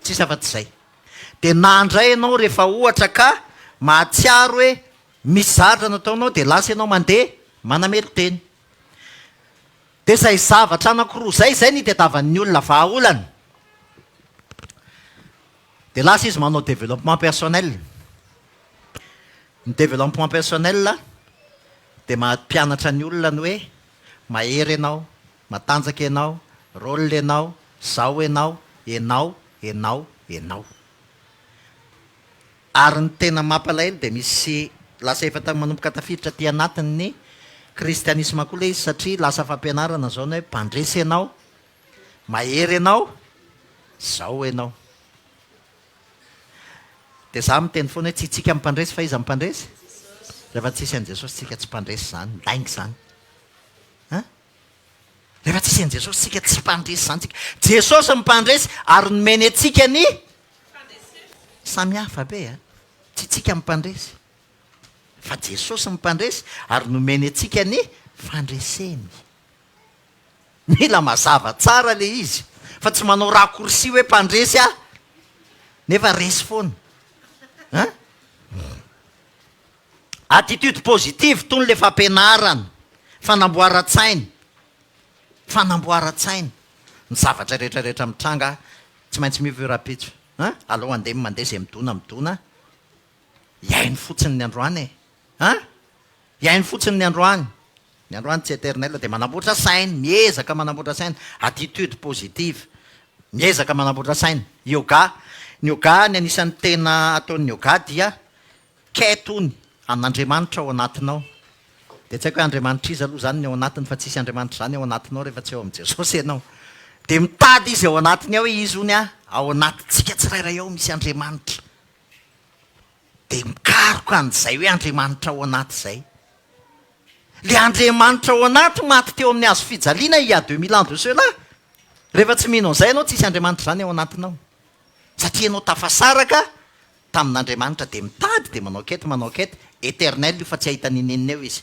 Tsisy afa-tsy izay. Dia na indray ianao rehefa ohatra ka mahatsiaro hoe misy zavatra nataonao dia lasa ianao mandeha manamelo-tena. Dia izay zavatra anankiroa izay izay no itadiavan'ny olona vahaolana. Dia lasa izy manao développement personnel. Ny développement personnel dia mampianatra ny olona ny hoe mahery ianao, matanjaka ianao, rôle ianao, zao ianao, ianao, ianao, ianao. Ary ny tena mampalahelo dia misy lasa efa manomboka tafiditra aty anatin'ny kristianisma koa ilay izy satria lasa fampianarana izao ny hoe mpandresy ianao, mahery ianao, zao ianao. Dia za miteny foana hoe tsy itsika mpandresy fa iza mpandresy? Rehefa tsisy an'i Jesosy tsika tsy mpandresy zany, lainga zany. An? Rehefa tsisy an'i Jesosy tsika tsy mpandresy zany tsika. Jesosy mpandresy ary nomeny antsika ny samy hafa be an! Tsy itsika mpandresy fa Jesosy mpandresy ary nomeny antsika ny fandreseny. Mila mazava tsara le izy fa tsy manao raccourci hoe mpandresy aho nefa resy foana an! Attitude positive tony le fampianarana, fanamboaran-tsaina, fanamboaran-tsaina, ny zavatra rehetra rehetra mitranga tsy maintsy miova io rahampitso an! Aleo andeha mandeha ze midona midona, hiaino fotsiny ny androany e! An! Hiaino fotsiny ny androany. Ny androany tsy eternel dia manamboatra saina, miezaka manamboatra saina, attitude positive, miezaka manamboatra saina. Yoga, ny yoga ny anisan'ny tena ataon'ny yoga dia quête hono an'Andriamanitra ao anatinao. Dia tsy haiko hoe Andriamanitra iza aloha izany ny ao anatiny fa tsisy Andriamanitra izany ao anatinao rehefa tsy ao amin'i Jesosy ianao. Dia mitady izy ao anatiny ao hoe izy hono a, ao anatintsika tsirairay ao misy Andriamanitra. Dia mikaroka an'izay hoe Andriamanitra ao anaty izay. Ilay Andriamanitra ao anaty maty teo amin'ny hazo fijaliana il y a 2000 ans de cela. Rehefa tsy mino an'izay ianao, tsisy Andriamanitra izany ao anatinao. Satria ianao tafasaraka tamin'Andriamanitra dia mitady dia manao quête, manao quête, éternel io fa tsy hahita n'inon'inona eo izy.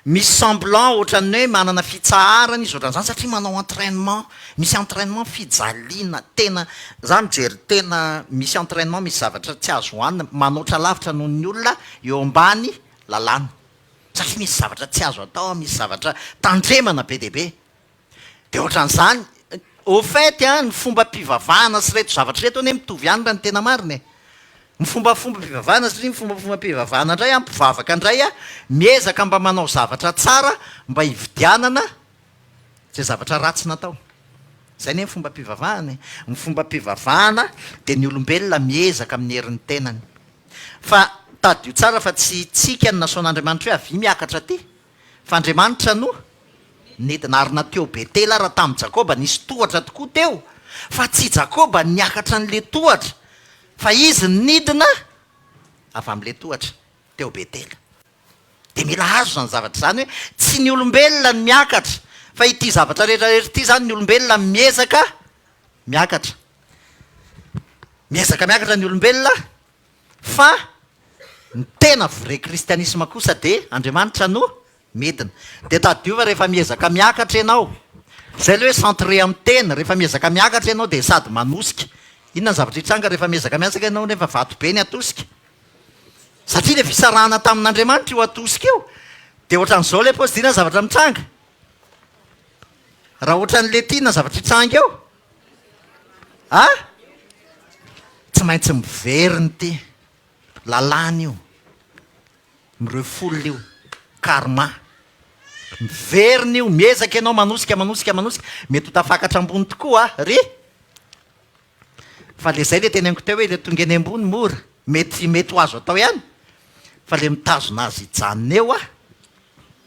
Misy semblant ohatran'ny hoe manana fitsaharana izy ohatran'izany satria manao entrainement, misy entrainement fijaliana tena, za mijery tena misy entrainement misy zavatra tsy azo hohanina, manoatra lavitra noho ny olona eo ambany lalàna satria misy zavatra tsy azo atao, misy zavatra tandremana be dia be. Dia ohatran'izany, au fait an, ny fombam-pivavahana sy ireto zavatra ireto anie mitovy ihany raha ny tena marina e. Ny fombafombam-pivavahana satria ny fombafombam-pivavahana indray an, mpivavaka indray an, miezaka mba manao zavatra tsara mba hividianana izay zavatra ratsy natao. Izay anie ny fombam-pivavahana e. Ny fombam-pivavahana dia ny olombelona miezaka amin'ny herin'ny tenany. Fa tadidio tsara fa tsy tsika no nasaon'Andriamanitra hoe avia miakatra aty. Fa Andriamanitra no nidina, ary na teo Betela ara tamin'i Jakoba nisy tohatra tokoa teo, fa tsy i Jakoba niakatra an'ilay tohatra, fa izy nidina avy amin'ilay tohatra teo Betela. Dia mila azo izany zavatra izany hoe tsy ny olombelona no miakatra, fa ity zavatra rehetra rehetra ity izany ny olombelona miezaka miakatra. Miezaka miakatra ny olombelona Fa ny tena vrai kristianisme kosa dia Andriamanitra no midina. Dia tadidio fa rehefa miezaka miakatra ianao, izay ilay hoe centré amin'ny tena, rehefa miezaka miakatra ianao dia sady manosika. Inona ny zavatra hitranga rehefa miezaka miakatra ianao nefa vato be ny atosika? Satria ilay fisarahana tamin'Andriamanitra io atosika io. Dia ohatran'izao ilay paosy, inona ny zavatra mitranga? Raha ohatran'ilay ity, inona ny zavatra hitranga eo? A! Tsy maintsy miverina ity. Lalàna io. Mi-refoule io. Karma. Miverina io. Miezaka ianao manosika, manosika, manosika. Mety ho tafakatra ambony tokoa ry. Fa le zay le teneniko teo hoe le tonga eny ambony mora. Mety, mety ho azo atao ihany. Fa le mitazona azy hijanona eo a,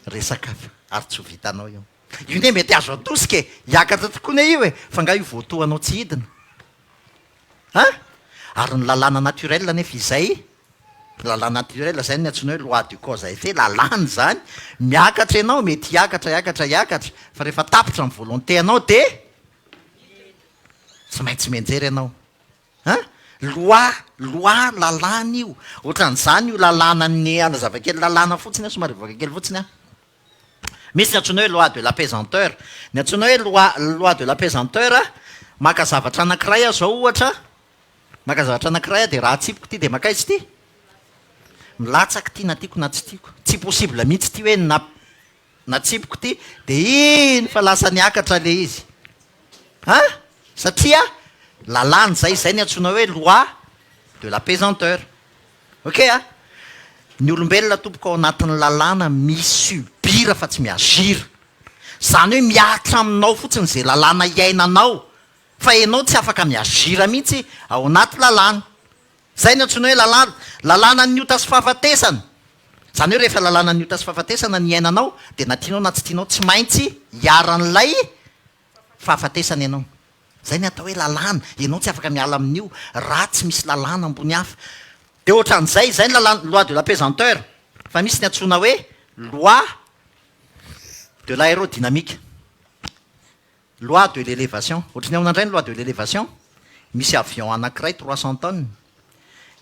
resaka hafa. Ary tsy ho vitanao io. Io ne mety azo atosika e! Hiakatra tokoa ne io e! Fa nga io voatohanao tsy hidina? An? Ary ny lalàna naturel anefa izay, lalàna naturel izay no antsoina hoe loi du cause à effet, lalàna izany, miakatra ianao, mety hiakatra, hiakatra, hiakatra, fa rehefa tapitra ny volonté anao dia tsy maintsy mianjera ianao. An? Loi, loi, lalàna io. Ohatran'izany io lalànan'ny, hanazava kely lalàna fotsiny aho, somary hivoaka kely fotsiny aho. Misy ny antsoina hoe loi de la pesanteur. Ny antsoina hoe loi loi de la pesanteur, maka zavatra anankiray aho izao ohatra, Maka zavatra anankiray aho dia raha atsipiko ity dia mankaiza ity? Milatsaka ity na tiako na tsy tiako. Tsy possible mihitsy ity hoe na natsipiko ity dia iny fa lasa niakatra ilay izy. An? Satria lalàna izay, izay ny antsoina hoe loi de la pesanteur. Ok a? Ny olombelona tompoko ao anatin'ny lalàna mi-subir fa tsy mi-agir. Izany hoe mihatra aminao fotsiny izay lalàna iainanao fa ianao tsy afaka mi-agir mihitsy ao anaty lalàna. Izay no antsoina hoe lalàna. Lalànan'ny ota sy fahafatesana. Izany hoe rehefa lalànan'ny ota sy fahafatesana ny iainanao dia na tianao na tsy tianao tsy maintsy iharan'ilay fahafatesana ianao. Izay ny atao hoe lalàna. Ianao tsy afaka miala amin'io raha tsy misy lalàna ambony hafa. Dia ohatran'izay, izay ny lalàna, loi de la pesanteur. Fa misy ny antsoina hoe loi de l'aérodynamique. Loi de l'élévation. Ohatran'ny ahoana indray ny loi de l'élévation? Misy avion anankiray 300 tonnes,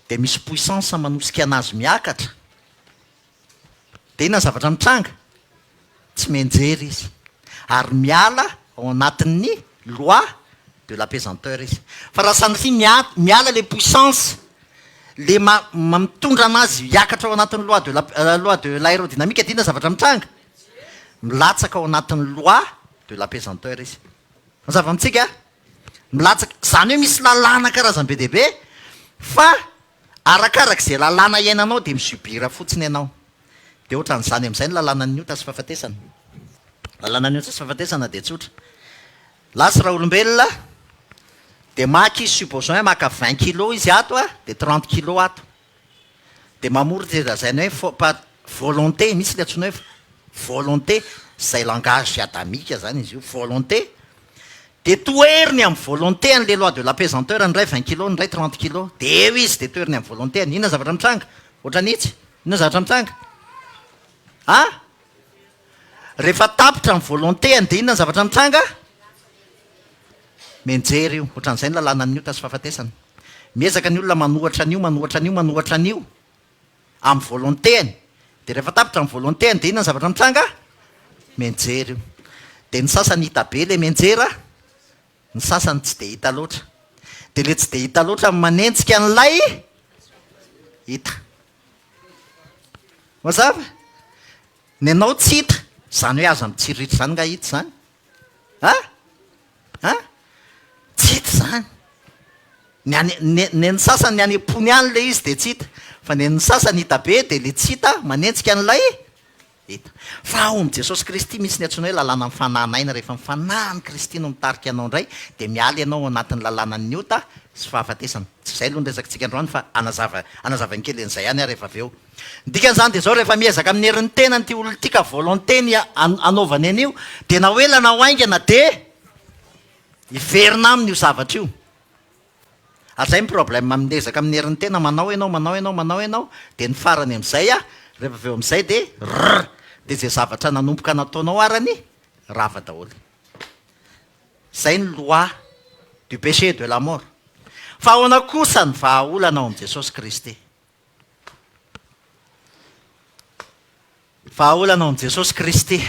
dia misy puissance manosika anazy miakatra. Dia inona ny zavatra mitranga? Tsy mianjera izy. Ary miala ao anatin'ny loi de la pesanteur izy. Fa raha sanatria mia- miala ilay puissance, le ma- ma- mitondra anazy hiakatra ao anatin'ny loi de la loi de l'aérodynamique dia inona ny zavatra mitranga? Milatsaka ao anatin'ny loi de la pesanteur izy. Mazava amintsika? Milatsaka, izany hoe misy lalàna karazany be dia be fa Arakaraka izay lalàna iainanao dia mi-subir fotsiny ianao. Dia ohatran'izany amin'izay ny lalànan'ny ota sy fahafatesana. Lalànan'ny ota sy fahafatesana dia tsotra. Lasa raolombelona dia maka izy supposons hoe maka 20 kilos izy ato a, dia 30 kilos ato. Dia mamory izay lazaina hoe par volonté, misy ilay antsoina hoe volonté, izay langage adamique izany izy io, volonté. Dia toheriny amin'ny volonté an'ilay loi de la pesanteur ny iray 20 kilos ny iray 30 kilos. Dia eo izy dia toheriny amin'ny volonté-ny. Inona zavatra mitranga? Ohatran'itsy. Inona zavatra mitranga? A? Rehefa tapitra ny volonté-ny dia inona ny zavatra mitranga? Mianjera io. Ohatran'izay ny lalànan'ny ota sy fahafatesana. Miezaka ny olona manohatra an'io, manohatra an'io, manohatra an'io. Amin'ny volonté-ny. Dia rehefa tapitra ny volonté-ny dia inona ny zavatra mitranga? Mianjera io. Dia ny sasany hita be ilay mianjera, ny sasany tsy dia hita loatra. Dia ilay tsy dia hita loatra no manenjika an'ilay hita. Mazava? Ny anao tsy hita. Izany hoe aza mitsiriritra izany nga hita izany? A? A? Tsy hita izany. Ny any, ny, ny an'ny sasany ny any am-pony any ilay izy dia tsy hita. Fa ny an'ny sasany hita be dia ilay tsy hita manenjika an'ilay hita. Fa ao amin'i Jesosy Kristy misy ny antsoina hoe lalànan'ny fanahin'aina. Rehefa ny Fanahin'i Kristy no mitarika anao indray dia miala ianao ao anatin'ny lalànan'ny ota sy fahafatesana. Tsy izay aloha ny resakitsika androany fa hanazava, hanazava ny kely an'izay ihany aho rehefa avy eo. Ny dikan'izany dia izao, rehefa miezaka amin'ny herin'ny tenany ity olona ity ka volonté-ny hanaovany an'io dia na ho ela na ho haingana dia hiverina aminy io zavatra io. Ary zay ny problème amin'ny ezaka amin'ny herin'ny tena, manao ianao, manao ianao, manao ianao, dia ny farany amin'izay a, rehefa avy eo amin'izay dia rrr, dia izay zavatra nanomboka nataonao arany rava daholo. Zay ny loi du péché et de la mort. Fa ahoana kosa ny vahaolana ao amin'i Jesosy Kristy? Vahaolana ao amin'i Jesosy Kristy.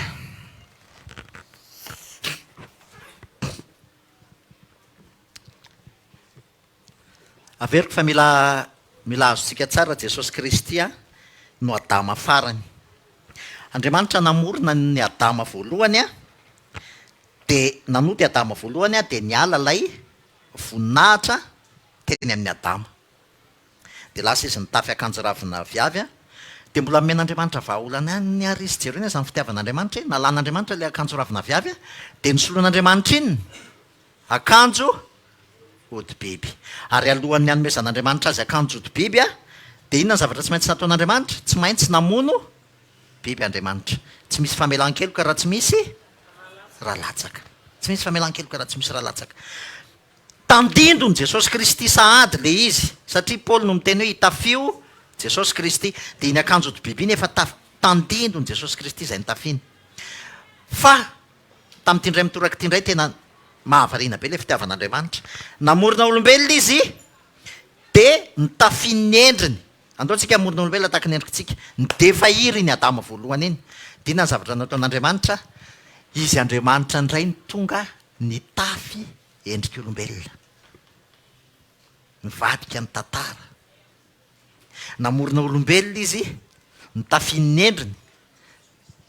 Averiko fa mila mila azontsika tsara Jesosy Kristy no Adama farany. Andriamanitra namorona ny Adama voalohany dia nanota i Adama voalohany dia niala ilay voninahitra teny amin'i Adama. Dia lasa izy nitafy akanjo ravina aviavy dia mbola nomen'Andriamanitra vahaolana ihany ary izy. Jereo anie izany fitiavan'Andriamanitra e! Nalan'Andriamanitra ilay akanjo ravina aviavy dia nosoloin'Andriamanitra inona? Akanjo hodi-biby. Ary alohan'ny hanomezan'Andriamanitra azy akanjo hodi-biby, dia inona ny zavatra tsy maintsy nataon'Andriamanitra? Tsy maintsy namono biby Andriamanitra. Tsy misy famelan-keloka raha tsy misy ra latsaka. Tsy misy famelan-keloka raha tsy misy ra latsaka. Tandindon'i Jesosy Kristy sahady ilay izy, satria Paoly no miteny hoe itafio Jesosy Kristy. Dia iny akanjo hodi-biby iny efa taf- tandindon'i Jesosy Kristy izay nitafiny. Fa Tamin'ity indray mitoraka ity indray tena mahavariana be ilay fitiavan'Andriamanitra. Namorona olombelona Izy dia nitafiany ny endriny. Andao tsika hamorona olombelona tahaka ny endrikitsika. Nidefa hiry iny Adama voalohany iny. Dia inona ny zavatra nataon'Andriamanitra? Izy Andriamanitra indray no tonga nitafy endrik'olombelona. Nivadika ny tantara. Namorona olombelona izy, nitafiany ny endriny,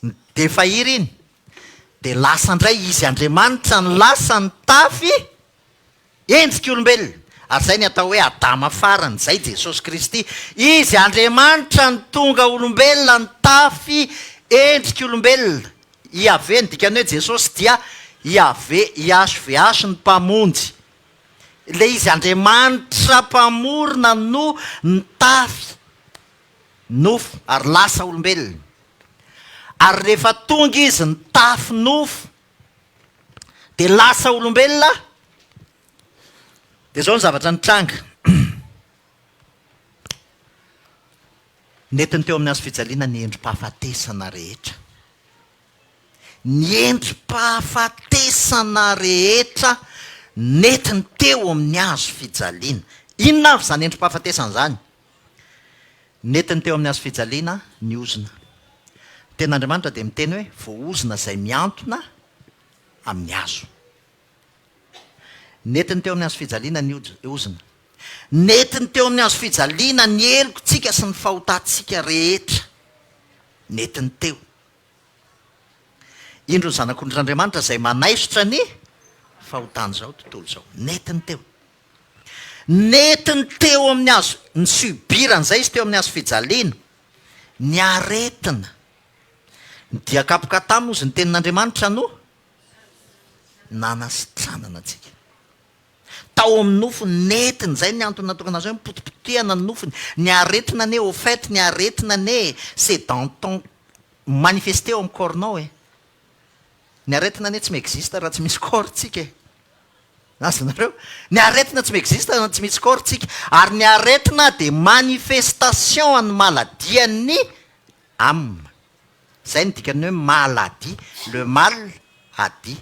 nidefa iriny, dia lasa indray izy Andriamanitra no lasa nitafy endrik'olombelona. Ary izay ny atao hoe Adama farany, izay Jesosy Kristy. Izy Andriamanitra no tonga olombelona nitafy endrik'olombelona. Iaveh, ny dikan'ny hoe Jesosy dia Iaveh, IHVH ny Mpamonjy. Ilay izy Andriamanitra Mpamorona no nitafy nofo ary lasa olombelona. Ary rehefa tonga izy nitafy nofo dia lasa olombelona, dia izao ny zavatra nitranga. Nentiny teo amin'ny hazo fijaliana ny endri-pahafatesana rehetra. Ny endri-pahafatesana rehetra nentiny teo amin'ny hazo fijaliana. Inona avy izany endri-pahafatesana izany? Nentiny teo amin'ny hazo fijaliana ny ozona. Ny Tenin'Andriamanitra dia miteny hoe voaozona izay mihantona amin'ny hazo. Nentiny teo amin'ny hazo fijaliana ny ozona. Nentiny teo amin'ny hazo fijaliana ny helokontsika sy ny fahotantsika rehetra. Nentiny teo. Indro ny Zanak'ondrin'Andriamanitra izay manaisotra ny fahotan'izao tontolo izao. Nentiny teo. Nentiny teo amin'ny hazo, ni-subir an'izay izy teo amin'ny hazo fijaliana. Ny aretina. Ny dia kapoka taminy hozy ny tenin'Andriamanitra no nanasitranana antsika. Tao amin'ny nofony, nentiny, izay ny antony natokana azy hoe nipotipotehana ny nofony. Ny aretina anie, au fait, ny aretina anie c'est dans ton, manifester ao amin'ny corps-nao e. Ny aretina anie tsy mi-existe raha tsy misy corps tsika e. Azonareo? Ny aretina tsy mi-existe raha tsy misy corps tsika. Ary ny aretina dia manifestation an'ny maladie-n'ny âme. Izay no dikan'ny hoe maladie, le mal a dit.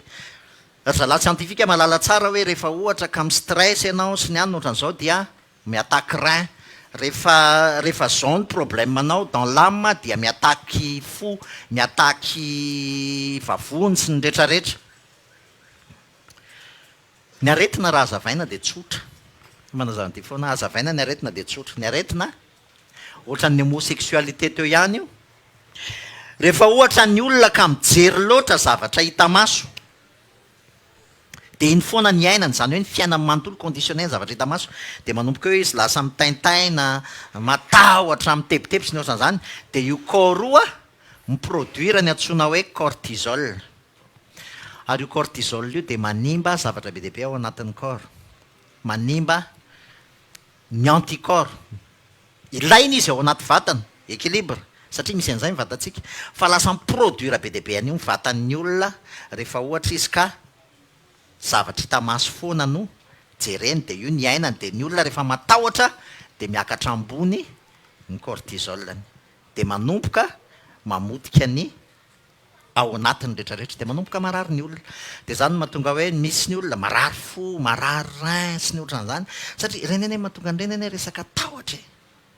Ry zalahy scientifique mahalala tsara hoe rehefa ohatra ka mi-stress ianao sy ny anona ohatran'izao dia mi-attaque rein, rehefa rehefa zao ny problème-nao dans l'âme dia mi-attaque fo, mi-attaque vavony sy ny retraretra. Ny aretina raha hazavaina dia tsotra. Manazava an'ity foana aho, hazavaina ny aretina dia tsotra. Ny aretina Ohatran'ny homosexualité teo ihany io. Rehefa ohatra ny olona ka mijery loatra zavatra hita maso, dia iny foana ny iainany, izany hoe ny fiainany manontolo conditionné ny zavatra hita maso, dia manomboka eo izy lasa mitaintaina, matahotra, mitebiteby sy ny ohatran'izany, dia io corps io mi-produire ny antsoina hoe cortisol. Ary io cortisol io dia manimba zavatra be dia be ao anatin'ny corps. Manimba Ny anticorps, ilaina izy ao anaty vatana, équilibre, satria misy an'izay ny vatantsika, fa lasa mi-produire be dia be an'io ny vatan'ny olona rehefa ohatra izy ka zavatra hita maso foana no jereny dia io ny iainany, dia ny olona rehefa matahotra dia miakatra ambony ny cortisol-ny, dia manomboka mamotika ny ao anatiny rehetra rehetra dia manomboka marary ny olona dia izany no mahatonga hoe misy ny olona marary fo, marary rein sy ny ohatran'izany satria ireny anie mahatonga an'ireny anie resaka tahotra e,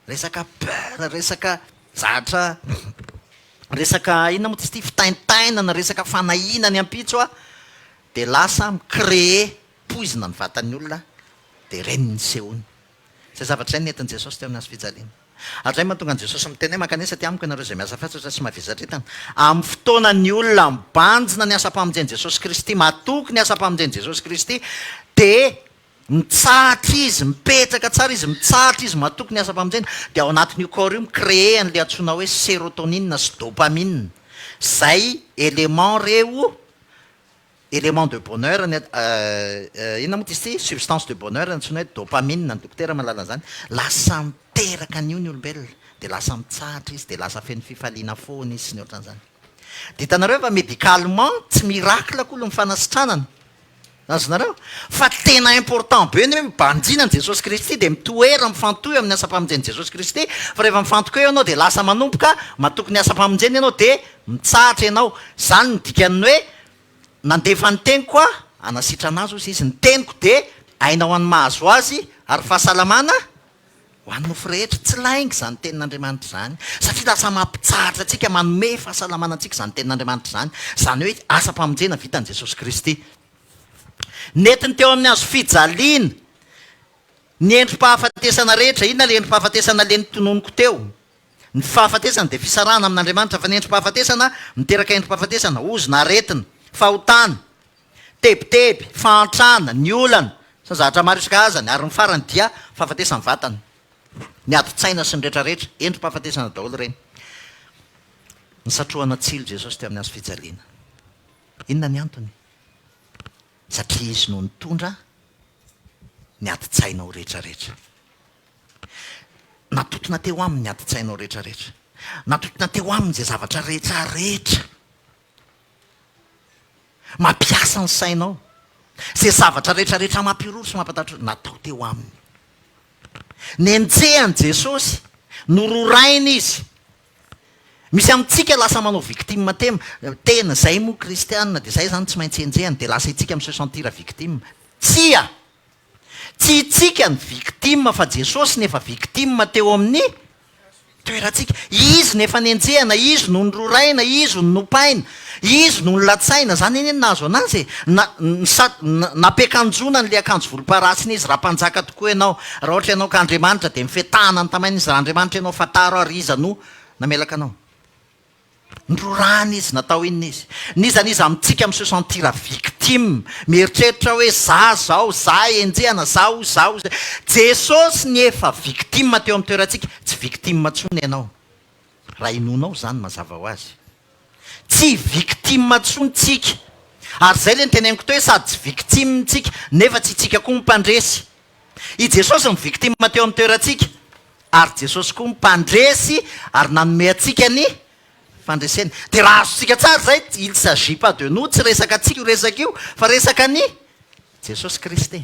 resaka peur, resaka zatra resaka inona moa izy ity fitaintainana, resaka fanahiana ny ampitso a, dia lasa mi-créer poizina ny vatan'ny olona dia ireny ny sehony. Izay zavatra izay nentin'i Jesosy teo amin'ny hazo fijaliana. Ary izay no mahatonga an'i Jesosy miteny hoe, Mankanesa aty amiko ianareo izay miasa fatratra sy mavesatra entana. Amin'ny fotoana ny olona mibanjina ny asam-pamonjen'i Jesosy Kristy, matoky ny asam-pamonjen'i Jesosy Kristy, dia mitsahatra izy, mipetraka tsara izy, mitsahatra izy, matoky ny asam-pamonjena, dia ao anatin'io corps io mi-créer an'ilay antsoina hoe sérotonine sy dopamine, izay éléments ireo Élément de bonheur ny inona moa izy ity? Substance de bonheur antsoina hoe dopamine, ny dokotera mahalala an'izany. Lasa miteraka an'io ny olombelona, dia lasa mitsahatra izy, dia lasa feno fifaliana foana izy sy ny ohatran'izany. Dia hitanareo fa médicalement tsy miracle akory ny fanasitranana. Azonareo? Fa tena important be ny hoe mibanjina an'i Jesosy Kristy dia mitoera, mifantohy amin'ny asam-pamonjen'i Jesosy Kristy, fa rehefa mifantoka eo ianao dia lasa manomboka matoky ny asam-pamonjena ianao dia mitsahatra ianao. Izany no dikan'ny hoe Nandefa ny teniko aho hanasitrana azy, hozy izy, ny teniko dia aina ho an'ny mahazo azy ary fahasalamana ho an'ny nofo rehetra. Tsy lainga izany tenin'Andriamanitra izany, satria lasa mampitsahatra antsika, manome fahasalamana antsika izany tenin'Andriamanitra izany, izany hoe asam-pamonjena vitan'i Jesosy Kristy. Nentiny teo amin'ny hazo fijaliana. Ny endri-pahafatesana rehetra, inona ilay endri-pahafatesana le notononiko teo? Ny fahafatesana dia fisarahana amin'Andriamanitra, fa ny endri-pahafatesana miteraka endri-pahafatesana, ozona, aretina, fahotana, tebiteby, fahantrana, ny olana, sy ny zavatra maro isan-karazany, ary ny farany dia fahafatesan'ny vatana. Ny adin-tsaina sy ny rehetrarehetra, endri-pahafatesana daholo ireny. Nisatrohana tsilo Jesosy teo amin'ny hazo fijaliana. Inona ny antony? Satria Izy no nitondra ny adin-tsainao rehetrarehetra. Natontona teo Aminy ny adin-tsainao rehetrarehetra. Natontona teo Aminy izay zavatra rehetrarehetra. Mampiasa ny sainao. Izay zavatra rehetrarehetra mampihorohoro sy mampatahotra, natao teo Aminy. Nenjehan'i Jesosy, nororainy Izy. Misy amintsika lasa manao victime tem, tena, zay moa kristiana dia zay zany tsy maintsy enjehina dia lasa itsika mi se sentir victime. Tsia! Tsy itsika ny victime fa Jesosy no efa victime teo amin'ny toerantsika. Izy no efa nenjehina, Izy no nororaina, Izy no nopaina, Izy no nolatsaina, zany anie no nahazo anazy e! Na, sa, nampiakanjoana an'ilay akanjo volomparasiny Izy, raha mpanjaka tokoa ianao, raha ohatra ianao ka Andriamanitra dia mifetahana ny tamaina Izy, raha Andriamanitra ianao fantaro ary iza no namelaka anao. Nororahana Izy, natao inona Izy? N'iza n'iza amintsika mi se sentir victime, mieritreritra hoe za zao, za enjehana, za o, za o, Jesosy ny efa victime teo amin'ny toerantsika, tsy victime intsony ianao, raha inoanao izany mazava ho azy. Tsy victime tsony tsika. Ary zay le noteneniko teo hoe sady tsy victime tsika nefa tsy itsika koa mpandresy. I Jesosy no victime teo amin'ny toerantsika ary Jesosy koa mpandresy ary nanome antsika ny fandresena. Dia raha azontsika tsara izay, il s'agit pas de nous, tsy resaka antsika io resaka io fa resaka an'i Jesosy Kristy.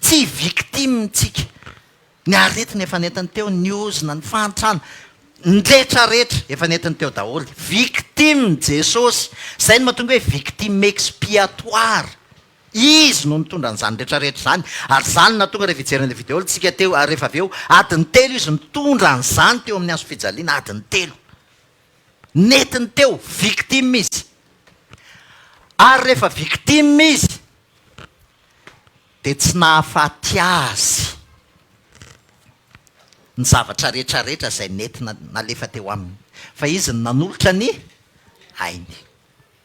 Tsy victime tsika. Ny aretina efa nentiny teo, ny ozona, ny fahantrana, ny rehetra rehetra efa nentiny teo daholo. Victime Jesosy. Izay no mahatonga hoe victime expiatoire. Izy no nitondra an'izany rehetra rehetra izany. Ary izany no nahatonga rehefa hijery an'ilay video tsika teo, ary rehefa avy eo, adiny telo izy nitondra an'izany teo amin'ny hazo fijaliana, adiny telo. Nentiny teo, victime izy. Ary rehefa victime izy, dia tsy nahafaty azy ny zavatra rehetra rehetra izay nentina nalefa teo aminy, fa izy no nanolotra ny ainy.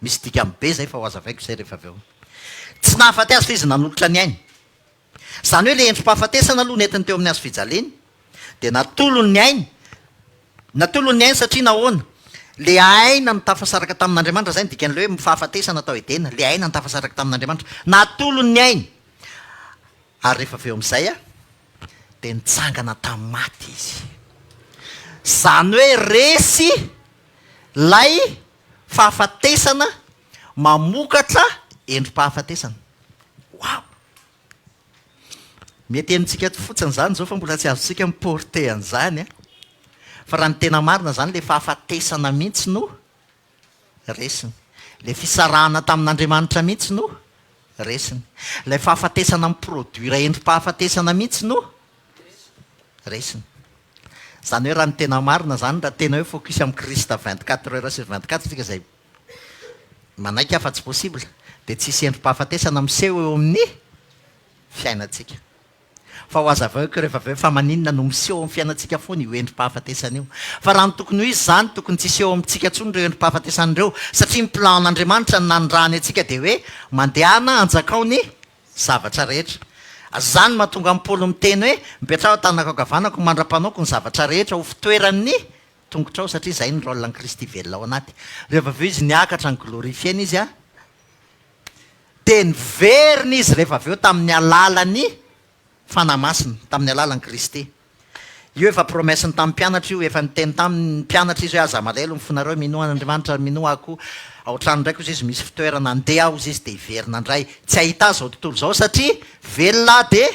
Misy dikany be izay fa ho hazavaiko izay rehefa avy eo. Tsy nahafaty azy fa izy nanolotra ny ainy. Izany hoe ilay endri-pahafatesana aloha nentiny teo amin'ny hazo fijaliana, dia natolony ny ainy, Natolony ny ainy satria nahoana? Le aina no tafasaraka tamin'Andriamanitra, zay no dikan'ilay hoe fahafatesana tao Edena, le aina no tafasaraka tamin'Andriamanitra. Natolony ny ainy. Ary rehefa avy eo amin'izay dia nitsangana tamin'ny maty izy. Izany hoe resy ilay fahafatesana mamokatra endri-pahafatesana. Waouh! Mety henontsika eto fotsiny izany izao fa mbola tsy azontsika mi porter an'izany an! Fa raha ny tena marina izany ilay fahafatesana mihitsy no resiny. Ilay fisarahana tamin'Andriamanitra mihitsy no resiny. Ilay fahafatesana mi-produire endri-pahafatesana mihitsy no resiny. Izany hoe raha ny tena marina izany, raha tena hoe focus amin'i Christ 24 heures sur 24 isika izay manaiky aho fa tsy possible, dia tsy hisy endri-pahafatesana miseho eo amin'ny fiainantsika. Fa ho hazavaiko rehefa avy eo fa maninona no miseho amin'ny fiainantsika foana io endri-pahafatesana io. Fa raha ny tokony ho izy izany, tokony tsy hiseho amintsika intsony ireo endri-pahafatesana ireo, satria ny plan-n'Andriamanitra ny nanirahany antsika dia hoe mandehana hanjakao ny zavatra rehetra. Izany no mahatonga an'i Paoly miteny hoe, mipetraha ao an-tanako ankavanako mandra-panaoko ny zavatra rehetra ho fitoeran'ny tongotrao, satria izay ny rôle an'i Kristy velona ao anaty. Rehefa avy eo izy niakatra, ni-glorifier-na izy an, Dia niverina izy rehefa avy eo tamin'ny alalan'ny Fanahy Masina, tamin'ny alalan'i Kristy. Io efa promesse-ny tamin'ny mpianatra io, efa niteny tamin'ny mpianatra izy hoe aza malahelo ny fonareo, minoa an'Andriamanitra ary minoa ahy koa. Ao an-tranon-dRaiko hozy izy misy fitoerana, andeha aho hozy izy dia hiverina indray. Tsy hahita ahy izao tontolo izao satria velona aho dia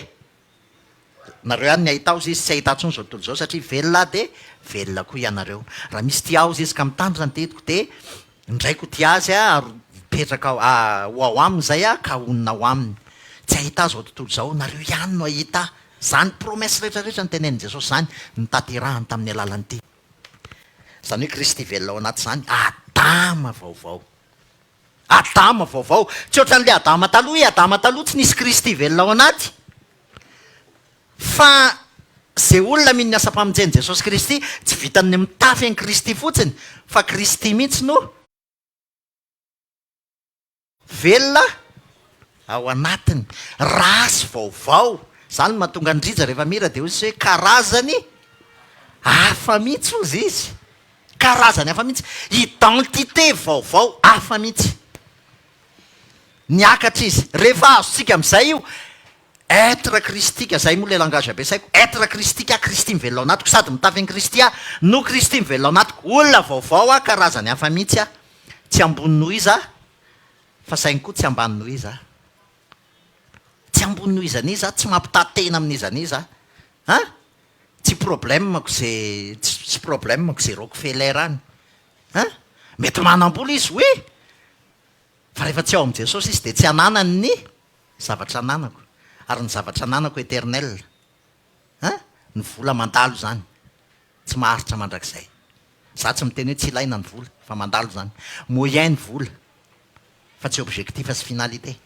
Nareo ihany ny hahita ahy hozy izy, tsy hahita ahy intsony izao tontolo izao satria velona aho dia velona koa ianareo. Raha misy tia ahy hozy izy ka mitandrina ny didiko dia ny Raiko ho tia azy ary hipetraka ho ao aminy izay aho ka honina ao aminy. Tsy hahita ahy izao tontolo izao, nareo ihany no hahita ahy. Izany promesse rehetra rehetra notenenin'i Jesosy izany notanterahany tamin'ny alalan'ity. Izany hoe Kristy velona ao anaty izany, Adama vaovao. Adama vaovao. Tsy ohatran'ilay Adama taloha, i Adama taloha tsy nisy Kristy velona ao anaty. Fa ze olona mino ny asam-pamonjen'i Jesosy Kristy, tsy vitan'ny mitafy an'i Kristy fotsiny, fa Kristy mihitsy no velona ao anatiny. Race vaovao. Zany no mahatonga an'i Rija rehefa mihira dia hoy izy hoe karazany hafa mihitsy hozy izy. Karazany hafa mihitsy. Identité vaovao hafa mihitsy. Niakatra izy. Rehefa azontsika amin'izay io, être christique, zay moa le langage ampiasaiko, être christique aho, Kristy mivelona ao anatiko, sady mitafy an'i Kristy aho, no Kristy mivelona ao anatiko. Olona vaovao aho, karazany hafa mihitsy aho. Tsy ambony noho iza aho, fa saingy koa tsy ambany noho iza aho. Tsy ambony noho iza n'iza aho, tsy mampitaha tena amin'iza n'iza aho. An! Tsy problème-ko ze, tsy problème-ko ze Rockefeller any. An! Mety manam-bola izy, oui! Fa rehefa tsy ao amin'i Jesosy izy dia tsy ananany ny zavatra ananako. Ary ny zavatra ananako éternel. An! Ny vola mandalo izany. Tsy maharitra mandrakizay. Za tsy miteny hoe tsy ilaina ny vola, fa mandalo izany. Moyen ny vola, fa tsy objectif sy finalité.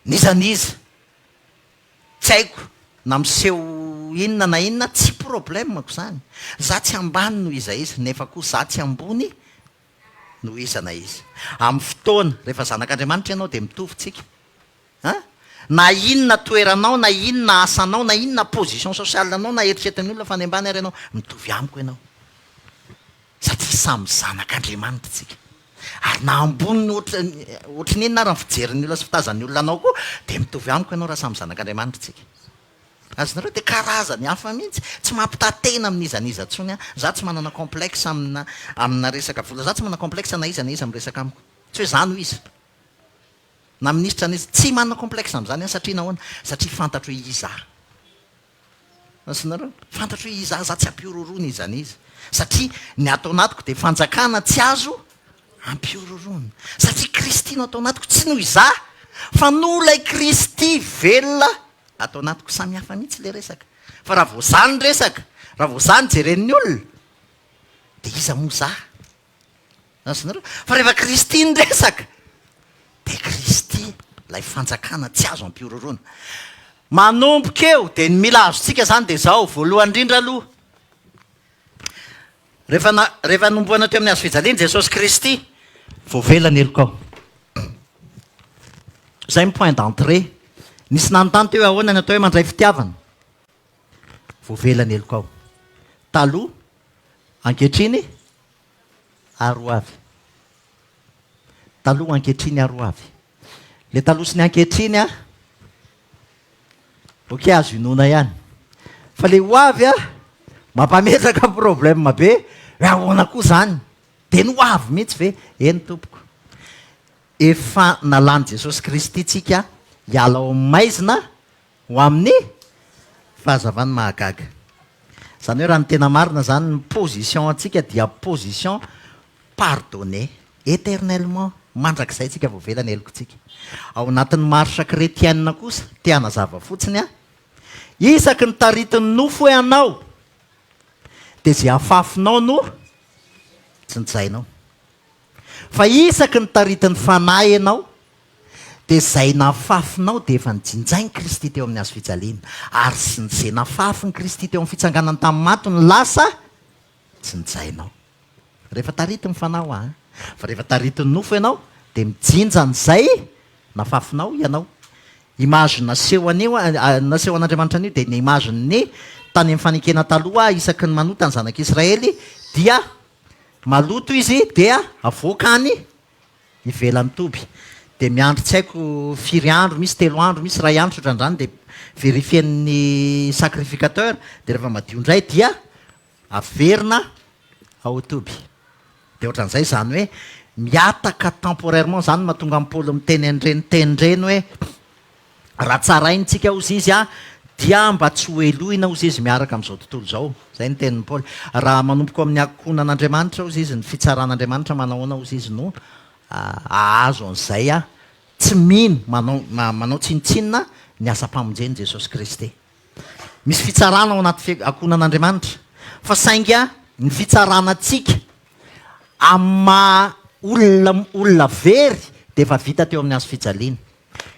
N'iza n'iza, tsy haiko na miseho inona na inona, tsy problème-ko izany. Za tsy ambany noho iza iza, nefa koa za tsy ambony noho iza na iza. Amin'ny fotoana, rehefa zanak'Andriamanitra ianao dia mitovy tsika. An? Na inona toeranao, na inona asanao, na inona position sociale-nao, na eritreretin'ny olona fa any ambany ary ianao, mitovy amiko ianao. Satria samy zanak'Andriamanitra isika. Ary na ambony ohatry ohatry ny inona ary ny fijerin'ny olona sy fitazan'ny olona anao koa, dia mitovy amiko ianao raha samy zanak'Andriamanitra isika. Azonareo? Dia karazany hafa mihitsy. Tsy mampitaha tena amin'iza n'iza intsony aho. Izaho tsy manana complexe amina amina resaka vola. Izaho tsy manana complexe na iza na iza miresaka amiko. Tsy hoe izaho no iza. Na minisitra na iza. Tsy manana complexe amin'izany aho satria nahoana? Satria fantatro hoe iza aho. Azonareo? Fantatro hoe iza aho, za tsy ampihorohoroana iza n'iza. Satria ny ato anatiko dia fanjakana tsy azo ampihorohoroana. Satria Kristy no ato anatiko, tsy noho izaho, fa noho ilay Kristy velona ato anatiko. Samy hafa mihitsy ilay resaka. Fa raha vao za ny resaka, raha vao za no jeren'ny olona, dia iza moa za? Azonareo? Fa rehefa Kristy ny resaka, dia Kristy ilay fanjakana tsy azo ampihorohoroana. Manomboka eo, dia ny mila azontsika izany dia izao, voalohany indrindra aloha, rehefa na, rehefa nomboana teo amin'ny hazo fijaliana Jesosy Kristy, voavela ny helokao. Izay ny point d'entrée. Nisy nanontany teo hoe ahoana ny atao hoe mandray fitiavana. Voavela ny helokao. Taloha, ankehitriny, ary ho avy. Taloha, ankehitriny ary ho avy. Le taloha sy ny ankehitriny a, ok azo inoana ihany. Fa le ho avy a, mampametraka problème be hoe ahoana koa zany? De ny ho avy mihitsy ve? Eny tompoko. Efa nalan'i Jesosy Kristy tsika hiala ao amin'ny maizina Ho amin'ny fahazavany mahagaga. Izany hoe raha ny tena marina izany ny position antsika dia position pardonné éternellement, mandrakizay tsika voavela ny helokintsika. Ao anatin'ny marche chrétienne kosa, te hanazava fotsiny aho, isaky ny taritin'ny nofo ianao dia izay afafinao no tsinjainao. Fa isaky ny taritin'ny Fanahy ianao, dia izay nafafinao dia efa nojinjain'i Kristy teo amin'ny hazo fijaliana, ary izay nafafin'i Kristy teo amin'ny fitsanganany tamin'ny maty no lasa jinjainao. Rehefa taritin'ny Fanahy hoa an! Fa rehefa taritin'ny nofo ianao, dia mijinja an'izay nafafinao ianao. Image naseho an'io, naseho an'Andriamanitra an'io dia ny image-n'ny tany amin'ny fanekena taloha, isaky ny manota ny zanak'Israely dia Maloto izy dia avoaka any ivelan'ny toby. Dia miandry tsy haiko firy andro, misy telo andro, misy iray andro ohatran'izany dia verifier-n'ny sacrificateur dia rehefa madio indray dia averina ao toby. Dia ohatran'izay izany hoe mihataka temporairement izany no mahatonga an'i Paoly miteny an'ireny teny ireny hoe Raha tsaraina tsika hozy izy dia mba tsy ho helohina hozy izy miaraka amin'izao tontolo izao. Izay ny tenin'i Paoly. Raha manomboka ao amin'ny ankohonan'Andriamanitra hozy izy, ny fitsaran'Andriamanitra manahoana hozy izy no hahazo an'izay tsy mino, manao manao tsinontsinona ny asam-pamonjen'i Jesosy Kristy. Misy fitsarana ao anaty ankohonan'Andriamanitra, fa saingy ny fitsarana antsika amin'ny maha olona olona very dia efa vita teo amin'ny hazo fijaliana.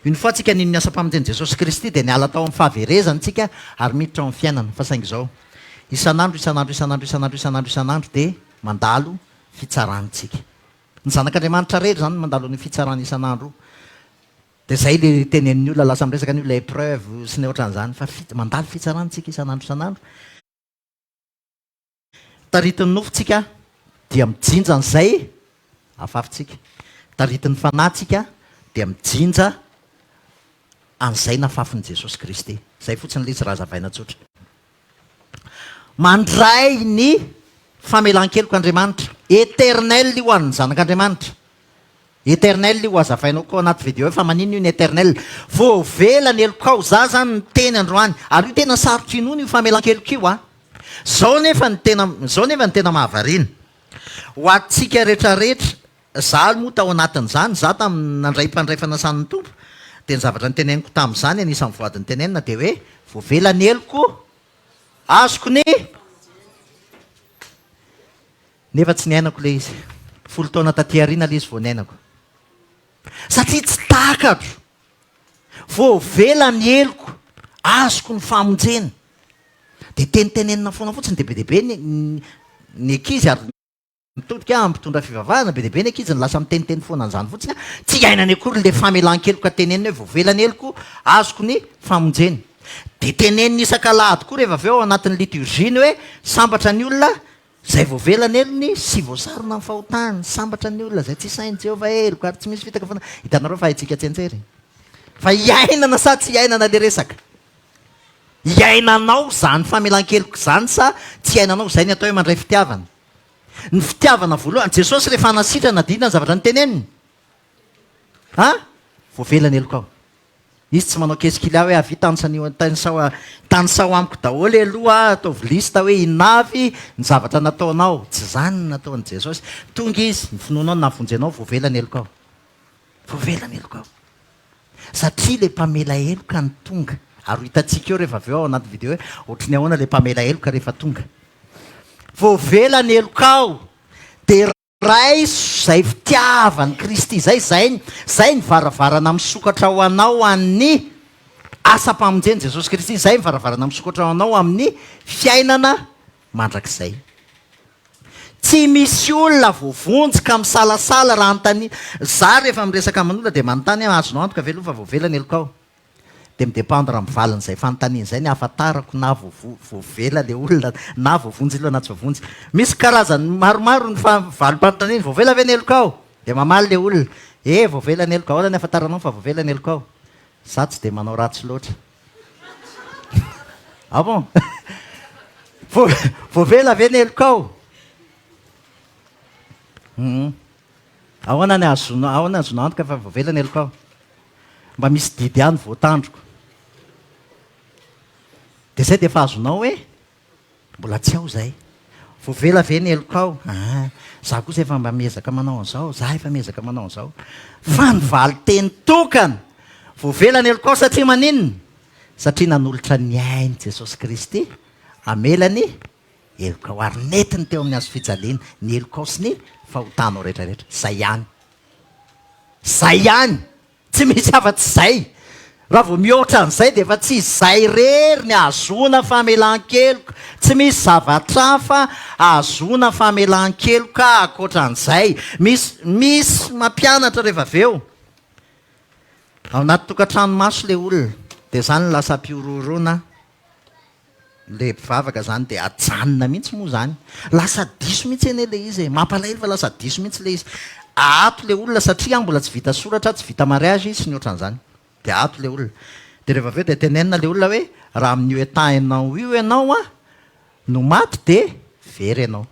Une fois tsika nino ny asam-pamonjen'i Jesosy Kristy dia niala tao amin'ny fahaverezana tsika ary miditra ao amin'ny fiainana. Fa saingy izao, isan'andro, isan'andro, isan'andro, isan'andro, isan'andro, isan'andro dia mandalo fitsarana tsika. Ny zanak'Andriamanitra rehetra izany no mandalo an'io fitsarana isan'andro io. Dia izay ilay tenenin'ny olona, lasa miresaka ny olona épreuve sy ny ohatran'izany, fa mandalo fitsarana tsika isan'andro isan'andro. Taritin'ny nofo tsika dia mijinja an'izay afafintsika. Taritin'ny fanahy tsika dia mijinja an'izay nafafin'i Jesosy Kristy. Izay fotsiny ilay izy raha hazavaina tsotra. Mandray ny famelan-keloka Andriamanitra. Éternel io ho an'ny zanak'Andriamanitra. Eternel io hazavainao koa anaty video io fa maninona io ny eternel? Voavela ny helokao, za zany niteny androany ary io tena sarotra inoana io famelan-keloka io a! Zao nefa ny tena zao nefa ny tena mahavariana ho antsika retraretra, za alo moa tao anatin'izany, za tamin'ny nandray mpandray fanasan'ny Tompo dia ny zavatra noteneniko tamin'izany anisan'ny voady notenenina dia hoe voavela ny heloko azoko ny Nefa tsy niainako ilay izy. 10 taona taty aoriana ilay izy vao niainako. Satria tsy takatro. Voavela ny heloko, azoko ny famonjena. Dia tenitenenina foana fotsiny dia be dia be ny ny ankizy ary mitodika aho mpitondra fivavahana, be dia be ny ankizy no lasa miteniteny foana an'izany fotsiny. Tsy iainany akory ilay famelan-keloka tenenina hoe voavela ny heloko, azoko ny famonjena. Dia tenenina isak'alahady koa rehefa avy eo ao anatin'ny liturgie ny hoe sambatra ny olona Izay voavela ny helony sy voasarona ny fahotany, sambatra ny olona izay tsy sain'i Jehovah heloka ary tsy misy fitaka fanahy. Hitanareo fa haintsika tsianjery fa iainana sa tsy iainana ilay resaka? Iainanao izany famelan-keloka izany sa tsy iainanao? Izay ny atao hoe mandray fitiavana. Ny fitiavana voalohany, Jesosy rehefa hanasitrana dia inona ny zavatra noteneniny? Ha? Voavela ny helokao. Izy tsy manao qu'est-ce qu'il a hoe avia tansanio tanisao tanisao amiko daholo aloha ataovy liste hoe inona avy ny zavatra nataonao. Tsy izany no nataon'i Jesosy. Tonga Izy, ny finoanao no nahavonjy anao, voavela ny helokao. Voavela ny helokao. Satria ilay mpamela heloka no tonga. Ary ho hitantsika eo rehefa avy eo ao anaty video hoe ohatry ny ahoana ilay mpamela heloka rehefa tonga. Voavela ny helokao. Dia Raiso izay fitiavan'i Kristy izay, izay, izay ny varavarana misokatra ho anao an'ny asam-pamonjen'i Jesosy Kristy, izay ny varavarana misokatra ho anao amin'ny fiainana mandrakizay. Tsy misy olona voavonjy ka misalasala raha anontaniana. Za rehefa miresaka amin'olona dia manontany aho, azonao antoka ve aloha fa voavela ny helokao? Dia mi-dependre amin'ny valin'izay fanontaniana izay ny ahafantarako na voavela ilay olona na voavonjy ilay olona na tsy voavonjy. Misy karazany maromaro ny valim-panontaniana, voavela ve ny helokao? Dia mamaly ilay olona, eh voavela ny heloko, ahoana ny ahafantaranao fa voavela ny helokao? Za tsy dia manao ratsy loatra. Ah bon? Voavela ve ny helokao? Hum. Ahoana ny ahazoana, ahoana ny ahazoana antoka fa voavela ny helokao? Mba misy didy ihany voatandriko. Dia izay dia efa azonao hoe mbola tsy ao izay. Voavela ve ny helokao? Aa, za kosa efa mba miezaka manao an'izao, za efa miezaka manao an'izao. Fa ny valin-teny tokana, voavela ny helokao satria maninona? Satria nanolotra ny ainy Jesosy Kristy hamela ny helokao ary nentiny teo amin'ny hazofijaliana ny helokao sy ny fahotanao rehetra rehetra. Izay ihany. Izay ihany! Tsy misy afa-tsy izay. Raha vao mihoatra an'izay dia efa tsy izay irery ny ahazoana famelan-keloka. Tsy misy zavatra hafa ahazoana famelan-keloka ankoatra an'izay. Misy, misy mampianatra rehefa avy eo. Ao anaty tokantrano maso ilay olona, dia izany no lasa ampihorohoroana. Le mpivavaka zany de ajanona mihitsy moa zany. Lasa diso mihitsy anie le izy e. Mampalahelo fa lasa diso mihitsy le izy. Ato le olona satria mbola tsy vita soratra, tsy vita mariage sy ny ohatran'izany. De ato le olona. De rehefa avy eo de tenenina le olona hoe raha amin'io état enao io ianao an no maty de very ianao.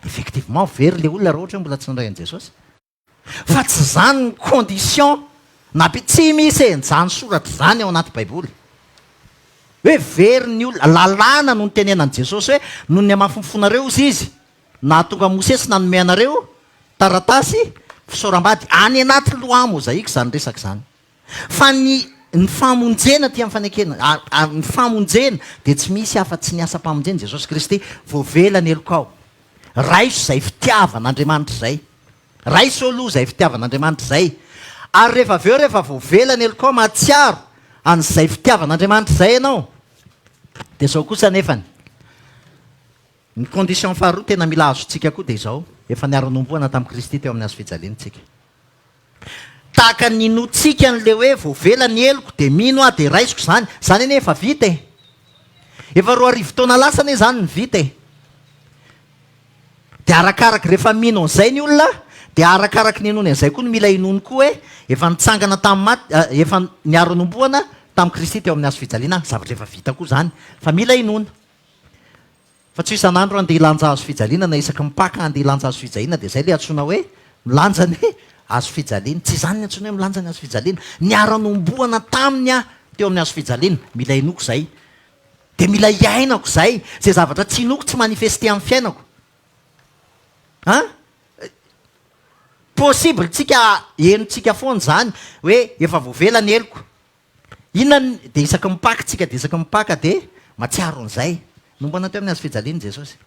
Effectivement very le olona raha ohatra hoe mbola tsy nandray an'i Jesosy. Fa tsy izany ny condition nampi tsy misy an'izany soratra izany ao anaty baiboly. Hoe very ny olona, lalàna no nitenenan'i Jesosy hoe noho ny hamafin'ny fonareo hozy izy nahatonga Mosesy nanome anareo taratasy fisaoram-bady. Any anaty loi mosaïque izany resaka izany. Fa ny ny famonjena aty amin'ny fanekena, ny famonjena dia tsy misy afa-tsy ny asam-pamonjena Jesosy Kristy, voavela ny helokao. Raiso izay fitiavan'Andriamanitra izay. Raiso aloha izay fitiavan'Andriamanitra izay. Ary rehefa avy eo rehefa voavela ny helokao mahatsiaro an'izay fitiavan'Andriamanitra izay ianao, dia izao kosa anefany, ny condition faharoa tena mila azontsika koa dia izao, efa niara-nohomboana tamin'i Kristy teo amin'ny hazo fijaliana isika. Tahaka ny ninoantsika an'ilay hoe voavela ny heloko dia mino aho dia raisiko izany, izany anie efa vita e! Efa 2000 taona lasa anie izany no vita e! Dia arakaraky rehefa mino an'izay ny olona dia arakaraky ny inoany an'izay koa no mila inoany koa hoe efa nitsangana tamin'ny maty, efa niara-nohomboana tamin'i Kristy teo amin'ny hazo fijaliana, zavatra efa vita koa izany fa mila inoana. Fa tsy ho isan'andro andeha hilanja hazo fijaliana na isaky ny Paka andeha hilanja hazo fijaliana dia izay ilay antsoina hoe milanja ny hazo fijaliana. Tsy izany ny antsoina hoe milanja ny hazo fijaliana. Niara-nohomboana taminy aho teo amin'ny hazo fijaliana. Mila inoako izay. Dia mila iainako izay. Izay zavatra tsy inoako tsy manifester amin'ny fiainako. An? Possible tsika henontsika foana izany hoe efa voavela ny heloko. Inona ny, dia isaky ny Paka tsika dia isaky ny Paka dia matsiaro an'izay. Nombana teo amin'ny hazo fijaliana Jesosy.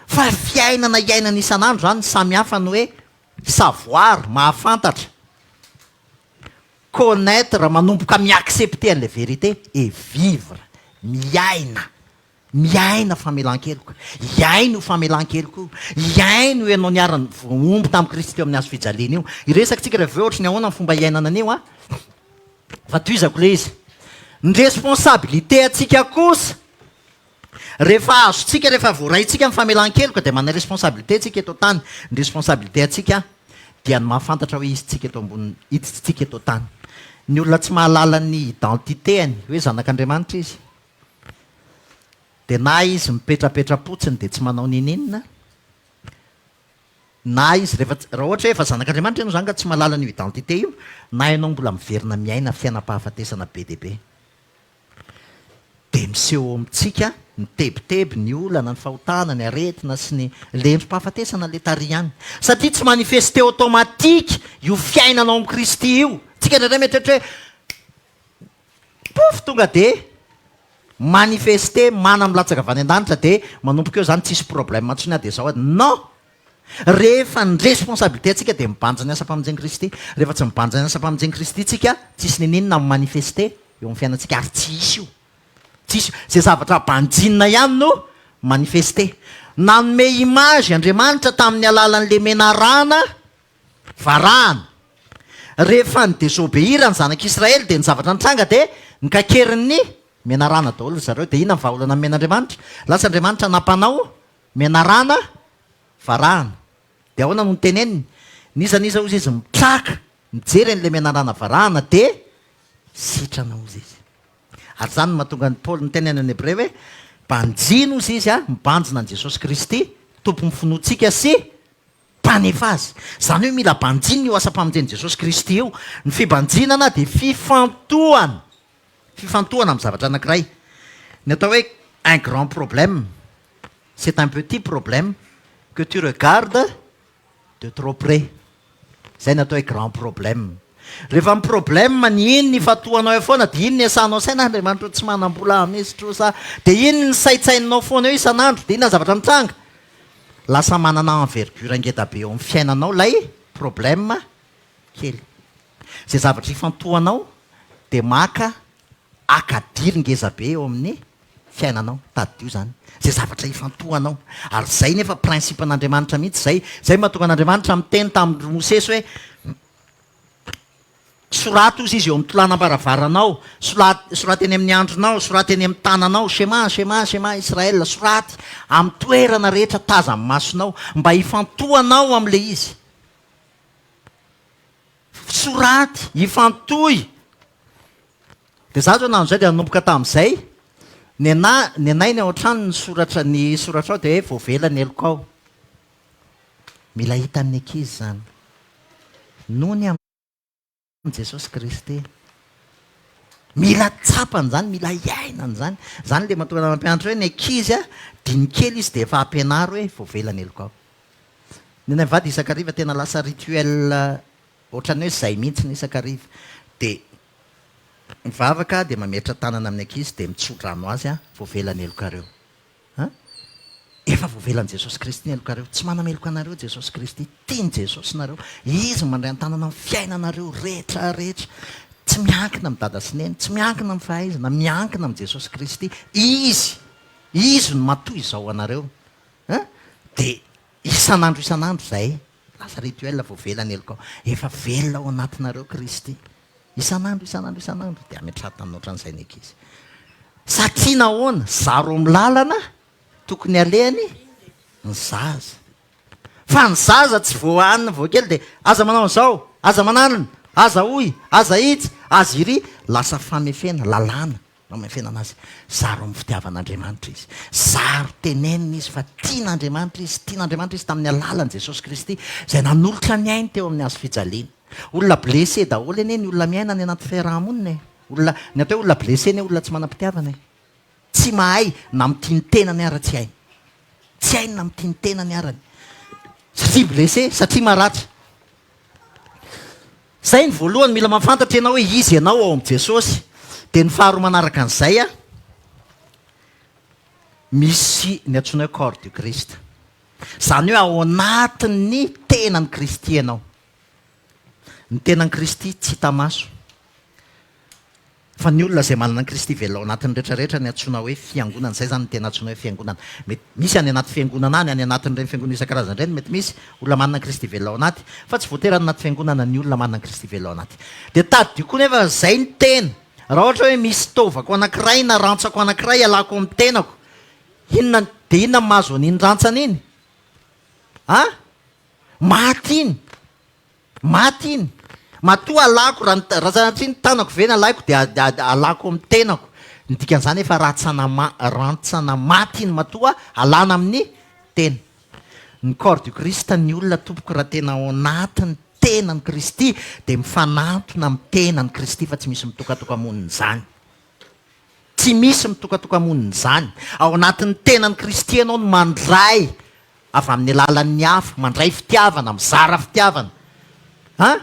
Fa fiainana iainana isan'andro izany samy hafa ny hoe savoir, mahafantatra, connaitre, manomboka mi-accepter an'ilay vérité et vivre, miaina. Miaina famelan-keloka. Iaino io famelan-keloka io. Iaino io ianao niara-voahombo tamin'i Kristy teo amin'ny hazo fijaliana io. Hiresaka tsika rehefa avy eo ohatry ny ahoana ny fomba iainana an'io an. Fa tohizako ilay izy. Ny responsabilité antsika kosa, rehefa azontsika, rehefa voaraintsika ny famelan-keloka dia manana responsabilité tsika eto an-tany. Ny responsabilité antsika dia ny mahafantatra hoe izy tsika eto ambony, izy tsika eto an-tany. Ny olona tsy mahalala ny identité-ny, hoe zanak'Andriamanitra izy, Dia na izy mipetrapetra-potsiny dia tsy manao ninininona, na izy rehefa tsy, raha ohatra hoe efa zanak'Andriamanitra ianao izany ka tsy mahalala an'io identité io, na ianao mbola miverina miaina fiainam-pahafatesana be dia be. Dia miseho ao amintsika ny tebiteby, ny olana, ny fahotana, ny aretina sy ny ilay endri-pahafatesana ilay tary ihany. Satria tsy manifester automatique io fiainana ao amin'i Kristy io. Tsika indraindray mieritreritra hoe Pouf tonga de manifester mana milatsaka avy any an-danitra de manomboka eo zany tsisy problème intsony aho de zao non! Rehefa ny responsabilité antsika de mibanjina ny asam-pamonjen'i Kristy, rehefa tsy mibanjina ny asam-pamonjen'i Kristy tsika tsisy niniana mi-manifester eo amin'ny fiainantsika ary tsy hisy io, tsy hisy io, zay zavatra banjinina ihany no manifester. Nanome image Andriamanitra tamin'ny alalan'le menarana Varahana. Rehefa ni-desobeir ny zanak'Israely dia ny zavatra nitranga dia nikakerin'ny menarana daholo ry zareo. Dia inona ny vahaolana nomen'Andriamanitra? Lasa Andriamanitra nampanao menarana varahana. Dia ahoana no noteneniny? N'iza n'iza hozy izy mitraka mijery an'ilay menarana varahana dia sitrana hozy izy. Ary izany no mahatonga an'i Paoly niteny any amin'ny Hebreo hoe, Banjino hozy izy, mibanjina an'i Jesosy Kristy, Tompon'ny finoantsika sy Mpanefa azy. Izany hoe mila banjinina io asam-pamonjen'i Jesosy Kristy io. Ny fibanjinana dia fifantohana. Fifantohana amin'ny zavatra anankiray. Ny atao hoe un grand problème, c'est un petit problème que tu regardes de trop près. Izay ny atao hoe grand problème. Rehefa ny problème ny iny ny ifantohanao eo foana dia iny ny iasanao saina, Andriamanitra ô tsy manam-bola aho misy trosa aho. Dia iny ny saintsaininao foana eo isan'andro. Dia inona ny zavatra mitranga? Lasa manana envergure ngeda be eo amin'ny fiainanao ilay problème kely. Izay zavatra ifantohanao dia maka akadily ngeza be eo amin'ny fiainanao. Tadidio izany. Izay zavatra ifantohanao. Ary izay nefa principe an'Andriamanitra mihitsy izay. Izay mahatonga an'Andriamanitra miteny tamin'i Mosesy hoe, Soraty hozy izy eo amin'ny tolanam-baravaranao, soraty eny amin'ny andronao, soraty eny amin'ny tananao, Shema, Shema, Shema Israel, soraty amin'ny toerana rehetra tazan'ny masonao, mba hifantohanao amin'ilay izy. Soraty, ifantohy. Dia za zao nahandro izay dia nanomboka tamin'izay, nenà, nenay ny ao an-trano ny soratra, ny soratra ao dia hoe voavela ny helokao. Mila hitan'ny ankizy izany. Noho ny amin'i Jesosy Kristy. Mila tsapany izany, mila iainany izany. Izany ilay mahatonga anah mampianatra hoe ny ankizy diny kely izy dia efa ampianaro hoe voavela ny helokao. Ny anay mivady isan-kariva tena lasa rituel ohatran'ny hoe izay mihitsy ny isan-kariva. Dia mivavaka dia mametra-tanana amin'ny ankizy dia mitso-drano azy voavela ny helokareo. An! Efa voavelan'i Jesosy Kristy ny helokareo. Tsy manameloka anareo Jesosy Kristy. Tian'i Jesosy nareo. Izy no mandray an-tanana ny fiainanareo rehetra rehetra. Tsy miankina amin'i dada sy neny, tsy miankina amin'ny fahaizana, miankina amin'i Jesosy Kristy. Izy, Izy no matoy izao ho anareo. Hein? Dia isan'andro isan'andro izay, lasa rituel voavela ny helokao. Efa velona ao anatinareo Kristy. Isan'andro isan'andro isan'andro. Dia ametraha-tanana ohatran'izay ny ankizy. Satria nahoana? Zaro amin'ny lalana tokony alehany ny zaza. Fa ny zaza tsy voahanina vao kely dia aza manao an'izao, aza mananona, aza hoy, aza itsy, aza iry, lasa famefena, lalàna no amefena anazy. Zaro amin'ny fitiavan'Andriamanitra izy. Zaro tenenina izy fa tian'Andriamanitra izy, tian'Andriamanitra izy tamin'ny alalan'i Jesosy Kristy izay nanolotra ny ainy teo amin'ny hazo fijaliana. Olona blessé daholo anie ny olona miaina any anaty fiaraha-monina e. Olona, ny atao hoe olona blessé anie olona tsy manam-pitiavana e. Tsy mahay na mitia ny tenany ara tsy hainy. Tsy hainy na mitia ny tenany arany. Satria blessé, satria maratra. Zay ny voalohany, mila mahafantatra ianao hoe iza ianao ao amin'i Jesosy. Dia ny faharoa manaraka an'izay a, misy ny antsoina hoe corps du Christ. Izany hoe ao anatin'ny tenan'i Kristy ianao. Ny tenan'i Kristy tsy hita maso. Fa ny olona izay manana an'i Kristy velona ao anatiny rehetra rehetra ny antsoina hoe fiangonana, izay izany no tena antsoina hoe fiangonana. Mety misy any anaty fiangonana any, any anatin'ireny fiangonana isan-karazany ireny mety misy olona manana an'i Kristy velona ao anaty, fa tsy voatery any anaty fiangonana ny olona manana an'i Kristy velona ao anaty. Dia tadidio koa nefa izay ny tena. Raha ohatra hoe misy taovako anankiray na rantsako anankiray alako amin'ny tenako, inona, dia inona no mahazo an'iny rantsana iny? An? Maty iny. Maty iny. Matoa alako, raha raha sanatria ny tanako ve no alaiko dia alako amin'ny tenako. Ny dikan'izany efa ratsana ma- rantsana maty iny matoa alana amin'ny tena. Ny corps du Christ ny olona tompoko raha tena ao anatin'ny tenan'i Kristy dia mifanantona amin'ny tenan'i Kristy fa tsy misy mitokatoka-monina izany. Tsy misy mitokatoka-monina izany. Ao anatin'ny tenan'i Kristy ianao no mandray avy amin'ny alalan'ny hafa, mandray fitiavana, mizara fitiavana. An?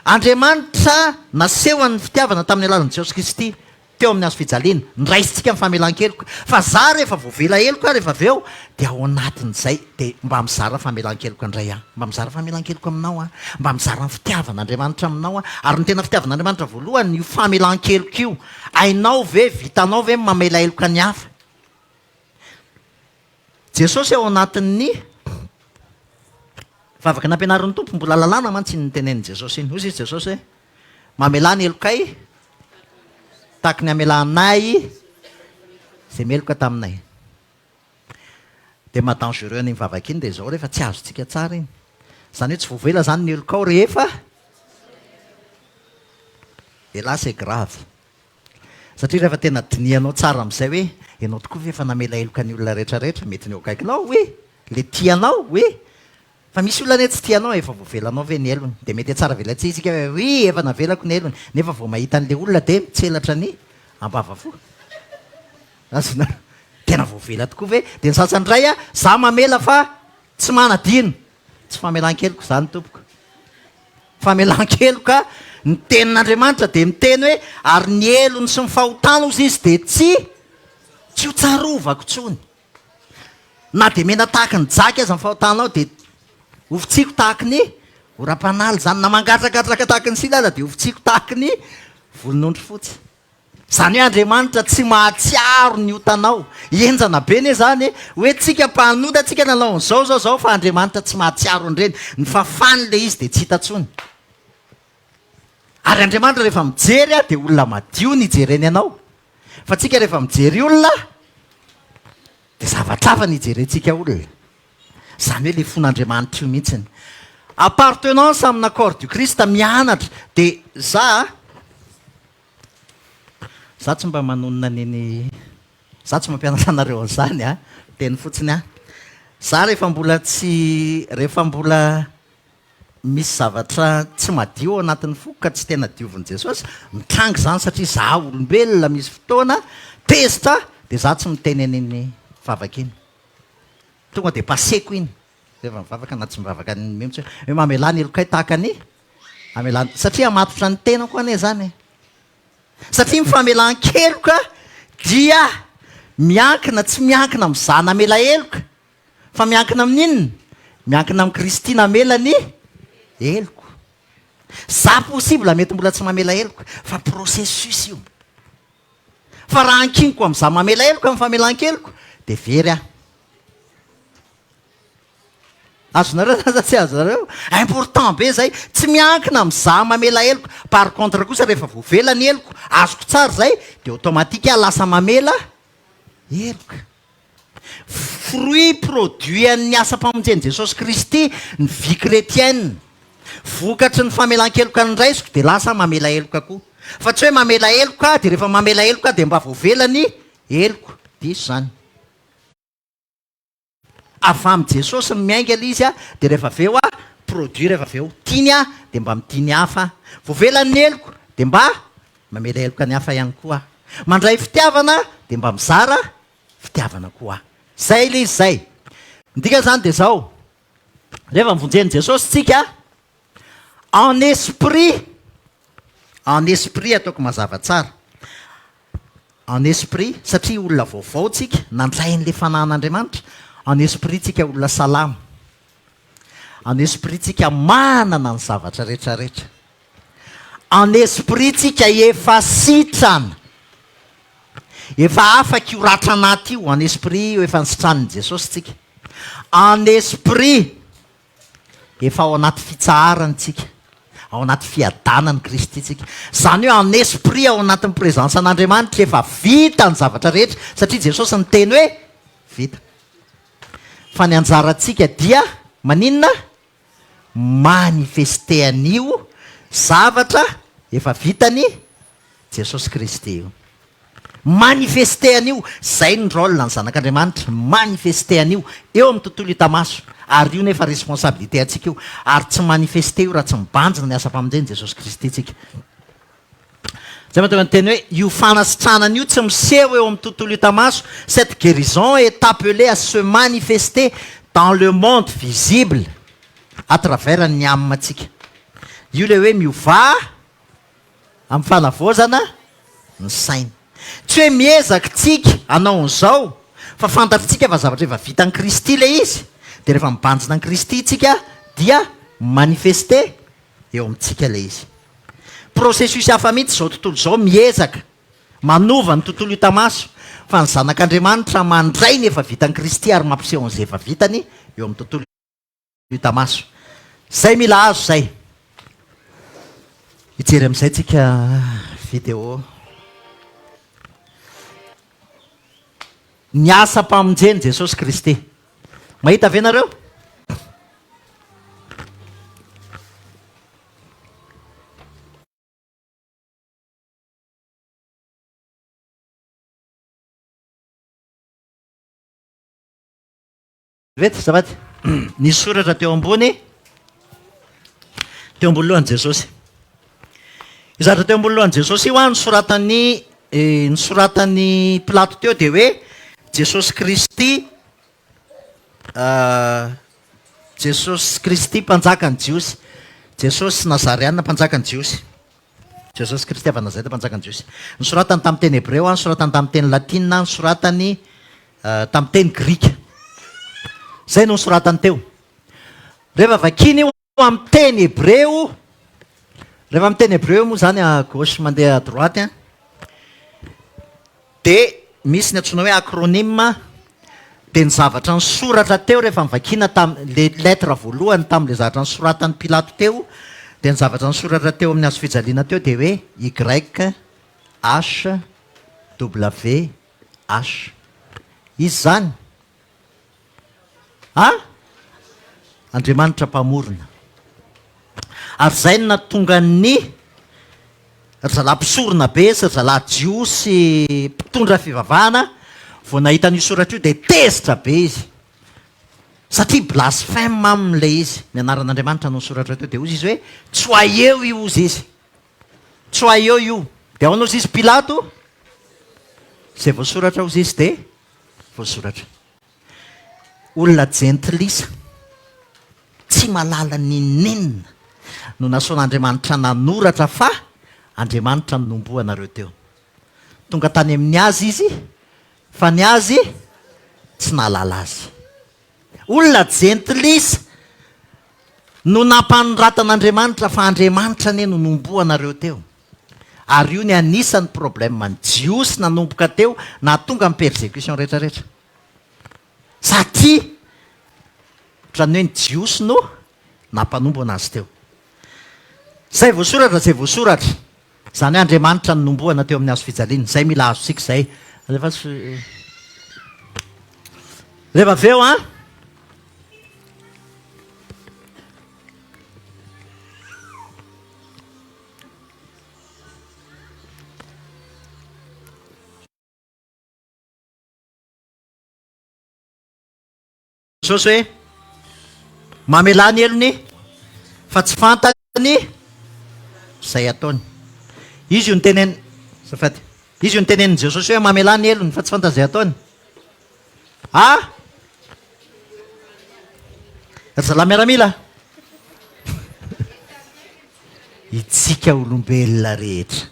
Andriamanitra nasehony ny fitiavana tamin'ny alalan'i Jesosy Kristy teo amin'ny hazo fijaliana. Noraisintsika ny famelan-keloka. Fa za rehefa voavela heloka aho rehefa avy eo, dia ao anatin'izay dia mba mizara famelan-keloka indray aho. Mba mizara famelan-keloka aminao aho. Mba mizara ny fitiavan'Andriamanitra aminao aho. Ary ny tena fitiavan'Andriamanitra voalohany io famelan-keloka io. Hainao ve, vitanao ve ny mamela heloka ny hafa? Jesosy ao anatin'ny vavaka nampianarin'ny Tompo, mbola lalàna mantsy iny notenenin'i Jesosy iny. Hoy izy Jesosy hoe, Mamelà ny helokay tahaky ny hamelanay izay meloka taminay. Dia maha dangereux an'iny vavaka iny dia izao rehefa tsy azontsika tsara iny. Izany hoe tsy voavela izany ny helokao rehefa Et là c'est grave. Satria rehefa tena dinihanao tsara amin'izay hoe ianao tokoa ve efa namela heloka ny olona rehetra rehetra, mety ny eo akaikinao oui, le tia anao oui, fa misy olona anie tsy tia anao efa voavelanao ve ny helony, dia mety hatsara velatsihy isika hoe oui efa navelako ny helony, nefa vao mahita an'le olona dia mitselatra ny ambavafo. Azonareo? Tena voavela tokoa ve? Dia ny sasany indray a, za mamela fa tsy manadino. Tsy famelan-keloka izany tompoko. Famelan-keloka, ny tenin'Andriamanitra dia miteny hoe ary ny helony sy ny fahotany hozy izy dia tsy tsy ho tsarovako intsony. Na dia mena tahaky ny jaky aza ny fahotanao dia hofotsiako tahaky ny oram-panala izany, na mangatrakatraka tahaky ny sila aza dia hofotsiako tahaky ny volon'ondry fotsy. Izany hoe Andriamanitra tsy mahatsiaro ny otanao. Henjana be anie izany e! Hoe tsika mpanota tsika nanao an'izao zao zao fa Andriamanitra tsy mahatsiaro an'ireny. Ny fafany ilay izy dia tsy hita intsony. Ary Andriamanitra rehefa mijery dia olona madio ny ijereny anao. Fa tsika rehefa mijery olona dia zavatra hafa ny ijerentsika olona. Izany hoe ilay fon'Andriamanitra io mihitsiny. Appartenance amina corps du Christ mianatra dia za Za tsy mba manonona an'iny, za tsy mampianatra anareo an'izany a, miteny fotsiny aho. Za rehefa mbola tsy, rehefa mbola misy zavatra tsy madio ao anatin'ny foko ka tsy tena diovin'i Jesosy, mitranga izany satria za olombelona misy fotoana tezitra dia za tsy miteny an'iny vavaka iny. Tonga dia paseko iny rehefa mivavaka na tsy mivavaka mihitsy hoe mamelà ny helokay tahaka ny Hamelana, satria hamatotra ny tenako anie izany e. Satria ny famelan-keloka dia miankina, tsy miankina amin'izaho namela heloka. Fa miankina amin'ny inona? Miankina amin'i Kristy namela ny heloko. Za possible mety mbola tsy mamela heloka fa processus io. Fa raha ankiniko amin'izaho mamela heloka ny famelan-keloko dia very aho. Azonareo zany sa tsy azonareo? Important be zay, tsy miankina amin'izaho mamela heloka. Par contre kosa rehefa voavela ny heloko, azoko tsara zay, dia automatique aho lasa mamela heloka. Fruit produit an'ny asam-pamonjen'i Jesosy Kristy ny vie chrétienne. Vokatry ny famelan-keloka noraisiko dia lasa mamela heloka koa. Fa tsy hoe mamela heloka aho dia rehefa mamela heloka aho dia mba voavela ny heloko. Diso izany. Avy amin'i Jesosy no miainga ilay izy dia rehefa avy eo aho produit rehefa avy eo. Tiany aho dia mba mitia ny hafa aho. Voavela ny heloko dia mba mamela heloka ny hafa ihany koa aho. Mandray fitiavana dia mba mizara fitiavana koa aho. Zay ilay izy zay. Ny dikan'izany dia izao, rehefa novonjen'i Jesosy tsika, en esprit, en esprit ataoko mazava tsara, en esprit, satria olona vaovao tsika, nandray an'ilay fanahin'Andriamanitra, en esprit tsika olona salama, en esprit tsika manana ny zavatra rehetra rehetra, en esprit tsika efa sitrana. Efa afaka io ratra anaty io, en esprit io efa nisitranin'i Jesosy tsika. En esprit efa ao anaty fitsaharany tsika, ao anaty fiadanan'i Kristy tsika. Izany hoe en esprit ao anatin'ny présence an'Andriamanitra efa vita ny zavatra rehetra satria Jesosy niteny hoe vita. Fa ny anjarantsika dia maninona? Manifester an'io zavatra efa vitan'i Jesosy Kristy io. Manifester an'io, zay ny rôle ny zanak'Andriamanitra, manifester an'io eo amin'ny tontolo hita maso, ary io nefa responsabilité antsika io, ary tsy manifester io raha tsy mibanjina ny asam-pamonjen'i Jesosy Kristy tsika. Zay mahatonga ny teny hoe io fanasitranana io tsy miseho eo amin'ny tontolo hita maso, cette guérison est appelée à se manifester dans le monde visible à travers ny âme tsika. Io le hoe miovà Amin'ny fanavaozana ny saina. Tsy hoe miezaka tsika hanao an'izao fa fantatritsika fa zavatra efa vitan'i Kristy ilay izy, dia rehefa mibanjina an'i Kristy tsika dia manifester eo amintsika ilay izy. Processus hafa mihitsy izao tontolo izao miezaka manova ny tontolo hita maso fa ny zanak'Andriamanitra mandray ny efa vitan'i Kristy ary mampiseho an'izay efa vitany eo amin'ny tontolo hita maso. Zay mila azo zay. Hijery amin'izay tsika vidéo. Ny asam-pamonjen'i Jesosy Kristy. Mahita ve nareo? Vetivety azafady. Nisy soratra teo ambony, teo ambony lohan'i Jesosy. Io zavatra teo ambony lohan'i Jesosy io an, nosoratan'i, nosoratan'i Pilato teo dia hoe Jesosy Kristy, Jesosy Kristy mpanjakan'ny Jiosy. Jesosy Nazareana mpanjakan'ny Jiosy. Jesosy Kristy avy Nazareta mpanjakan'ny Jiosy. Nosoratany tamin'ny teny hebreo, nosoratany tamin'ny teny latina, nosoratany tamin'ny teny grika. Izay no nosoratany teo. Rehefa vakiana io amin'ny teny hebreo, rehefa amin'ny teny hebreo moa izany à gauche mandeha à droite an, dia misy ny antsoina hoe acronyme, dia ny zavatra nisoratra teo rehefa novakiana tam- le lettre voalohany tamin'ilay zavatra nosoratan'i Pilato teo, dia ny zavatra nisoratra teo amin'ny hazo fijaliana teo dia hoe YHWH. Iza izany? A? Andriamanitra Mpamorona. Ary izay no nahatonga ny ry zalahy mpisorona be sy ry zalahy jiosy mpitondra fivavahana vao nahita an'io soratra io dia tezitra be izy. Satria blasphème aminy ilay izy. Ny anaran'Andriamanitra no nisoratra teo. Dia hozy izy hoe, tsoahy eo io hozy izy. Tsoahy eo io. Dia ahoana hozy izy Pilato? Izay voasoratra hozy izy dia voasoratra. Olona jentilisa, tsy mahalala n'inon'inona no nasaon'Andriamanitra nanoratra fa Andriamanitra no nombohanareo teo. Tonga tany amin'ny azy izy fa ny azy tsy nahalala azy. Olona jentilisa no nampanoratan'Andriamanitra fa Andriamanitra anie no nomboanareo teo. Ary io ny anisan'ny problème ny Jiosy nanomboka teo nahatonga ny persecution rehetra rehetra. Satria ohatran'ny hoe ny Jiosy no nampanomboana azy teo. Izay voasoratra izay voasoratra. Izany hoe Andriamanitra no nombohana teo amin'ny hazo fijaliana. Izay mila azontsika izay. Alefaso. Rehefa avy eo an. Jesosy hoe, Mamelà ny helony fa tsy fantany izay ataony. Izy io nitenen, azafady. Izy io nitenenin'i Jesosy hoe mamelà ny helony fa tsy fantany izay ataony. Ah! Ry zalahy miaramila! Itsika olombelona rehetra.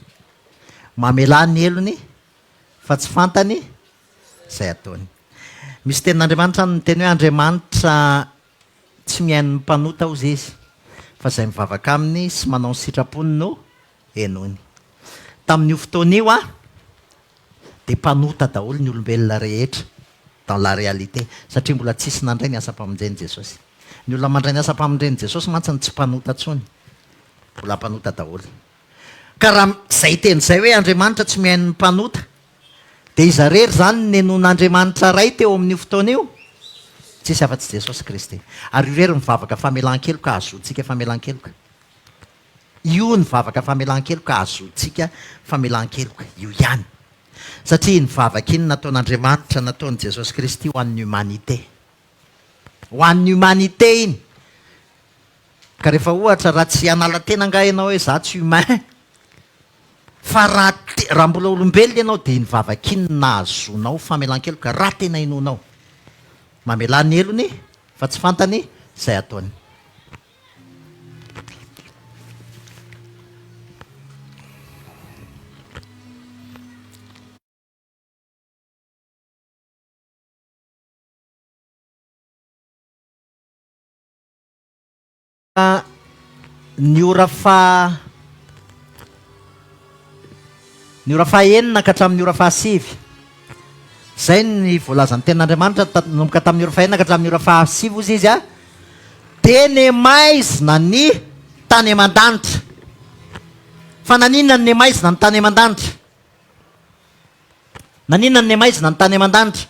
Mamelà ny helony fa tsy fantany izay ataony. Misy tenin'Andriamanitra any miteny hoe Andriamanitra tsy mihaino ny mpanota hozy izy fa izay mivavaka aminy sy manao ny sitrapony no henoiny. Tamin'io fotoana io an dia mpanota daholo ny olombelona rehetra dans la réalité satria mbola tsisy nandray ny asam-pamonjen'i Jesosy. Ny olona mandray ny asam-pamonjen'i Jesosy mantsy no tsy mpanota intsony, mbola mpanota daholo. Ka raha izay teny izay hoe Andriamanitra tsy mihaino ny mpanota Dia iza irery izany no nenoin'Andriamanitra Ray teo amin'io fotoana io? Tsisy afa-tsy Jesosy Kristy. Ary io irery ny vavaka famelan-keloka ahazoantsika famelan-keloka. Io ny vavaka famelan-keloka ahazoantsika famelan-keloka. Io ihany. Satria iny vavaka iny nataon'Andriamanitra, nataon'i Jesosy Kristy ho an'ny humanité. Ho an'ny humanité iny. Ka rehefa ohatra raha tsy hanala tena angaha ianao hoe za tsy humain, fa raha te, raha mbola olombelona ianao dia iny vavaka iny no nahazoanao famelan-keloka raha tena inoanao. Mamelà ny helony fa tsy fantany izay ataony. Ny ora faha Ny ora fahaenina ka hatramin'ny ora fahasivy. Izay ny voalazan'ny tenin'Andriamanitra nanomboka tamin'ny ora fahaenina ka hatramin'ny ora fahasivy hozy izy a. Dia nemaizina ny tany aman-danitra. Fa naninona no nemaizina ny tany aman-danitra? Naninona no nemaizina ny tany aman-danitra?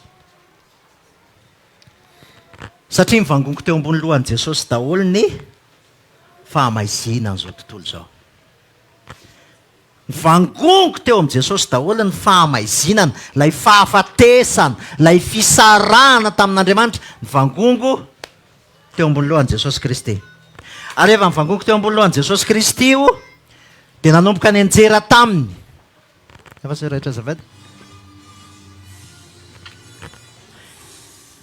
Satria nivangongo teo ambony lohan'i Jesosy daholo ny fahamaizinan'izao tontolo izao. Nivangongo teo amin'i Jesosy daholo ny fahamaizinana, ilay fahafatesana, ilay fisarahana tamin'Andriamanitra. Nivangongo teo ambony lohan'i Jesosy Kristy. Ary rehefa nivangongo teo ambony lohan'i Jesosy Kristy io, dia nanomboka nianjera taminy. Efa raitra azafady.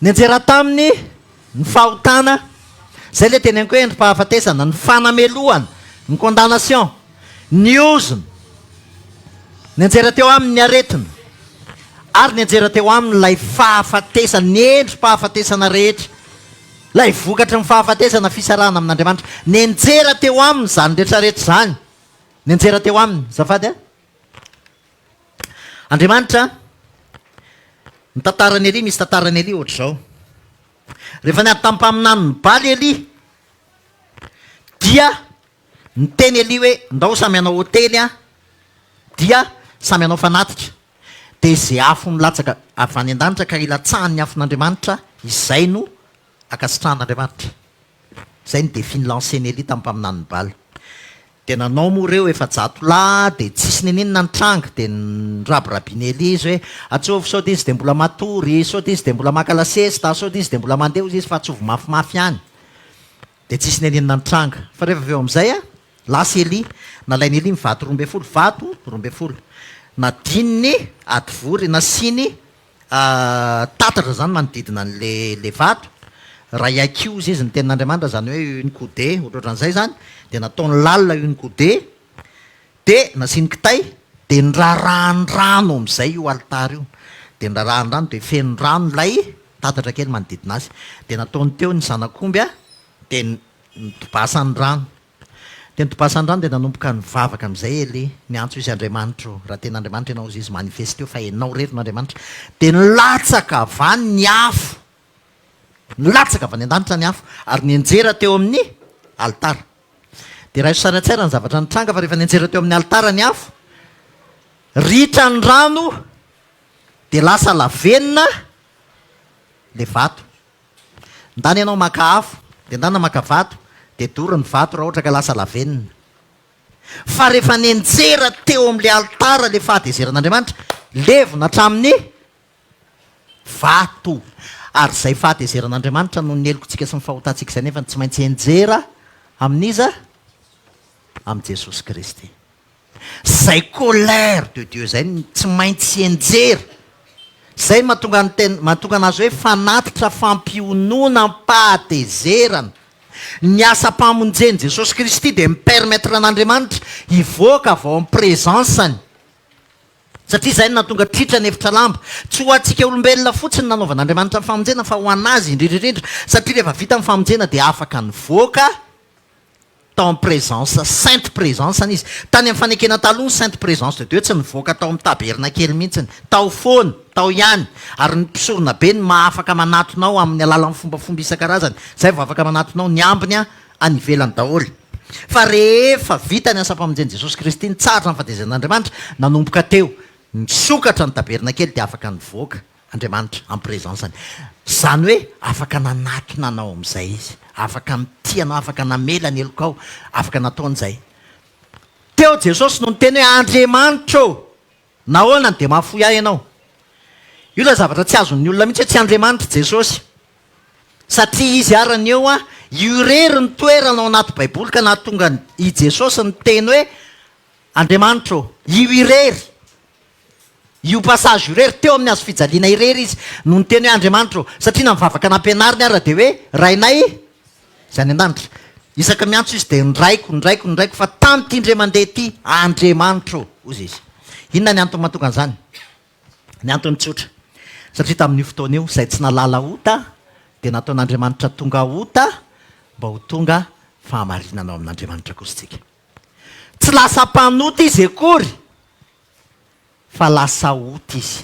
Nianjera taminy ny fahotana, izay ilay teneniko hoe endri-pahafatesana, ny fanamelohana, ny condamnation, ny ozona. Nianjera teo aminy ny aretina, ary nianjera teo aminy ilay fahafatesana, ny endri-pahafatesana rehetra, ilay vokatry ny fahafatesana, fisarahana amin'Andriamanitra. Nianjera teo aminy izany rehetra rehetra izany. Nianjera teo aminy. Azafady a. Andriamanitra, ny tantaran'i Elia, misy tantaran'i Elia ohatr'izao. Rehefa niady tamin'ny mpaminanin'i Baly Elia, dia niteny Elia hoe, ndao samy hanao hotely an, dia samy hanao fanatitra. Dia izay afo milatsaka avy any an-danitra ka ilatsahan'ny afon'Andriamanitra, izay no ankasitrahan'Andriamanitra. Izay ny défi ni-lancer-n'i Elia tamin'ny mpaminanin'i Bala. Dia nanao moa ireo 400 lahy, dia tsisy n'inon'inona nitranga, dia nirabirabin'i Elia izy hoe, Atsovy sao dia izy dia mbola matory, sao dia izy dia mbola maka lasesta, sao dia izy dia mbola mandeha hozy izy fa atsovy mafimafy ihany. Dia tsisy n'inon'inona nitranga. Fa rehefa avy eo amin'izay, lasa Elia, nalain'i Elia ny vato 12, vato 12, nadininy hadivory, nasiany Tatatra izany manodidina an'le le vato, raha i-accuse izy ny tenin'Andriamanitra izany hoe une coudée ohatrohatran'izay izany, dia nataony lalina une coudée, dia nasiany kitay, dia nirarahany rano amin'izay io alitara io, dia nirarahany rano dia feno rano ilay. Tatatra kely manodidina azy. Dia nataony teo ny zanak'omby a, dia nitobasany rano. Dia nitobasany rano dia nanomboka nivavaka amin'izay Elia. Niantso izy, Andriamanitro, raha tena Andriamanitra ianao, hozy izy, manifesteo fa ianao irery no Andriamanitra. Dia nilatsaka avy any ny afo. Nilatsaka avy any an-danitra ny afo ary nianjera teo amin'ny alitara. Dia raiso sary an-tsaina ny zavatra nitranga fa rehefa nianjera teo amin'ny alitara ny afo, ritra ny rano dia lasa lavenona le vato. Ndana ianao maka afo, dia ndana maka vato, dia dory ny vato raha ohatra ka lasa lavenona. Fa rehefa nianjera teo amin'ilay alitara ilay fahatezeran'Andriamanitra, levona hatramin'ny vato. Ary izay fahatezeran'Andriamanitra noho ny helokontsika sy ny fahotantsika izay nefa no tsy maintsy hianjera amin'iza? Amin'i Jesosy Kristy. Izay colère de Dieu izay no tsy maintsy hianjera. Izay no mahatonga ny teny, mahatonga anazy hoe fanatitra fampiononam-pahatezerana. Ny asam-pamonjen'i Jesosy Kristy dia mi-permettre an'Andriamanitra hivoaka avy ao amin'ny présence-ny. Satria izay no nahatonga tritra ny efitra lamba. Tsy ho antsika olombelona fotsiny no nanaovan'Andriamanitra ny famonjena fa ho an'Azy indrindra indrindra. Satria rehefa vita ny famonjena dia afaka nivoaka tao amin'ny présence, sainte présence-ny izy. Tany amin'ny fanekena taloha ny sainte présence de Dieu tsy nivoaka tao amin'ny tabernakely mihitsiny. Tao foana, tao ihany. Ary ny mpisoronabe no mahafaka manatona ao amin'ny alalan'ny fombafomba isan-karazany. Izay vao afaka manatona ao, ny ambiny any ivelany daholo. Fa rehefa vita ny asam-pamonjen'i Jesosy Kristy, nitsahatra ny fahatezeran'Andriamanitra, nanomboka teo, nisokatra ny tabernakely dia afaka nivoaka Andriamanitra en présence-ny. Izany hoe afaka nanatona anao amin'izay Izy, afaka mitia anao, afaka namela ny helokao, afaka nataony izay. Teo Jesosy no niteny hoe, Andriamanitra ô, nahoana no dia mahafoy ahy Ianao? Io ilay zavatra tsy azon'ny olona mihitsy hoe tsy Andriamanitra Jesosy. Satria izy ara ny eo an, io irery ny toerana ao anaty baiboly ka nahatonga an i Jesosy niteny hoe Andriamanitra ô, io irery, io passage io irery, teo amin'ny hazo fijaliana irery izy no niteny hoe Andriamanitra ô, satria na ny vavaka nampianariny ara dia hoe Rainay izay any an-danitra. Isaka miantso izy dia ny Raiko, ny Raiko, ny Raiko, fa tamin'ity indray mandeha ity, Andriamanitra ô, hozy izy. Inona ny antony mahatonga an'izany? Ny antony tsotra, satria tamin'io fotoana io, izay tsy nahalala ota dia nataon'Andriamanitra tonga ota mba ho tonga fahamarinana ao amin'Andriamanitra kosa isika. Tsy lasa mpanota izy akory fa lasa ota izy.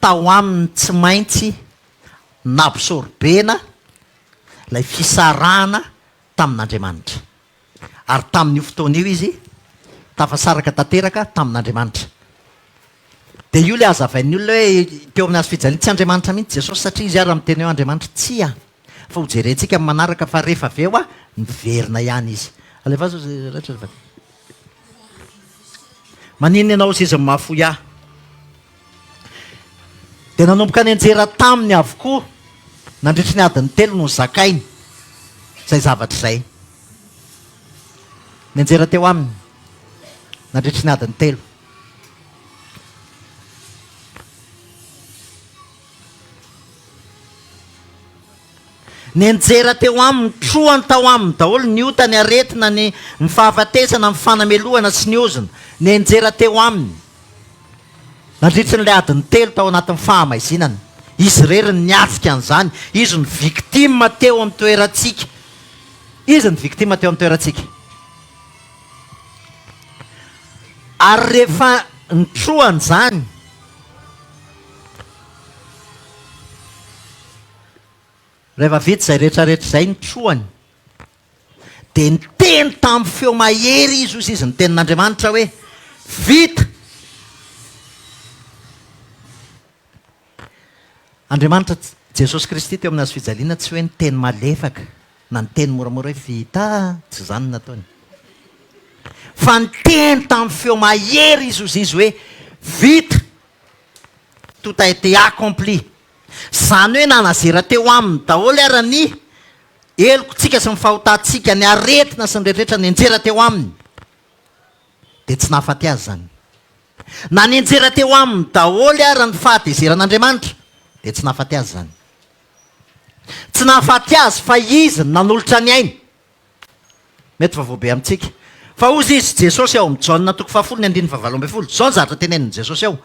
Tao aminy tsy maintsy nabsorbena ilay fisarahana tamin'Andriamanitra. Ary tamin'io fotoana io izy tafasaraka tanteraka tamin'Andriamanitra. Dia io ilay hazavain'ny olona hoe teo amin'ny hazo fijaliana, tsy Andriamanitra mihitsy Jesosy satria izy ary miteny hoe Andriamanitra. Tsia, fa hojerentsika amin'ny manaraka fa rehefa avy eo miverina ihany izy. Alefaso izay raitra azafady. Maninona ianao hozy izy no mahafoy ahy? Dia nanomboka nianjera taminy avokoa nandritry ny adiny telo nozakainy izay zavatra izay. Nianjera teo aminy nandritry ny adiny telo. Nianjera teo aminy, trohany tao aminy daholo ny ota, ny aretina, ny ny fahafatesana, ny fanamelohana sy ny ozona. Nianjera teo aminy. Nandritry ny ilay adiny telo tao anatin'ny fahamaizinana. Izy irery no niatrika an'izany. Izy no victime teo amin'ny toerantsika. Izy no victime teo amin'ny toerantsika. Ary rehefa nitrohany izany, rehefa vita izay rehetrarehetra izay nitrohany, Dia niteny tamin'ny feo mahery izy, hozy izy, ny tenin'Andriamanitra hoe, Vita! Andriamanitra, Jesosy Kristy teo amin'ny hazo fijaliana tsy hoe niteny malefaka na niteny moramora hoe vita, tsy izany no nataony. Fa niteny tamin'ny feo mahery izy, hozy izy hoe, Vita! Tout a été accompli. Izany hoe nanazera teo aminy daholo ara ny Helokontsika sy ny fahotantsika, ny aretina sy ny rehetrarehetra nianjera teo aminy, dia tsy nahafaty azy izany. Na nianjera teo aminy daholo ara ny fahatezeran'Andriamanitra, dia tsy nahafaty azy izany. Tsy nahafaty azy fa izy no nanolotra ny ainy. Mety vaovao be amintsika. Fa hozy izy, Jesosy ao amin'ny Jaona toko fahafolo ny andininy fahavalo ambin'ny folo, izao ny zavatra tenenin'i Jesosy ao.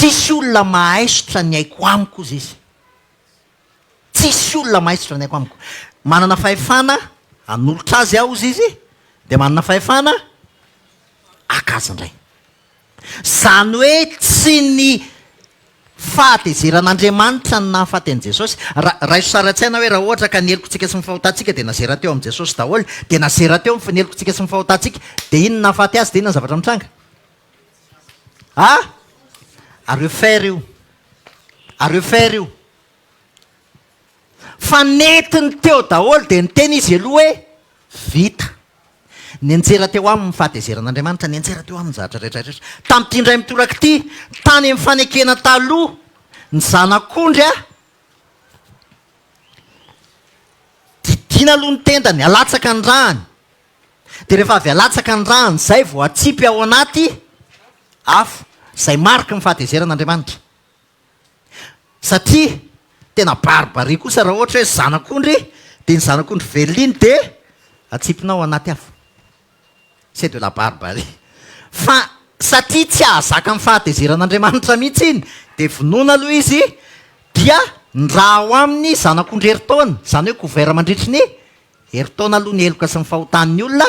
Tsisy olona mahaisotra ny aiko amiko hozy izy. Tsisy olona mahaisotra ny aiko amiko. Manana fahefana hanolotra azy aho hozy izy, dia manana fahefana haka azy indray. Izany hoe tsy ny fahatezeran'Andriamanitra no nahafaty an'i Jesosy. Ra, raiso sary an-tsaina hoe raha ohatra ka ny helokontsika sy ny fahotantsika dia nazera teo amin'i Jesosy daholo, dia nazera teo ny helokontsika sy ny fahotantsika, dia inona no nahafaty azy, dia inona ny zavatra mitranga? A! À refaire io. À refaire io. Fa nentiny teo daholo dia niteny izy aloha hoe vita. Nianjera teo aminy ny fahatezeran'Andriamanitra, nianjera teo aminy ny zavatra rehetra rehetra. Tamin'ity indray mitoraka ity, tany amin'ny fanekena taloha, ny zanak'ondry a, didiana aloha ny tendany, alatsaka ny ràny. Dia rehefa avy alatsaka ny ràny izay vao atsipy ao anaty afo, izay mariky ny fahatezeran'Andriamanitra. Satria tena barbarie kosa raha ohatra hoe zanak'ondry dia iny zanak'ondry velona iny dia atsipinao ao anaty afo. C'est de la barbarie. Fa satria tsy hahazaka ny fahatezeran'Andriamanitra mihitsy iny dia vonoina aloha izy dia ny rà ao aminy zanak'ondry herintaona, izany hoe couvert mandritry ny Herintaona aloha ny heloka sy ny fahotan'ny olona,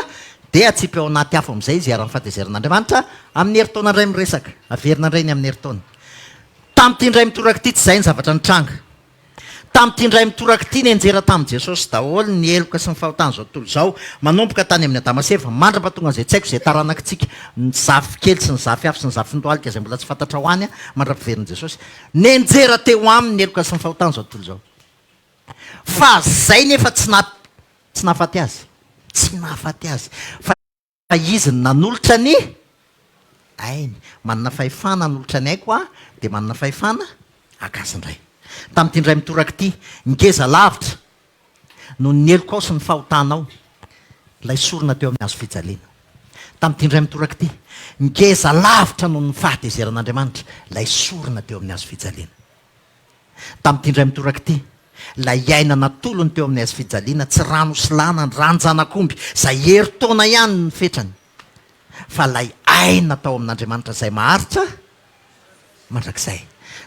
dia atsipy ao anaty afo amin'izay izy iharan'ny fahatezeran'Andriamanitra, amin'ny herintaona indray miresaka, averina indray ny amin'ny herintaona. Tamin'ity indray mitoraka ity tsy izay ny zavatra nitranga. Tamin'ity indray mitoraka ity nianjera tamin'i Jesosy daholo ny heloka sy ny fahotan'izao tontolo izao, manomboka tany amin'i Adama sy Eva, mandra-pahatonga an'izay tsy haiko izay taranakitsika, ny zafikely sy ny zafiafy sy ny zafindohalika izay mbola tsy fantatra ho any, mandra-piverin'i Jesosy. Nianjera teo aminy ny heloka sy ny fahotan'izao tontolo izao. Fa zay nefa tsy na tsy nahafaty azy. Tsy nahafaty azy. Fa izy no nanolotra ny ainy. Manana fahefana hanolotra ny aiko aho, dia manana fahefana haka azy indray. Tamin'ity indray mitoraka ity, ngeza lavitra noho ny helokao sy ny fahotanao ilay sorona teo amin'ny hazo fijaliana. Tamin'ity indray mitoraka ity, ngeza lavitra noho ny fahatezeran'Andriamanitra ilay sorona teo amin'ny hazo fijaliana. Tamin'ity indray mitoraka ity, ilay aina natolony teo amin'ny hazofijaliana, tsy rano sy lana, ny ran-janak'omby, izay herintaona ihany ny fetrany, fa ilay aina tao amin'Andriamanitra izay maharitra mandrakizay.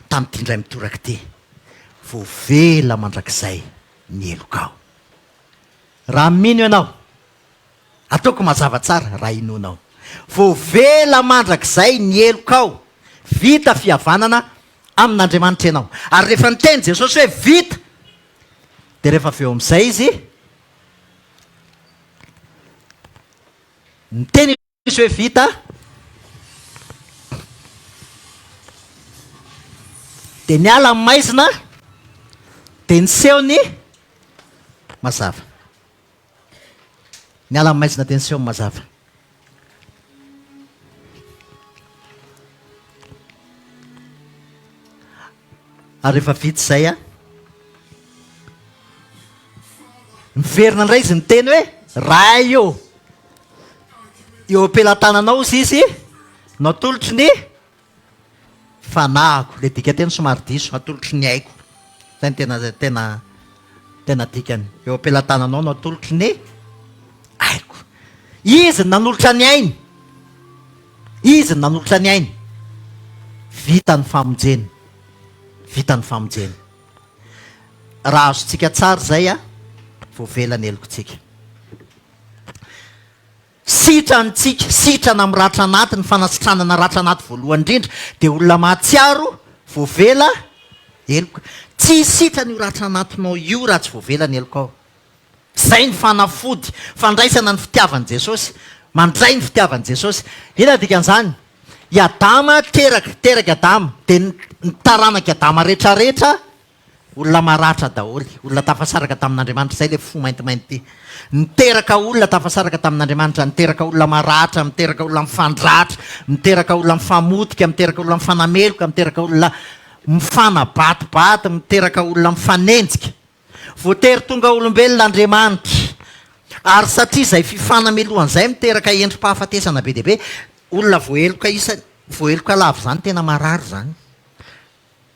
Tamin'ity indray mitoraka ity, voavela mandrakizay ny helokao. Raha mino ianao, Ataoko mazava tsara raha inoanao. Voavela mandrakizay ny helokao. Vita fihavanana amin'Andriamanitra ianao. Ary rehefa niteny Jesosy hoe vita, dia rehefa avy eo amin'izay Izy niteny Izy hoe vita, dia niala ny maizina, dia niseho ny mazava. Niala ny maizina dia niseho ny mazava. Ary rehefa vita izay a, miverina indray izy niteny hoe, Ray ô, eo am-pelatananao hozy izy no atolotro ny Fanahiko, ilay dikanteny somary diso, atolotro ny aiko. Izay no tena tena tena dikany. Eo am-pelatananao no atolotro ny aiko. Izy no nanolotra ny ainy. Izy no nanolotra ny ainy. Vita ny famonjena. Vita ny famonjena. Raha azontsika tsara izay a, voavela ny helokontsika. Sitrantsika, sitrana amin'ny ratra anaty, ny fanasitranana ratra anaty voalohany indrindra dia olona mahatsiaro voavela heloka. Tsy sitrana io ratra anatinao io raha tsy voavela ny helokao. Izay ny fanafody, fandraisana ny fitiavan'i Jesosy, mandray ny fitiavan'i Jesosy. Inona ny dikan'izany? I Adama teraka, terak'i Adama, dia ny taranak'i Adama rehetrarehetra Olona maratra daholo, olona tafasaraka tamin'Andriamanitra, izay ilay fo maintimainty ity. Niteraka olona tafasaraka tamin'Andriamanitra, niteraka olona maratra, miteraka olona mifandratra, miteraka olona mifamotika, miteraka olona mifanameloka, miteraka olona mifanabatibaty, miteraka olona mifanenjika. Voatery tonga olombelona Andriamanitra. Ary satria izay fifanamelohana izay miteraka endri-pahafatesana be dia be, olona voaheloka isa, voaheloka lava izany tena marary izany.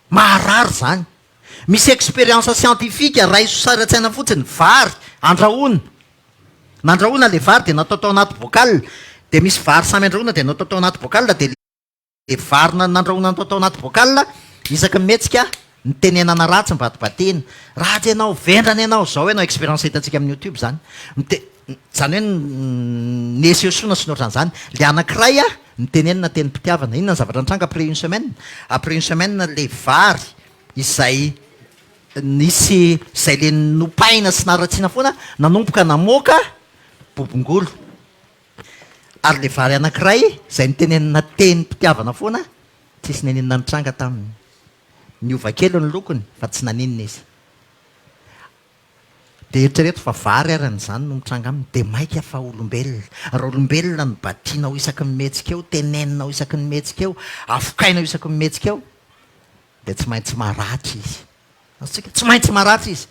Maharary izany. Misy expérience scientifique, raiso sary an-tsaina fotsiny, vary andrahoina, nandrahoina le vary dia natao tao anaty bocal, dia misy vary samy andrahoina dia natao tao anaty bocal dia. Vary nandrahoina natao tao anaty bocal, isaky ny mihetsika, nitenenana ratsy mivadibadihina, ratsy ianao, vendrana ianao, zao ianao, expérience hitantsika amin'ny youtube zany, mite- zany hoe nesoesoina sy ny ohatran'izany, le anakiray a, nitenenina tenim-pitiavana, inona ny zavatra nitranga après une semaine? Après une semaine le vary izay nisy, izay le nopaina sy naratsiana foana, nanomboka namoaka bobongolo. Ary ilay vary anankiray izay notenenina tenim-pitiavana foana, tsisy n'inon'inona nitranga taminy. Niova kely ny lokony fa tsy naninona izy. Dia eritrereto fa vary ary an'izany no mitranga aminy, dia maika fa olombelona. Raha olombelona no batianao isaky ny mihetsika eo, teneninao isaky ny mihetsika eo, afokainao isaky ny mihetsika eo, dia tsy maintsy maratra izy. Azontsika? Tsy maintsy maratra izy.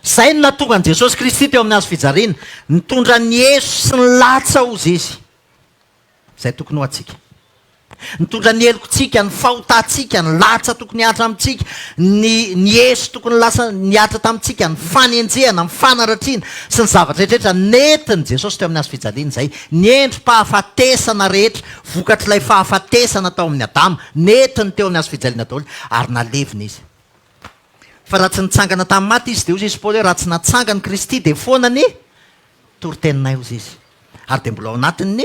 Izay no nahatonga an'i Jesosy Kristy teo amin'ny hazo fijaliana. Nitondra ny eso sy ny latsa hozy Izy. Izay tokony ho antsika. Nitondra ny helokontsika, ny fahotantsika, ny latsa tokony hihatra amintsika, ny ny eso tokony lasa nihatra tamintsika, ny fanenjehana, ny fanaratsiana, sy ny zavatra rehetra nentin'i Jesosy teo amin'ny hazo fijaliana izay. Ny endri-pahafatesana rehetra vokatr'ilay fahafatesana tao amin'i Adama, nentiny teo amin'ny hazo fijaliana daholo, ary nalevina Izy. Fa raha tsy nitsangana tamin'ny maty Izy, dia hozy izy Paoly hoe, raha tsy natsangan'i Kristy dia foana ny toriteninay, hozy izy. Ary dia mbola ao anatin'ny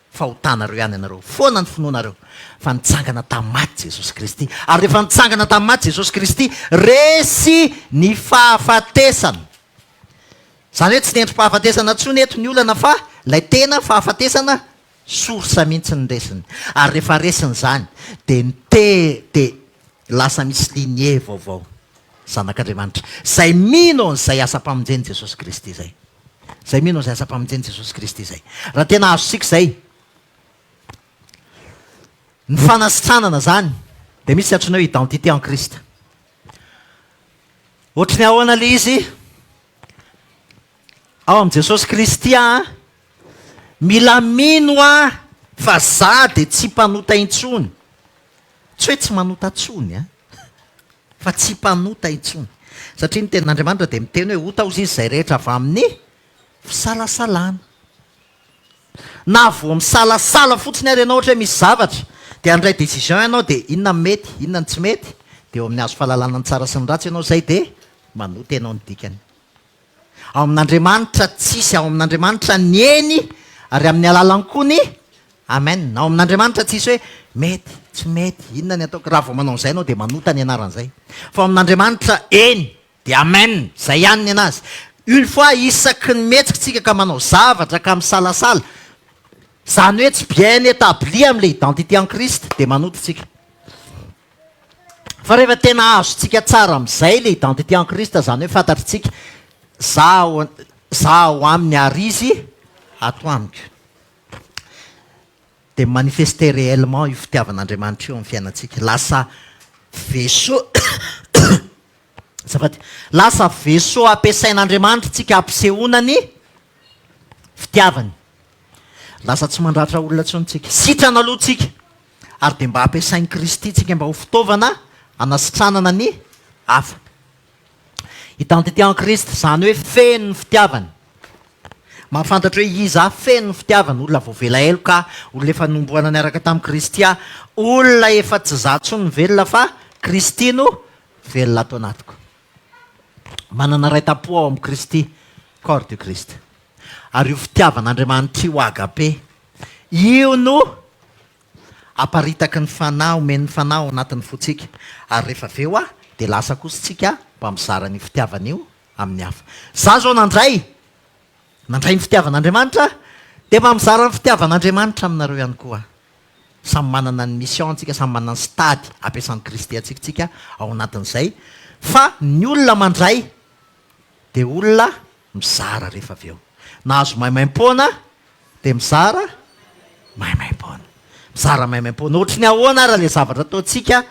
fahotanareo ihany ianareo. Foana ny finoanareo. Fa nitsangana tamin'ny maty Jesosy Kristy. Ary rehefa nitsangana tamin'ny maty Jesosy Kristy, resy ny fahafatesana. Izany hoe tsy ny endri-pahafatesana intsony eto ny olana fa ilay tena fahafatesana source mihitsy ny resiny. Ary rehefa resiny izany dia ny te dia lasa misy lignée vaovao. Zanak'Andriamanitra. Izay mino an'izay asam-pamonjen'i Jesosy Kristy izay. Izay mino an'izay asam-pamonjen'i Jesosy Kristy izay. Raha tena azontsika izay, ny fanasitranana izany dia misy antsoina hoe identité en Christ. Ohatry ny ahoana ilay izy? Ao amin'i Jesosy Kristy aho, mila mino aho fa za dia tsy mpanota intsony. Tsy hoe tsy manota intsony an, fa tsy mpanota intsony. Satria ny tenin'Andriamanitra dia miteny hoe ota hozy izy izay rehetra avy amin'ny fisalasalana. Na vao misalasala fotsiny ary ianao ohatra hoe misy zavatra dia handray décision ianao dia inona no mety, inona no tsy mety, dia eo amin'ny hazo fahalalana ny tsara sy ny ratsy ianao izay dia manota ianao ny dikany. Ao amin'Andriamanitra tsisy, ao amin'Andriamanitra ny eny ary amin'ny alalany koa ny amen. Ao amin'Andriamanitra tsisy hoe mety, tsy mety, inona ny ataoko, raha vao manao an'izay ianao dia manota ny anaran'izay. Fa ao amin'Andriamanitra eny dia amen, izay ihany ny anazy. Une fois isaky ny mihetsika tsika ka manao zavatra ka misalasala, izany hoe tsy bien établi amin'ilay identité en Christ dia manota tsika. Fa rehefa tena azontsika tsara amin'izay ilay identité en Christ, izany hoe fantatritsika, za za ao aminy ary izy ato amiko, dia mi-manifester réellement io fitiavan'Andriamanitra io amin'ny fiainantsika. Lasa vaisseau, azafady, lasa vaisseau ampiasain'Andriamanitra tsika hampisehoana ny fitiavany. Lasa tsy mandratra olona intsony tsika. Sitrana aloha tsika. Ary dia mba ampiasain'i Kristy tsika mba ho fitaovana hanasitranana ny hafa. Identité en Christ, izany hoe feno ny fitiavany. Mahafantatra hoe iza aho, feno ny fitiavany, olona voavela heloka aho, olona efa nohomboana niaraka tamin'i Kristy aho, olona efa tsy izaho intsony no velona fa Kristy no velona ato anatiko. Manana ray tam-po ao amin'i Kristy, corps du Christ. Ary io fitiavan'Andriamanitra io, agape, io no aparitaky ny Fanahy, omen'ny Fanahy ao anatin'ny fontsika. Ary rehefa avy eo dia lasa kosa isika mba mizara an'io fitiavana io amin'ny hafa. Izaho izao nandray, nandray ny fitiavan'Andriamanitra, dia mba mizara ny fitiavan'Andriamanitra aminareo ihany koa aho. Samy manana ny mission tsika, samy manana ny stade ampiasan'i Kristy antsika tsika ao anatin'izay, fa ny olona mandray dia olona mizara rehefa avy eo. Nahazo maimaimpoana dia mizara maimaimpoana. Mizara maimaimpoana. Ohatry ny ahoana ary ilay zavatra ataontsika?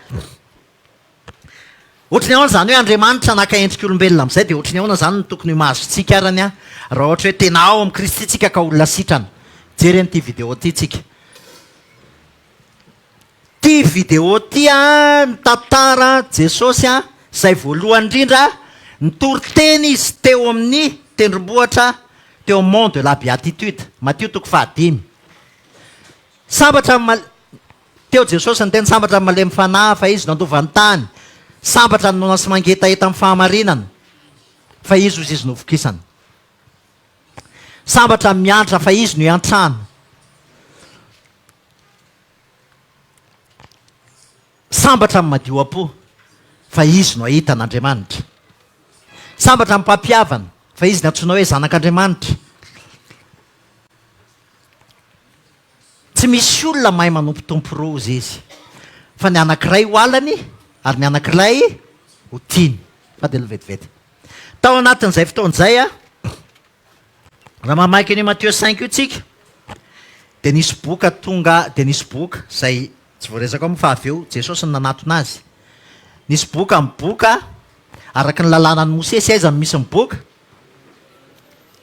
Ohatry ny ahoana izany hoe Andriamanitra naka endrik'olombelona amin'izay dia ohatry ny ahoana izany no tokony ho imasontsika arany an, raha ohatra hoe tena ao amin'i Kristy tsika ka olona sitrana. Jery an'ity vidéo ity tsika. Ity vidéo ity an, mitantara Jesosy an, izay voalohany indrindra nitory teny izy teo amin'ny tendrombohitra teo amin'ny mont de la béatitude, Matio toko fahadimy. Sambatra ny mal. Teo Jesosy niteny, Sambatra ny malemy fanahy, fa izy no handova ny tany. Sambatra ny noana sy mangetaheta amin'ny fahamarinana, fa izy hozy izy no hovokisana. Sambatra ny miantra, fa izy no hiantrana. Sambatra ny madio am-po, fa izy no hahita an'Andriamanitra. Sambatra ny mpampihavana, fa izy no antsoina hoe zanak'Andriamanitra. Tsy misy olona mahay manompo tompo roa, hozy izy, fa ny anankiray ho halany ary ny anankiray ho tiany. Fa dia aloha vetivety. Tao anatin'izay fotoana izay, raha mamaky an'io Matio cinq io tsika, dia nisy boka tonga, dia nisy boka izay tsy voaresaka ao moa fa avy eo Jesosy no nanatona azy. Nisy boka miboka araka ny lalànan'i Mosesy, aiza no misy ny boka?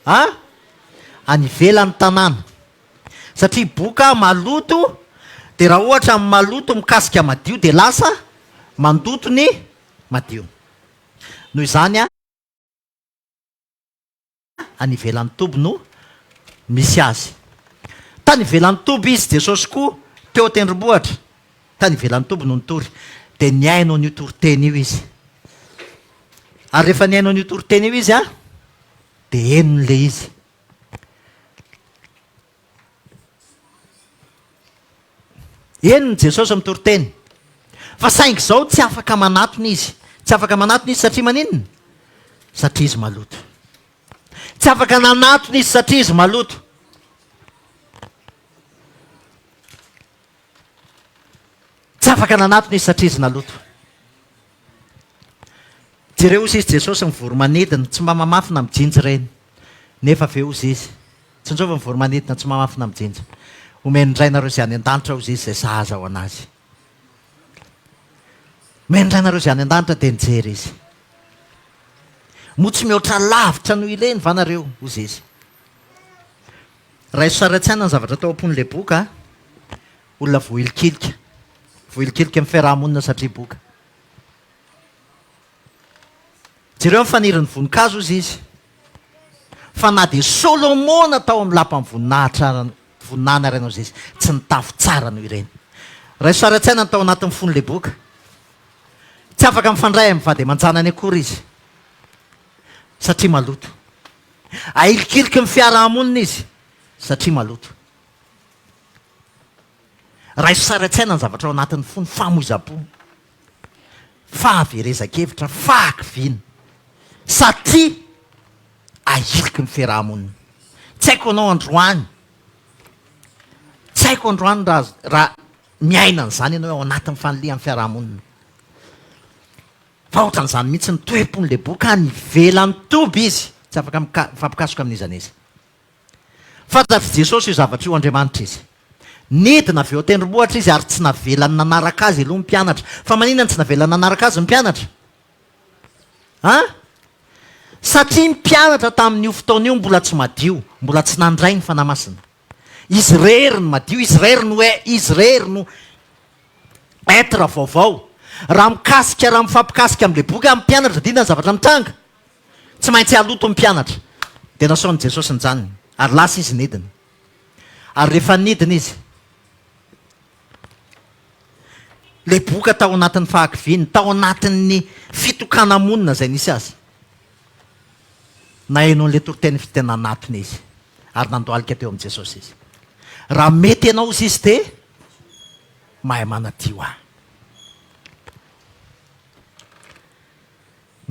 A? Any ivelan'ny tanàna. Satria boka maloto dia raha ohatra ny maloto mikasika madio dia lasa mandoto ny madio. Noho izany any ivelan'ny toby no misy azy. Tany ivelan'ny toby izy, Jesosy koa teo an-tendrombohitra, tany ivelan'ny toby no nitory. Dia nihaino an'io toriteny io izy. Ary rehefa nihaino an'io toriteny io izy, dia henony ilay izy. Henony Jesosy mitory teny. Fa saingy izao tsy afaka manatona izy. Tsy afaka manatona izy satria maninona? Satria izy maloto. Tsy afaka nanatona izy satria izy maloto. Tsy afaka nanatona izy satria izy naloto. Jereo ozy izy Jesosy ny voro-manidina, tsy mba mamafy na mijinja ireny. Nefa ve ozy izy, tsinjovy ny voro-manidina tsy mamafy na mijinja. Omen'ny Rainareo izay any an-danitra ozy izy izay sahaza ho an'azy. Omen'ny Rainareo izay any an-danitra dia nijery izy. Moa tsy mihoatra lavitra noho ireny va nareo? Ozy izy. Raiso sary an-tsaina ny zavatra tao am-pon'ilay boka a. Olona voahilikilika. Voahilikilika amin'ny fiaraha-monina satria boka. Jereo ny fanirin'ny voninkazo hozy izy. Fa na dia Solomona tao amin'ny lapan'ny voninahitra voninahiny ary hozy izy, tsy nitafy tsara noho ireny. Raiso sary an-tsaina ny tao anatin'ny fon'ilay boka. Tsy afaka mifandray amin'ny vady aman-janany akory izy, satria maloto. Ahilikiliky ny fiaraha-monina izy, satria maloto. Raiso sary an-tsaina ny zavatra ao anatin'ny fony, famoizam-po, fahaverezan-kevitra, fahakiviana. Satria ahiliky ny fiaraha-monina. Tsy haiko anao androany, tsy haiko androany raha raha miaina an'izany ianao ao anatin'ny fanilihan'ny fiaraha-monina. Fa ohatran'izany mihitsy ny toe-pon'ilay boka any ivelan'ny toby izy, tsy afaka mifampikasoka amin'iza n'iza. Fantatr'i Jesosy io zavatra io, Andriamanitra Izy. Nidina avy eo an-tendrombohitra Izy ary tsy navelany nanaraka Azy aloha ny mpianatra. Fa maninona no tsy navelany nanaraka Azy ny mpianatra? An? Satria ny mpianatra tamin'io fotoana io mbola tsy madio, mbola tsy nandray ny Fanahy Masina. Izy irery no madio, izy irery no izy irery no être vaovao. Raha mikasika, raha mifampikasika amin'ilay boky amin'ny mpianatra dia inona ny zavatra mitranga? Tsy maintsy haloto ny mpianatra. Dia nasaon'i Jesosy nijanona, ary lasa izy nidina. Ary rehefa nidina izy, ilay boka tao anatin'ny fahakiviany, tao anatin'ny fitokana-monina izay nisy azy, naheno an'ilay toriteny dia nanatona izy, ary nandohalika teo amin'i Jesosy izy. Raha mety ianao, hozy izy, dia mahay manadio ahy.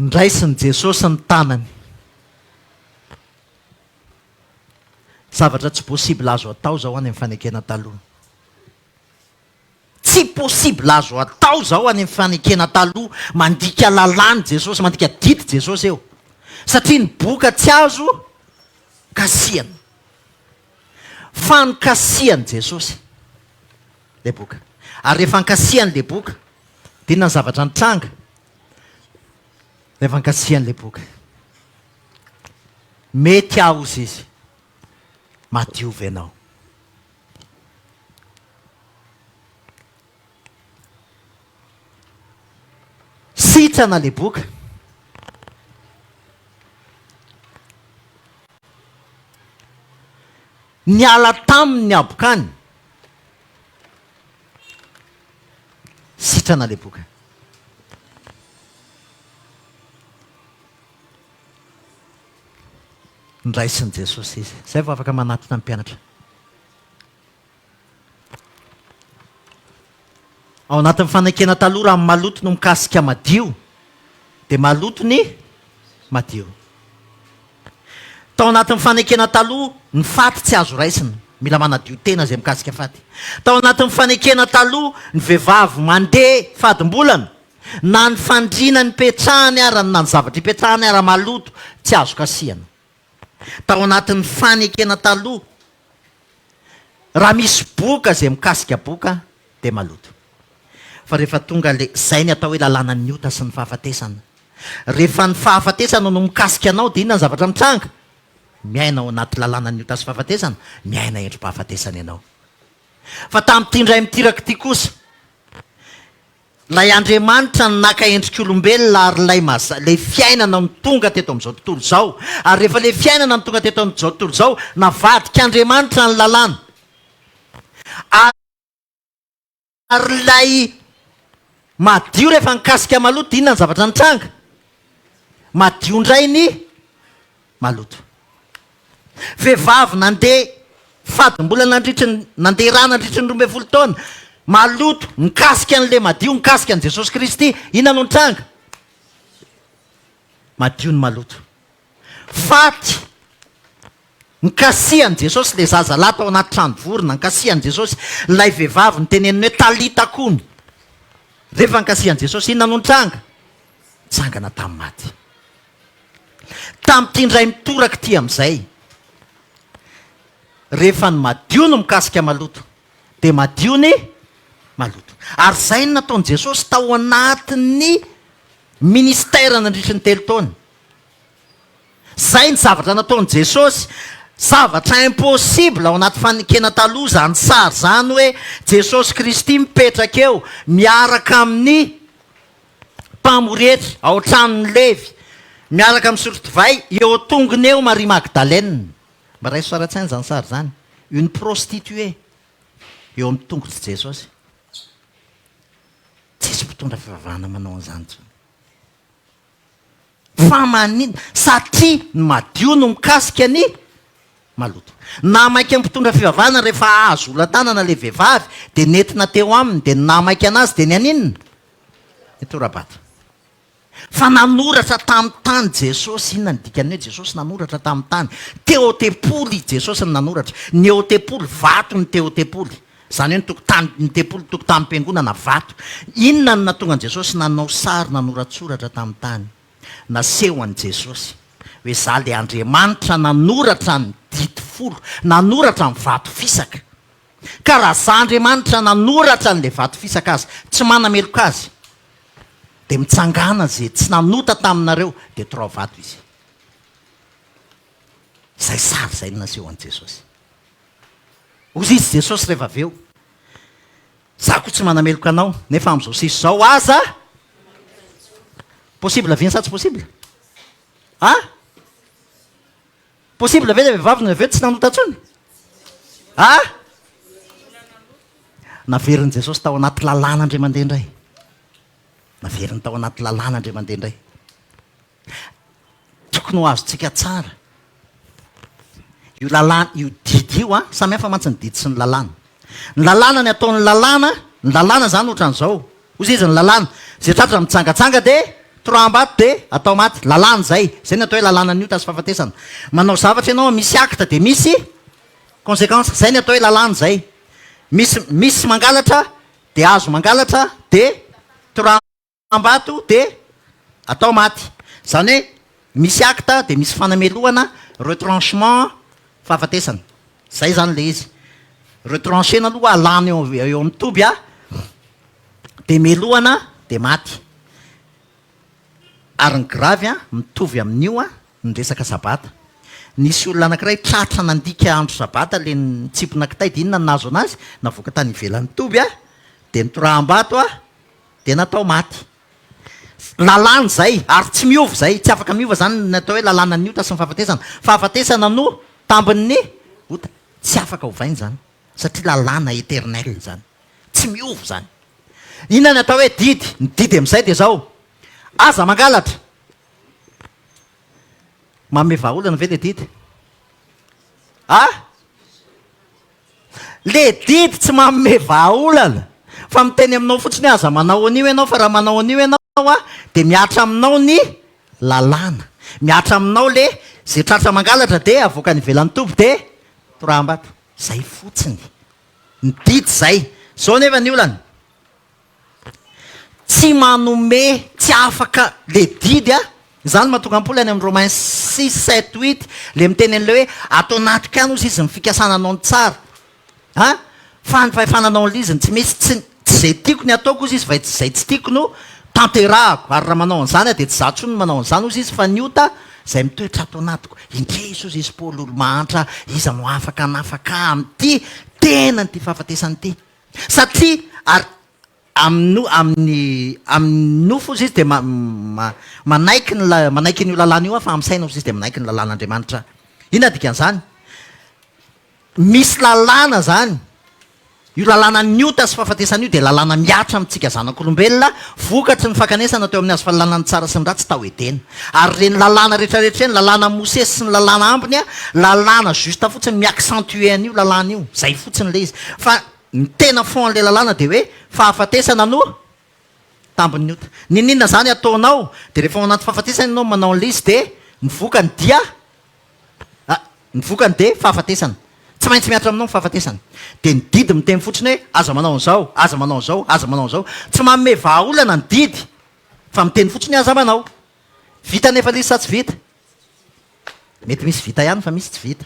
Nraisin'i Jesosy ny tanany. Zavatra tsy possible azo atao zao any amin'ny fanekena taloha. Tsy possible azo atao zao any amin'ny fanekena taloha, mandika lalàn'i Jesosy, mandika didy Jesosy eo. Satria ny boka tsy azo kasihana. Fa nokasihan'i Jesosy ilay boka. Ary rehefa nkasihany ilay boka, dia inona ny zavatra nitranga? Rehefa nkasihan' ilay boky. Mety aho hozy izy. Madio ve ianao? Sitrana ilay boka. Niala taminy ny habokany. Sitrana ilay boka. Noraisin'i Jesosy izy. Izay vao afaka manatona ny mpianatra. Ao anatin'ny fanekena taloha raha ny maloto no mikasika madio dia maloto ny madio. Tao anatin'ny fanekena taloha ny faty tsy azo raisina, mila manadio tena izay mikasika faty. Tao anatin'ny fanekena taloha ny vehivavy mandeha fadimbolana na ny fandriana nipetrahany ara na ny zavatra ipetrahany ara maloto tsy azo kasihana. Tao anatin'ny fanekena taloha, raha misy boka izay mikasika boka dia maloto. Fa rehefa tonga ilay, izay ny atao hoe lalànan'ny ota sy ny fahafatesana. Rehefa ny fahafatesana no mikasika anao dia inona ny zavatra mitranga? Miaina ao anaty lalànan'ny ota sy fahafatesana, miaina endri-pahafatesana ianao. Fa tamin'ity indray mitiraka ity kosa, Ilay Andriamanitra no naka endrik'olombelona ary ilay maza, ilay fiainana no tonga teto amin'izao tontolo izao. Ary rehefa ilay fiainana no tonga teto amin'izao tontolo izao, navadik'Andriamanitra ny lalàna. Ary ilay madio rehefa nikasika maloto, inona ny zavatra nitranga? Madio indray ny maloto. Vehivavy nandeha fadimbola nandritry ny, nandeha rà nandritry ny 12 taona, maloto, nikasika an'ilay madio, nikasika an'i Jesosy Kristy, inona no nitranga? Madio ny maloto. Faty, nikasihan'i Jesosy ilay zazalahy tao anaty trano vorona, nikasihan'i Jesosy ilay vehivavy niteneniny hoe Talita komy. Rehefa nikasihan'i Jesosy, inona no nitranga? Nitsangana tamin'ny maty. Tamin'ity indray mitoraka ity amin'izay, rehefa ny madio no mikasika maloto, dia madio ny maloto. Ary izay no nataon'i Jesosy tao anatin'ny ministère nandritry ny telo taona. Izay ny zavatra nataon'i Jesosy, zavatra impossible ao anaty fanekena taloha izany sary izany hoe Jesosy Kristy mipetraka eo miaraka amin'ny mpamory hetra ao an-tranon'i Levy, miaraka misotro divay eo an-tongony eo Maria Magdalena. Mba raiso sary an-tsaina izany sary izany. Une prostituée eo amin'ny tongotr'i Jesosy. Tsisy mpitondra fivavahana manao an'izany intsony. Fa maninona? Satria ny madio no mikasika ny maloto. Nahamaika ny mpitondra fivavahana rehefa azo olan-tanana ilay vehivavy dia nentina teo aminy dia ny nahamaika anazy dia ny haninona? Ny tora-bato. Fa nanoratra tamin'ny tany Jesosy. Inona ny dikan'ny hoe Jesosy nanoratra tamin'ny tany? Teo tempoly i Jesosy no nanoratra. Ny eo tempoly, vato ny teo tempoly. Izany hoe ny tokotany, ny tempoly, tokotanim-piangonana, vato. Inona no nahatonga an'i Jesosy nanao sary nanoratsoratra tamin'ny tany? Naseho an'i Jesosy hoe za le Andriamanitra nanoratra ny didy folo, nanoratra ny vato fisaka. Ka raha za Andriamanitra nanoratra an'le vato fisaka aza tsy manameloka azy, de mitsangàna ze tsy nanota taminareo de torao vato izy. Zay sary zay no naseho an'i Jesosy. Hozy izy Jesosy rehefa avy eo, Za koa tsy manameloka anao, nefa amin'izao sisa izao aza possible ve sa tsy possible? Ah? Possible ve le vehivavy no avy eo tsy nanota intsony? Ah? Naverin'i Jesosy tao anaty lalàna indray mandeha indray. Naveriny tao anaty lalàna indray mandeha indray. Tokony ho azontsika tsara io lalàna, io didy io an, samy hafa mantsy ny didy sy ny lalàna. Ny lalàna ny ataon'ny lalàna, ny lalàna izany ohatran'izao, hoy izy ny lalàna, izay tratra mijangajanga dia toraham-bato dia atao maty, lalàna izay, izay ny atao hoe lalànan'ny ota sy fahafatesana. Manao zavatra ianao misy acte dia misy conséquence, izay ny atao hoe lalàna izay. Misy misy mangalatra dia azo mangalatra dia toraham-bato. Ambato dia atao maty. Izany hoe misy acte dia misy fanamelohana, retranchement, fahafatesana. Izay izany ilay izy. Retrancher-na aloha alana eo eo amin'ny toby a, dia melohana dia maty. Ary ny grave a, mitovy amin'io a, ny resaka sabata. Nisy olona anankiray tratra nandika andro sabata ilay nitsimpona kitay dia inona no nahazo anazy? Navoaka tany ivelan'ny toby a, dia nitoraham-bato a, Dia natao maty. Lalàna izay, ary tsy miova izay, tsy afaka miova izany ny atao hoe lalànan'ny ota sy ny fahafatesana. Fahafatesana no tambin'ny ota. Tsy afaka ovaina izany, satria lalàna éternel izany. Tsy miova izany. Inona ny atao hoe didy? Ny didy amin'izay dia izao, aza mangalatra. Manome vahaolana ve le didy? A? Le didy tsy manome vahaolana fa miteny aminao fotsiny hoe aza manao an'io ianao fa raha manao an'io ianao a dia mihatra aminao ny lalàna. Mihatra aminao le ze tratra mangalatra dia avoaka any ivelan'ny toby dia toraham-bato. Zay fotsiny. Ny didy zay. Zao nefa ny olana. Tsy manome, tsy afaka, le didy a, izany no mahatonga an'i Paoly any amin'ny Romains six, sept, huit, le miteny an'ilay hoe ato anatiko ihany hozy izy ny fikasana hanao ny tsara, a, fa ny fahefana hanao an'ilay izy no tsy misy, tsy, tsy izay tiako ny ataoko hozy izy fa izay tsy tiako no tanterahako, ary raha manao an'izany aho dia tsy izaho intsony no manao an'izany hozy izy fa ny ota izay mitoetra ato anatiko. Indrisy hozy izy Paoly olo-mahantra, iza no afaka hanafaka ahy amin'ity tenan'ity fahafatesana ity? Satria ary amin'ny amin'ny amin'ny nofo hozy izy dia ma ma manaiky ny la manaiky an'io lalàna io aho fa amin'ny saina hozy izy dia manaiky ny lalàn'Andriamanitra. Inona dikan'izany? Misy lalàna zany. Io lalànan'ny ota sy fahafatesana io dia lalàna mihatra amintsika zanak'olombelona vokatry ny fankanesana teo amin'ny hazo fahalalana ny tsara sy ny ratsy tao Edena. Ary ireny lalàna rehetrarehetra ireny, lalàna Mosesy sy ny lalàna ambiny, lalàna juste fotsiny mi-accentuer an'io lalàna io. Izay fotsiny ilay izy. Fa ny tena fond an'ilay lalàna dia hoe fahafatesana no tambin'ny ota. N'inon'inona izany ataonao dia rehefa ao anaty fahafatesana ianao manao an'ilay izy dia ny vokany dia ah, ny vokany dia fahafatesana. Tsy maintsy mihatra aminao ny fahafatesana. Dia ny didy miteny fotsiny hoe aza manao an'izao, aza manao an'izao, aza manao an'izao. Tsy manome vahaolana ny didy fa miteny fotsiny hoe aza manao. Vita anefa ilay izy sa tsy vita? Mety misy vita ihany fa misy tsy vita.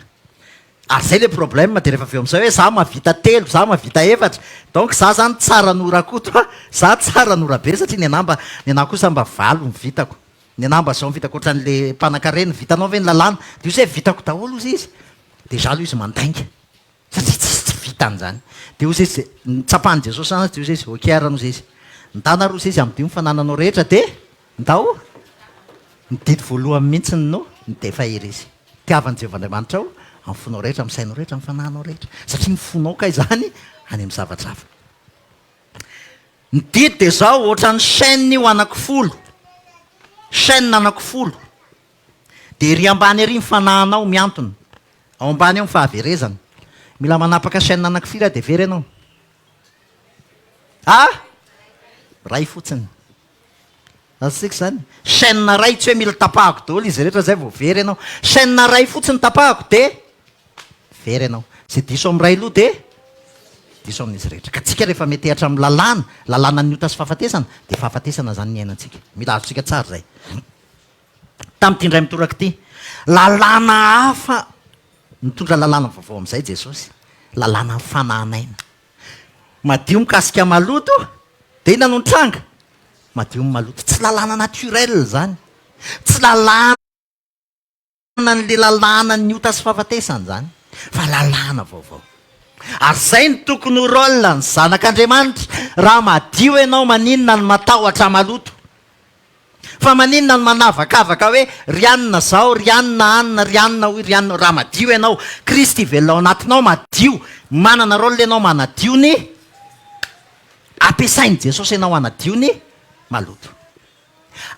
Ary zay le problème de rehefa avy eo amizay hoe za mahavita telo, za mahavita efatra, donc za zany tsara noho Rakoto a, za tsara noho Rabe satria ny anah mba, ny anah kosa mba valo ny vitako, ny anah mba zao ny vitako ohatran'le mpanankarena, vitanao ve ny lalàna? De ozy hoe vitako daholo ozy izy, déjà aloha izy mandainga satria tsisy tsy vitany zany, de ozy izy, nitsapan'i Jesosy azy de ozy izy ok ary ozy izy, ndana ary ozy izy amidio ny fanananao rehetra de Ndao, ny didy voalohany mihitsy no nitefa ery izy. Tiava an'i Jehovah Andriamanitrao amin'ny fonao rehetra, amin'ny sainao rehetra, amin'ny fanahinao rehetra. Satria ny fonao kay izany any amin'ny zavatra hafa. Ny didy dia izao, ohatran'ny chaîne io anankifolo. Chaîne anankifolo. Dia ery ambany ery ny fanahinao mihantona. Ao ambany ao ny fahaverezana. Mila manapaka chaîne anankifiry aho dia very ianao? Ah? Iray fotsiny. Azontsika izany? Chaîne iray, tsy hoe mila tapahako daholo izy rehetra zay vao very ianao. Chaîne iray fotsiny tapahako dia very ianao. Izay diso amin'ny iray loha dia diso amin'izy rehetra. Ka tsika rehefa metehatra amin'ny lalàna, lalànan'ny ota sy fahafatesana, dia fahafatesana izany ny iainantsika. Mila azontsika tsara izay. Tamin'ity indray mitoraka ity, lalàna hafa, nitondra lalàna vaovao amin'izay Jesosy, lalànan'ny fanahanaina. Madio mikasika maloto, dia inona no nitranga? Madio ny maloto. Tsy lalàna naturel izany. Tsy lalàna an'ilay lalànan'ny ota sy fahafatesana izany, fa lalàna vaovao. Ary izay no tokony ho rôle ny zanak'Andriamanitra. Raha madio ianao, maninona no matahotra maloto? Fa maninona no manavakavaka hoe ry anona zao, ry anona anona, ry anona hoy, ry anona, raha madio ianao, Kristy velona ao anatinao madio, manana rôle ianao manadio ny, ampiasain'i Jesosy ianao hanadio ny maloto.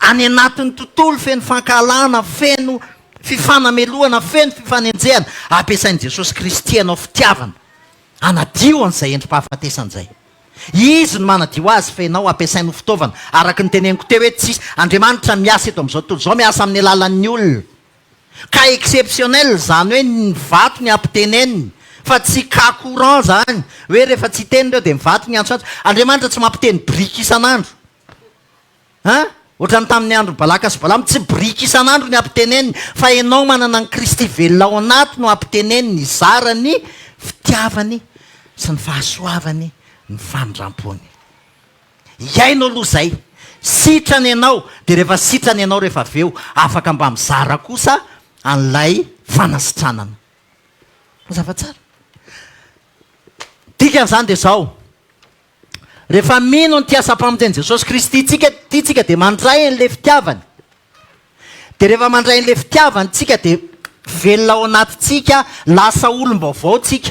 Any anatin'ny tontolo feno fankahalana, feno fifanamelohana, feno fifanenjehana, ampiasain'i Jesosy Kristy ianao fitiavana hanadio an'izay endri-pahafatesana izay. Izy no manadio azy fa ianao ampiasainy ho fitaovana. Araka ny teneniko teo hoe tsisy Andriamanitra miasa eto amin'izao tontolo izao miasa amin'ny alalan'ny olona. Cas exceptionnel izany hoe ny vato ny ampiteneniny fa tsy cas courant izany hoe rehefa tsy hiteny ireo dia ny vato ny antsoantso. Andriamanitra tsy mampiteny biriky isan'andro. An! Ohatran'ny tamin'ny andron'i Balaka sy Balama, tsy biriky isan'andro ny ampiteneniny, fa ianao manana an'i Kristy velona ao anaty no ampiteneniny hizara ny fitiavany sy ny fahasoavany, ny famindram-pony. Hiaino aloha izay. Sitrana ianao, dia rehefa sitrana ianao rehefa avy eo, afaka mba mizara kosa an'ilay fanasitranana. Mazava tsara. Dikan'izany dia izao. Rehefa mino an'ity asam-pamonjen'i Jesosy Kristy tsika ity tsika dia mandray an'ilay fitiavany. Dia rehefa mandray an'ilay fitiavany tsika dia velona ao anatintsika, lasa olom-baovao tsika.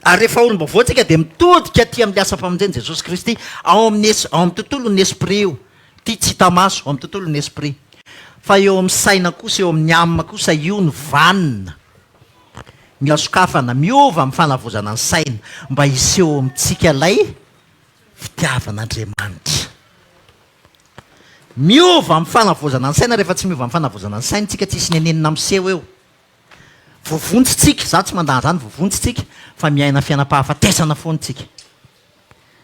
Ary rehefa olom-baovao tsika dia mitodika aty amin'ilay asam-pamonjena Jesosy Kristy ao amin'ny es, ao amin'ny tontolon'ny esprit io. Ity tsy hita maso, ao amin'ny tontolon'ny esprit. Fa eo amin'ny saina kosa, eo amin'ny âme kosa io no vanona. Mila sokafana, miova amin'ny fanavaozana ny saina mba hiseho amintsika ilay fitiavan'Andriamanitra. Miova amin'ny fanavaozana ny saina, rehefa tsy miova amin'ny fanavaozana ny saina tsika tsisy nenenina miseho eo. Voavonjy tsika, za tsy mandà an'izany, voavonjy tsika fa miaina fiainam-pahafatesana foana tsika.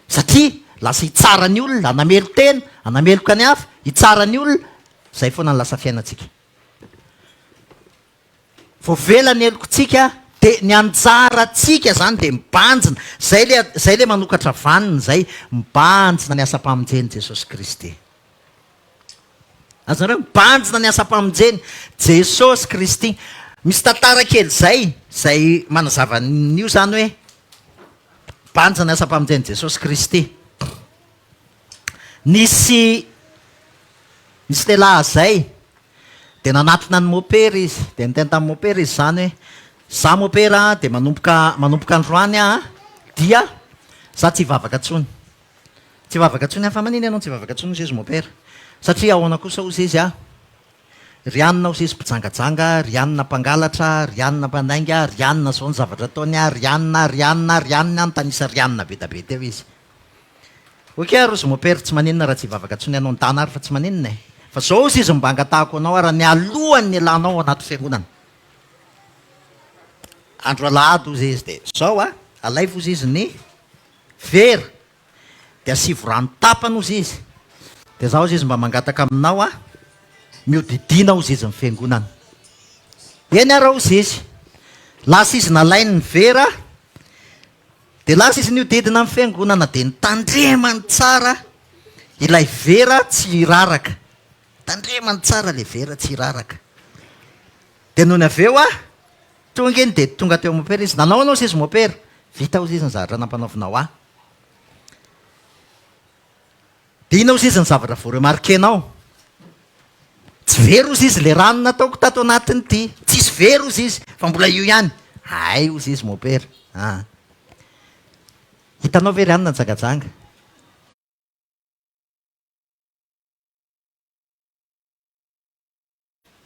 Satria lasa hitsara ny olona, hanamelo-tena, hanameloka ny hafa, hitsara ny olona, zay foana ny lasa fiainantsika. Voavela ny helokontsika dia ny anjarantsika zany dia mibanjina, zay le zay le manokatra vanona zay, mibanjina ny asam-pamonjen'i Jesosy Kristy. Azonareo? Mibanjina ny asam-pamonjeny Jesosy Kristy. Misy tantara kely zay, zay manazava an'io zany hoe mibanjina ny asam-pamonjen'i Jesosy Kristy. Nisy nisy lehilahy zay dia nanatona an'i mopera izy, dia niteny tamin'i mopera izy zany hoe, za mopera dia manomboka manomboka androany aho dia za tsy hivavaka intsony. Tsy hivavaka intsony aho. Fa manina ianao no tsy hivavaka intsony hozy izy mopera? Satria ahoana kosa hozy izy ah? Ry anona hozy izy mpijangajanga, ry anona mpangalatra, ry anona mpandainga, ry anona zao ny zavatra ataony ah, ry anona, ry anona, ry anona, nitanisa ry anona be da be teo izy. Ok ary hozy mopera, tsy maninona raha tsy hivavaka intsony ianao, ndana ary fa tsy maninona e. Fa zao hozy izy mba angatahako anao ary ny alohan'ny nialanao ao anaty fiangonana. Andro alahady hozy izy dia zao ah, alaivo hozy izy ny Vera, dia asivo rano tapany hozy izy, dia za hozy izy mba mangataka aminao ah, mihodidina hozy izy ny fiangonana. Eny ara hozy izy, lasa izy nalainy ny vera, dia lasa izy nihodidina ny fiangonana, dia nitandremany tsara ilay vera tsy hiraraka, tandremany tsara ilay vera tsy hiraraka. Dia nony avy eo ah, Tonga iny dia tonga teo mopera izy, nanao anao seza mopera, vita hozy izy ny zavatra nampanaovinao ahy. Dia inona hozy izy ny zavatra voa-remarquer-nao? Tsy very hozy izy le rano nataoko tato anatin'ity, tsisy very hozy izy fa mbola io ihany. Hay hozy izy mopera ah. Hitanao ve ry anona nijangajanga?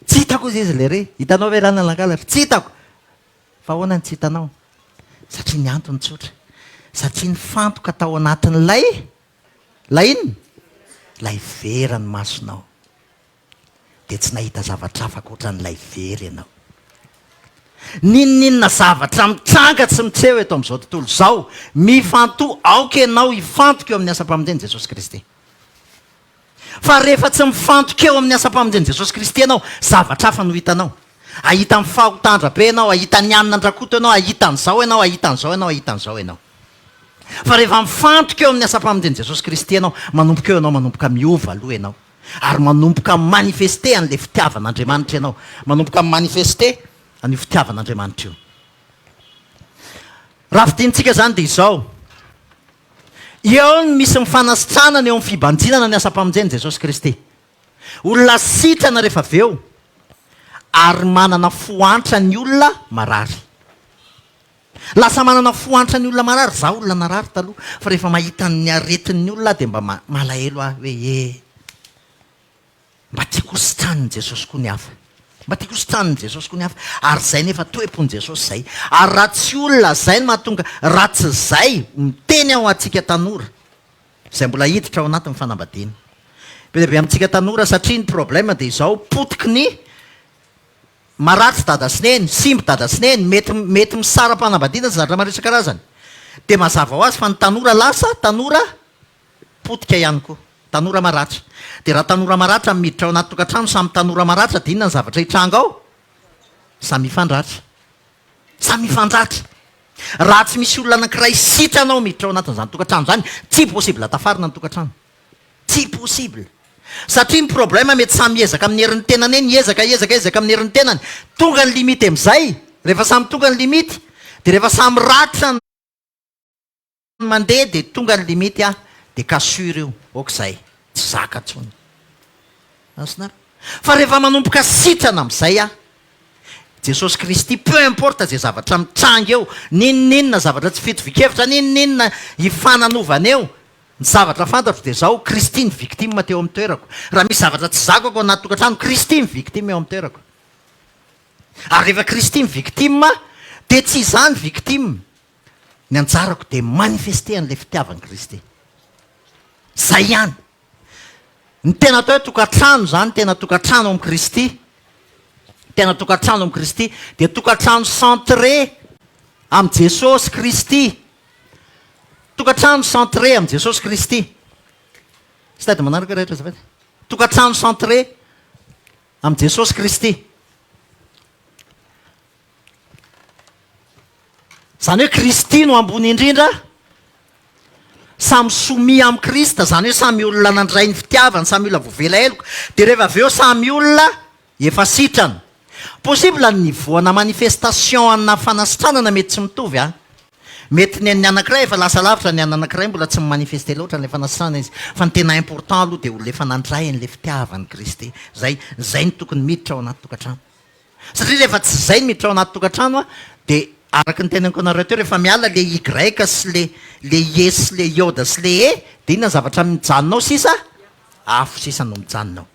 Tsy hitako ozy izy lery, hitanao ve rana nangalatra? Tsy hitako! Fa ahoana no tsy hitanao? Satria ny antony tsotra, satria nifantoka tao anatin'ilay, ilay inona? Ilay vera ny masonao. Dia tsy nahita zavatra hafa ankoatran'ilay vera ianao. N'inon'inona zavatra mitranga tsy miseho eto amin'izao tontolo izao, mifantoha, aoka ianao hifantoka eo amin'ny asam-pamonjen'i Jesosy Kristy. Fa rehefa tsy mifantoka eo amin'ny asam-pamonjen'i Jesosy Kristy ianao, zavatra hafa no hitanao. Hahita ny fahotan-dRabe ianao, hahita ny hanina an-dRakoto ianao, hahita an'izao ianao, hahita an'izao ianao, hahita an'izao ianao. Fa rehefa mifantoka eo amin'ny asam-pamonjen'i Jesosy Kristy ianao, manomboka eo ianao manomboka miova aloha ianao. Ary manomboka mi-manifester an'ilay fitiavan'Andriamanitra ianao. Manomboka mi-manifester an'io fitiavan'Andriamanitra io. Raha fidintsika izany dia izao. Eo no misy ny fanasitranana eo amin'ny fibanjinana ny asam-pamonjen'i Jesosy Kristy. Olona sitrana rehefa avy eo ary manana fo antra ny olona marary. Lasa manana fo antra ny olona marary, za olona narary taloha fa rehefa mahita ny aretin'ny olona aho dia mba malahelo aho hoe ee. Mba tiako ho sitranin'i Jesosy koa ny hafa. Mba tiako ho sitranin'i Jesosy koa ny hafa. Ary izay nefa toe-pon'i Jesosy izay. Ary raha tsy olona izay no mahatonga, raha tsy izay, miteny aho antsika tanora, izay mbola hiditra ao anatin'ny fanambadiana. Be dia be amintsika tanora satria ny problème dia izao, potiky ny maratra dada sy neny, simba dada sy neny, mety mety misara-panambadiana sy zavatra maro isan-karazany. Dia mazava ho azy fa ny tanora lasa tanora potika ihany koa. Tanora maratra. Dia raha tanora maratra no miditra ao anaty tokantrano, samy tanora maratra, dia inona ny zavatra hitranga ao? Samy hifandratra. Samy hifandratra. Raha tsy misy olona anankiray sitrana ao miditra ao anatin'izany tokantrano izany, tsy possible tafarina ny tokantrano. Tsy possible. Satria ny problème mety samy hiezaka amin'ny herin'ny tenany eny, hiezaka, hiezaka, hiezaka amin'ny herin'ny tenany. Tonga ny limite amin'izay, rehefa samy tonga ny limite, dia rehefa samy ratra ny. Mandeha dia tonga ny limite ah dia cassure io ok zay tsy zaka tsony azonareo fa rehefa manomboka sitrana amizay ah. Jesosy Kristy, peu importe izay zavatra mitranga eo, n'inon'inona zavatra tsy fitovian-kevitra, n'inon'inona ifananaovana eo, ny zavatra fantatro dia izao, Kristy ny victime teo amin'ny toerako. Raha misy zavatra tsy zakako ao anaty tokantrano, Kristy ny victime eo amin'ny toerako. Ary rehefa Kristy ny victime, dia tsy izaho ny victime. Ny anjarako dia manifester an'ilay fitiavan'i Kristy. Izay ihany. Ny tena atao hoe tokantrano izany, tena tokantrano amin'i Kristy, tena tokantrano amin'i Kristy, dia tokantrano centré amin'i Jesosy Kristy. Tokantrano centré amin'i Jesosy Kristy. Stade manaraka rehetra azafady. Tokantrano centré amin'i Jesosy Kristy. Izany hoe Kristy no ambony indrindra, samy soumis amin'i Krista, izany hoe samy olona nandray ny fitiavany, samy olona voavela heloka, dia rehefa avy eo samy olona efa sitrana. Possible ny niveau-na manifestation ana fanasitranana mety tsy mitovy an! Mety ny an'ny anankiray efa lasa lavitra, ny an'ny anankiray mbola tsy mi-manifester loatra an'ilay fanasitranana izy. Fa ny tena important aloha dia olona efa nandray an'ilay fitiavan'i Kristy. Izay, izay no tokony miditra ao anaty tokantrano. Satria rehefa tsy izay ny miditra ao anaty tokantrano an, dia araka ny teneniko anareo teo, rehefa miala le Y sy le le ie sy le iode sy le e, dia inona ny zavatra mijanona ao sisa? Afo sisa no mijanona ao.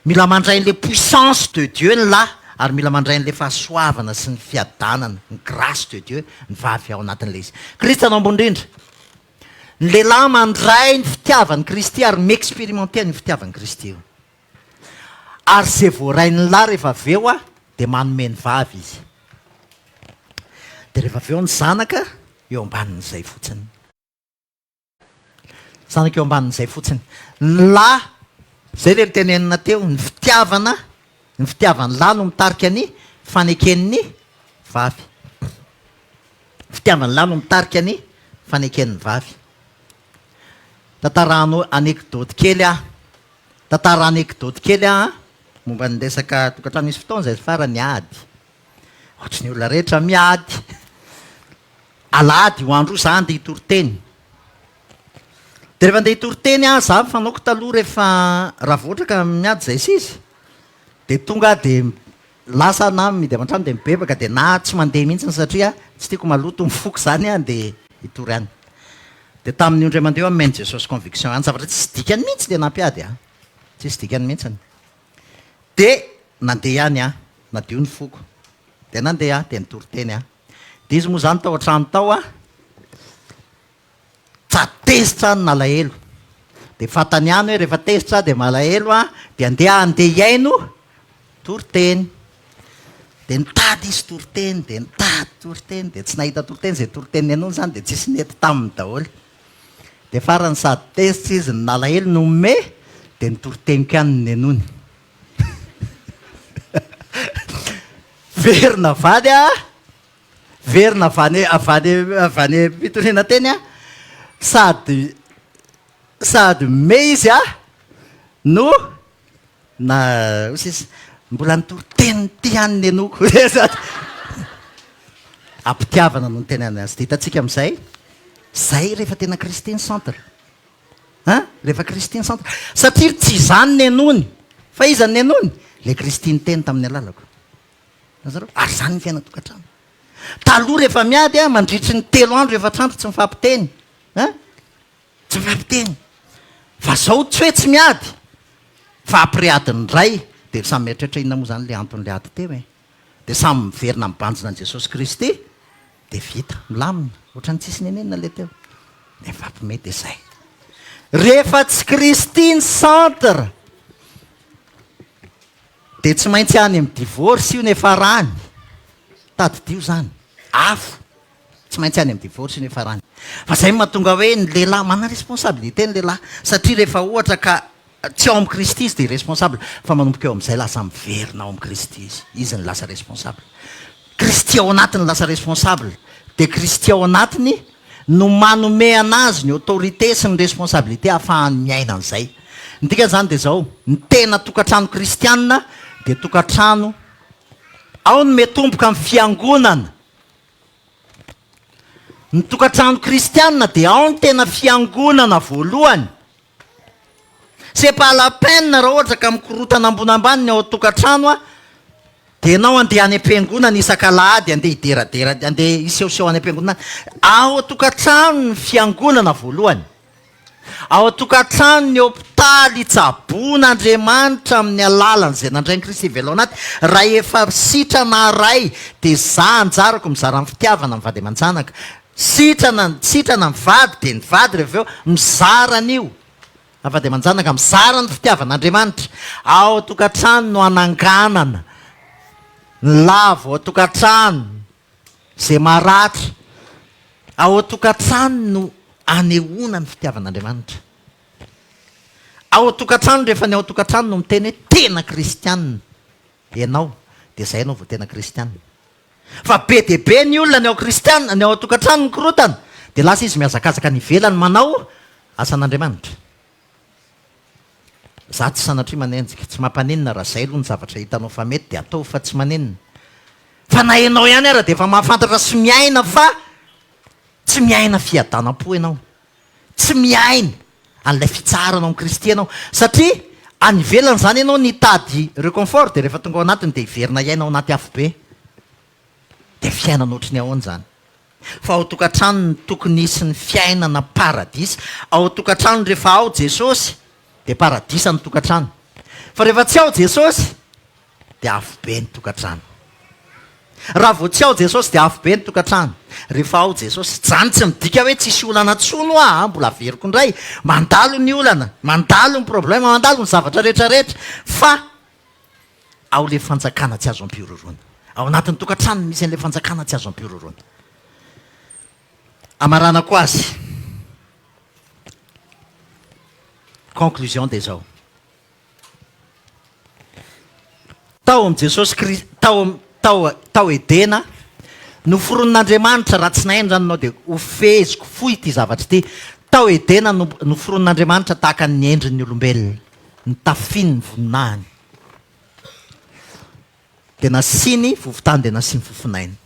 Mila mandray an'le puissance de Dieu ny lahy, ary mila mandray an'le fahasoavana sy ny fiadanana, ny grâce de Dieu, ny vavy ao anatin'ilay izy. Kristy no ambony indrindra. Ny lehilahy mandray ny fitiavan'i Kristy ary mi-experimenter an'io fitiavan'i Kristy io. Ary ze voarain'ny lahy rehefa avy eo dia manome ny vavy izy. Dia rehefa avy eo ny zanaka eo ambanin'izay fotsiny. Zanaka eo ambanin'izay fotsiny. Ny lahy, zay le notenenina teo, ny fitiavana, ny fitiavan'ny lahy no mitarika ny faneken'ny vavy. Fitiavan'ny lahy no mitarika ny faneken'ny vavy. Tantarano anecdote kely aho. Tantara anecdote kely aho an, momba ny resaka tokantrano, nisy fotoana izay farany ady, ohatry ny olona rehetra miady, alahady io andro io za andeha hitory teny, de rehefa andeha hitory teny aho, za fanaoko taloha rehefa raha vao ohatra ka miady zay sy izy, de tonga aho de lasa na midy ao an-trano de mibebaka de na tsy mandeha mihitsy satria tsy tiako maloto ny foko zany an de hitory any. Dia tamin'io indray mandeha io aho nomen'i Jesosy conviction ihany, zavatra tsisy dikany mihitsy ilay nampiady ahy, tsisy dikany mihitsiny. Dia nandeha ihany aho, nadio ny foko. Dia nandeha aho, dia nitory teny aho. Dia izy moa izany tao an-trano tao an, sady tezitra aho no nalahelo. Dia fantany ihany hoe rehefa tezitra aho dia malahelo aho, dia andeha aho handeha hihaino Toriteny. Dia nitady izy toriteny, dia nitady toriteny, dia tsy nahita toriteny, izay toriteny nenoiny izany dia tsisy nety taminy daholo. Dia farany sady tezitra izy no nalahelo no me, dia ny toriteniko ihany no nenoiny. Very navaly aho, very avy any avy any avy any am-pitoriana teny aho, sady sady me izy aho no Na hoy sisa, mbola nitory teny ity ihany ny henoko. Am-pitiavana no nitenenany azy. Dia hitantsika amin'izay, izay rehefa tena Kristy ny centre. Hein? Rehefa Kristy ny centre. Satria tsy izany ny henony. Fa iza ny henony? Ilay Kristy niteny tamin'ny alalako. Azonareo? Ary izany ny fiainan-tokantrano. Taloha rehefa miady, mandritry ny telo andro, efatra andro tsy mifampiteny. Hein? Tsy mifampiteny. Fa zao tsy hoe tsy miady fa après adiny iray dia samy mieritreritra inona moa zany le anton'le ady teo e. Dia samy miverina mibanjina an'i Jesosy Kristy dia vita, milamina, ohatran'ny tsisy nenenina le teo. Dia mifampime dia zay. Rehefa tsy Kristy ny centre dia tsy maintsy any amin'ny divorce io niafarany. Tadidio zany. Afo. Tsy maintsy any amin'ny divorce io niafarany. Fa zay no mahatonga hoe ny lehilahy manana responsabilité ny lehilahy satria rehefa ohatra ka tsy ao amin'i Kristy izy dia responsable fa manomboka eo amin'izay lasa miverina ao amin'i Kristy izy. Izy no lasa responsable. Kristy ao anatiny lasa responsable. Dia Kristy ao anatiny no manome anazy ny autorité sy ny responsabilité ahafahany miaina an'izay. Ny dikan'izany dia izao, ny tena tokantrano kristiana dia tokantrano ao no miatomboka amin'ny fiangonana. Ny tokantrano kristiana dia ao ny tena fiangonana voalohany. C'est pas la peine raha ohatra ka mikorotana ambony ambany ny ao an-tokantrano a. Dia ianao andeha any am-piangonana isak'alahady, andeha hideradera, andeha hisehoseho any am-piangonana any. Ao an-tokantrano ny fiangonana voalohany. Ao an-tokantrano ny hopitaly itsaboan'Andriamanitra amin'ny alalan'izay nandray an'i Kristy velona ao anaty. Raha efa sitrana ray dia za anjarako mizara ny fitiavana amin'ny vady aman-janaka. Sitrana, sitrana ny vady dia ny vady rehefa avy eo mizara an'io. Ny vady aman-janaka mizara ny fitiavan'Andriamanitra. Ao an-tokantrano no ananganana ny lavo ao an-tokantrano, izay maratra. Ao an-tokantrano no anehoana ny fitiavan'Andriamanitra. Ao an-tokantrano, rehefa ny ao an-tokantrano no miteny hoe tena kristiana ianao, dia izay ianao vao tena kristiana. Fa be dia be ny olona ny ao kristiana, ny ao an-tokantrano mikorotana, dia lasa izy mihazakazaka any ivelany manao asan'Andriamanitra. Za tsy sanatria manenjika, tsy mampaninona raha zay aloha ny zavatra hitanao fa mety dia ataovy fa tsy maninona. Fa na ianao ihany ara dia efa mahafantatra sy miaina fa tsy miaina fiadanam-po ianao. Tsy miaina an'ilay fitsaharana ao amin'i Kristy ianao. Satria any ivelany izany ianao nitady reconfort dia rehefa tonga ao anatiny dia hiverina hiaina ao anaty afobe. Dia fiainana ohatry ny ahoana izany? Fa ao an-tokantrano no tokony hisy ny fiainana paradisa. Ao an-tokantrano rehefa ao Jesosy dia paradisa ny tokantrano. Fa rehefa tsy ao Jesosy dia afobe ny tokantrano. Raha vao tsy ao Jesosy dia afobe ny tokantrano. Rehefa ao Jesosy, izany tsy midika hoe tsisy olana intsony hoa a, mbola averiko indray, mandalo ny olana, mandalo ny problème, mandalo ny zavatra rehetra rehetra, fa ao ilay fanjakana tsy azo ampihorohoroana. Ao anatin'ny tokantrano no misy an'ilay fanjakana tsy azo ampihorohoroana. Amaranako azy. Conclusion dia izao. Tao amin'i Jesosy Kri-, tao am-, tao, tao Edena, noforonin'Andriamanitra, raha tsy nahaino izany ianao dia hofeheziko fohy ity zavatra ity, tao Edena no noforonin'Andriamanitra tahaka ny endriny ny olombelona, nitafiny ny voninahiny. Dia nasiany vovon-tany dia nasiany fofonaina.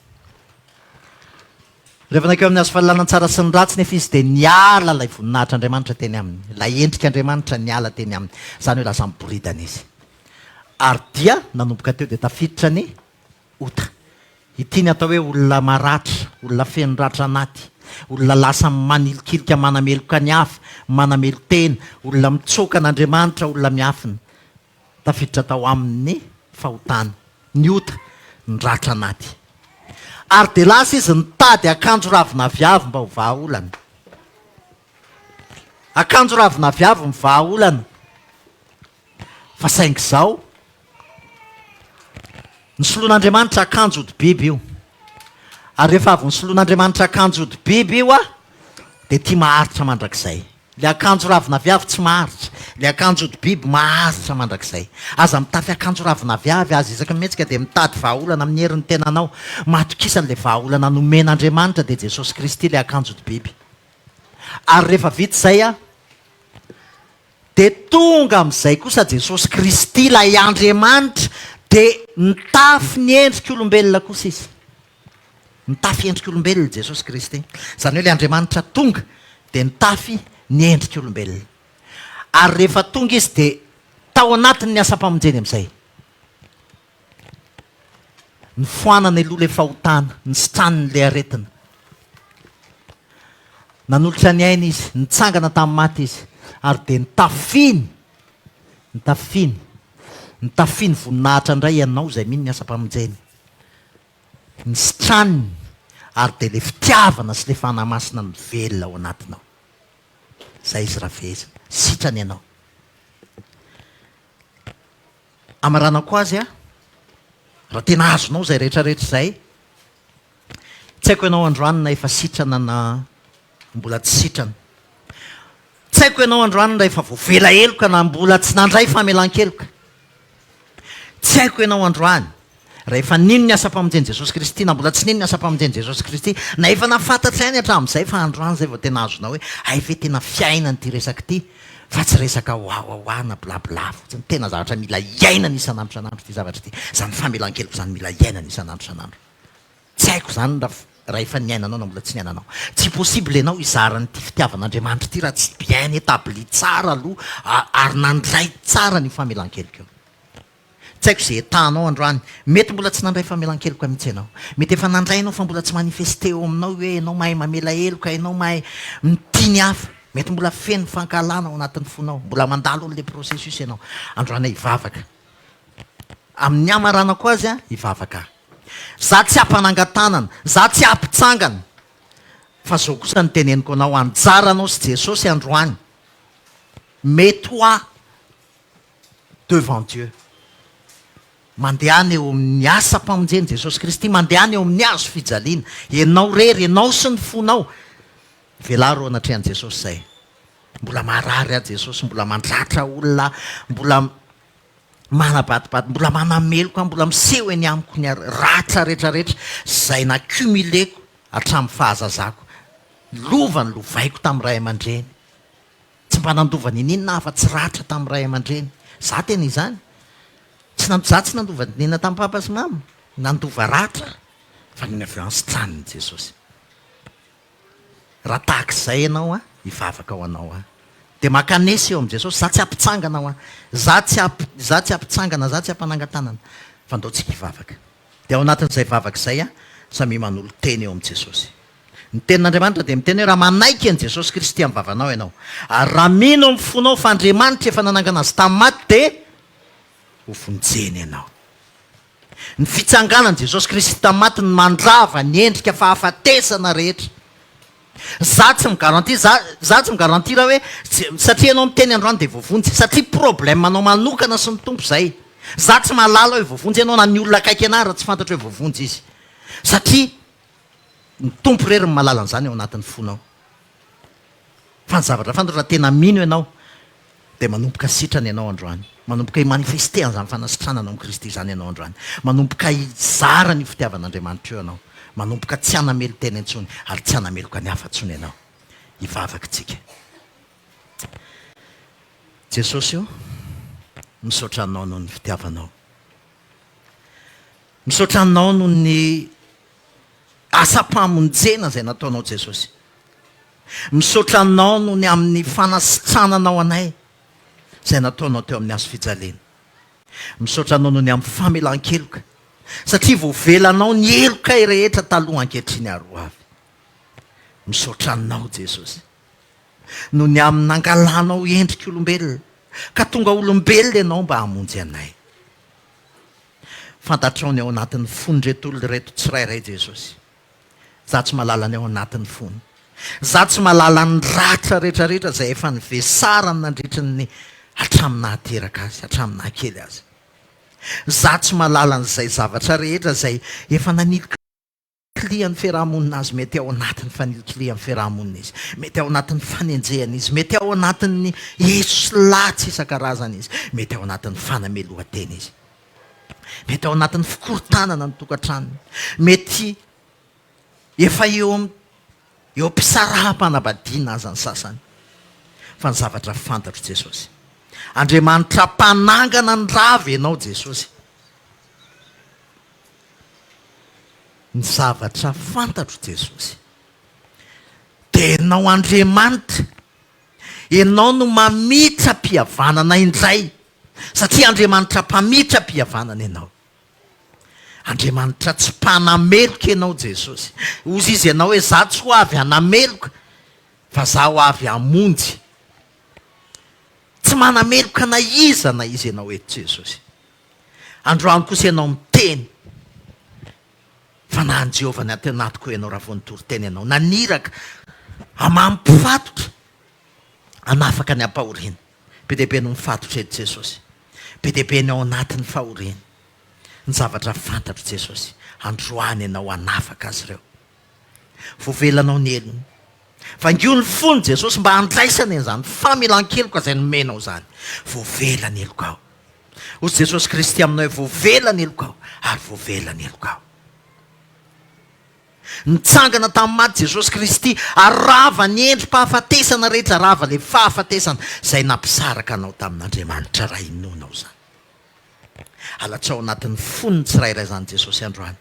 Rehefa nankeo amin'ny hazo fahalalana ny tsara sy ny ratsy nefa izy dia niala ilay voninahitr'Andriamanitra teny aminy, ilay endrik'Andriamanitra niala teny aminy, izany hoe lasa miboridana izy. Ary dia nanomboka teo dia tafiditra ny ota. Ity ny atao hoe olona maratra, olona feno ratra anaty, olona lasa manilikilika manameloka ny hafa, manamelo-tena, olona mitsoaka an'Andriamanitra, olona miafina. Tafiditra tao aminy ny fahotana, ny ota, ny ratra anaty. Ary dia lasa izy nitady akanjo ravin'aviavy mba ho vahaolana. Akanjo ravin'aviavy ny vahaolana. Fa saingy izao, nisoloan'Andriamanitra akanjo hodi-biby io. Ary rehefa avy nisoloan'Andriamanitra akanjo hodi-biby io, dia tia maharitra mandrakizay. Ilay akanjo ravin'aviavy tsy maharitra, ilay akanjo hodi-biby maharitra mandrakizay. Aza mitafy akanjo ravin'aviavy, aza isaky ny mihetsika dia mitady vahaolana amin'ny herin'ny tenanao. Matokisa an'ilay vahaolana nomen'Andriamanitra dia Jesosy Kristy ilay akanjo hodi-biby. Ary rehefa vita izay dia tonga amin'izay kosa Jesosy Kristy ilay Andriamanitra dia nitafy ny endrik'olombelona kosa Izy. Nitafy endrik'olombelona Jesosy Kristy. Izany hoe ilay Andriamanitra tonga dia nitafy ny endrik'olombelona. Ary rehefa tonga Izy dia tao anatin'ny asam-pamonjeny amin'izay. Nifoanana aloha ilay fahotana, nisitraniny ilay aretina. Nanolotra ny ainy Izy, nitsangana tamin'ny maty Izy, ary dia nitafiny, nitafiny, nitafiny voninahitra indray ianao izay mino ny asam-pamonjeny. Ny sitraniny ary dia ilay fitiavana sy ilay Fanahy Masina mivelona ao anatinao. Izay izy raha fehezina. Sitrana ianao. Amaranako azy aho, raha tena azonao izay rehetra rehetra izay, tsy haiko ianao androany na efa sitrana na mbola tsy sitrana. Tsy haiko ianao androany raha efa voavela heloka na mbola tsy nandray famelan-keloka. Tsy haiko ianao androany raha efa nino ny asam-pamonjen'i Jesosy Kristy na mbola tsy nino ny asam-pamonjen'i Jesosy Kristy, na efa nahafantatra ihany hatramin'izay fa androany izay vao tena azonao hoe hay ve tena fiainana ity resaka ity fa tsy resaka wawawa na blabla fotsiny. Tena zavatra mila iainana isan'andro isan'andro ity zavatra ity. Izany famelan-keloka izany mila iainana isan'andro isan'andro. Tsy haiko izany raha efa niainanao na mbola tsy niainanao. Tsy possible ianao hizara an'ity fitiavan'Andriamanitra ity raha tsy bien établi tsara aloha ary nandray tsara an'io famelan-keloka io. Tsy haiko izay etahanao androany. Mety mbola tsy nandray famelan-keloka mihitsy ianao. Mety efa nandray ianao fa mbola tsy manifester eo aminao hoe ianao mahay mamela heloka, ianao mahay mitia ny hafa. Mety mbola feno fankahalana ao anatin'ny fonao. Mbola mandalo an'ilay processus ianao. Androany aho hivavaka. Amin'ny hamaranako azy aho hivavaka aho. Za tsy hampanangan-tanana, za tsy hampitsangana. Fa zao kosa no teneniko anao, anjaranao sy Jesosy androany. Mets-toi devant Dieu. Mandehana eo amin'ny asam-pamonjen'i Jesosy Kristy, mandehana eo amin'ny hazo fijaliana. Ianao irery, ianao sy ny fonao. Velaro eo anatrehan'i Jesosy izay. Mbola marary aho Jesosy, mbola mandratra olona aho, mbola manabatibaty, mbola manameloka aho, mbola miseho eny amiko ny ratra rehetrarehetra izay na-cumuleko hatramin'ny fahazazako. Lova nolovaiko tamin'ny ray aman-dreny. Tsy mba nandova niniana afa-tsy ratra tamin'ny ray aman-dreny. Za tena izany. Tsy nan, za tsy nandova niniana tamin'i papa sy mama. Nandova ratra fa nony avy eo nositranin'i Jesosy. Raha tahaka izay ianao an, hivavaka ho anao aho. Dia mankanesa eo amin'i Jesosy. Za tsy hampitsangana ho an. Za tsy hamp, za tsy hampitsangana, za tsy hampanangan-tanana. Fa ndao tsika hivavaka. Dia ao anatin'izay vavaka izay an, samia manolo-tena eo amin'i Jesosy. Ny Tenin'Andriamanitra dia miteny hoe raha manaiky an'i Jesosy Kristy amin'ny vavanao ianao, ary raha mino amin'ny fonao fa Andriamanitra efa nanangana Azy tamin'ny maty dia ho vonjena ianao. Ny fitsanganan'i Jesosy Kristy tamin'ny maty no mandrava ny endrika fahafatesana rehetra. Za tsy mi-garantir, za, za tsy mi-garantir hoe satria ianao miteny androany dia voavonjy, satria problème anao manokana sy ny Tompo izay. Za tsy mahalala hoe voavonjy ianao na ny olona akaiky anah raha tsy fantatro hoe voavonjy izy. Satria Ny Tompo irery no mahalala an'izany ao anatin'ny fonao. Fa ny zavatra fantatro raha tena mino ianao dia manomboka sitrana ianao androany. Manomboka hi-manifester an'izany fanasitranana ao amin'i Kristy izany ianao androany. Manomboka hizara an'io fitiavan'Andriamanitra io ianao. Manomboka tsy hanamelo-tena intsony ary tsy hanameloka ny hafa intsony ianao. Hivavaka isika. Jesosy o, misaotra Anao noho ny fitiavanao. Misaotra Anao noho ny asam-pamonjena izay nataonao Jesosy. Misaotra Anao noho ny amin'ny fanasitrananao anay izay nataonao teo amin'ny hazo fijaliana. Misaotra Anao noho ny amin'ny famelan-keloka satria voavelanao ny helokay rehetra taloha ankehitriny ary ho avy. Misaotra Anao Jesosy noho ny amin'ny nangalanao endrik'olombelona ka tonga olombelona Ianao mba hamonjy anay. Fantatrao ny ao anatin'ny fon'ireto olona ireto tsirairay Jesosy. Za tsy mahalala ny ao anatin'ny fony. Za tsy mahalala ny ratra rehetrarehetra izay efa nivesarany nandritry ny hatramin'ny nahateraka azy, hatramin'ny nahakely azy. Za tsy mahalala an'izay zavatra rehetra izay efa nanilika. Kilian'ny fiaraha-monina azy, mety ao anatin'ny fanilikilihan'ny fiaraha-monina izy, mety ao anatin'ny fanenjehana izy, mety ao anatin'ny eso sy latsa isan-karazany izy, mety ao anatin'ny fanamelohan-tena izy, mety ao anatin'ny fikorontanana ny tokantranony, mety efa eo amin'ny eo am-pisaraham-panambadiana aza ny sasany. Fa ny zavatra fantatro Jesosy, Andriamanitra mpanangana ny rava Ianao Jesosy. Ny zavatra fantatro Jesosy dia Ianao Andriamanitra, Ianao no mamitram-pihavanana indray satria Andriamanitra mpamitram-pihavanana Ianao. Andriamanitra tsy mpanameloka Ianao Jesosy. Hozy izy Ianao hoe za tsy ho avy hanameloka fa za ho avy hamonjy. Tsy manameloka na iza na iza Ianao eto Jesosy. Androany kosa ianao miteny fa na an'i Jehovah ny ato anatiko ianao raha vao nitory teny ianao. Naniraka amam-pifatotra hanafaka ny ampahoriana. Be dia be no mifatotra eto Jesosy. Be dia be ny ao anatin'ny fahoriana. Ny zavatra fantatro Jesosy, androany ianao hanafaka azy ireo. Voavelanao ny helony. Vangio ny fony Jesosy mba handraisany an'izany famelan-keloka izay nomenao izany. Voavela ny helokao. Hoy Jesosy Kristy aminao hoe voavela ny helokao ary voavela ny helokao. Nitsangana tamin'ny maty Jesosy Kristy ary rava ny endri-pahafatesana rehetra, rava ilay fahafatesana izay nampisaraka anao tamin'Andriamanitra raha inoanao izany. Alatsao anatin'ny fon'ny tsirairay izany Jesosy androany.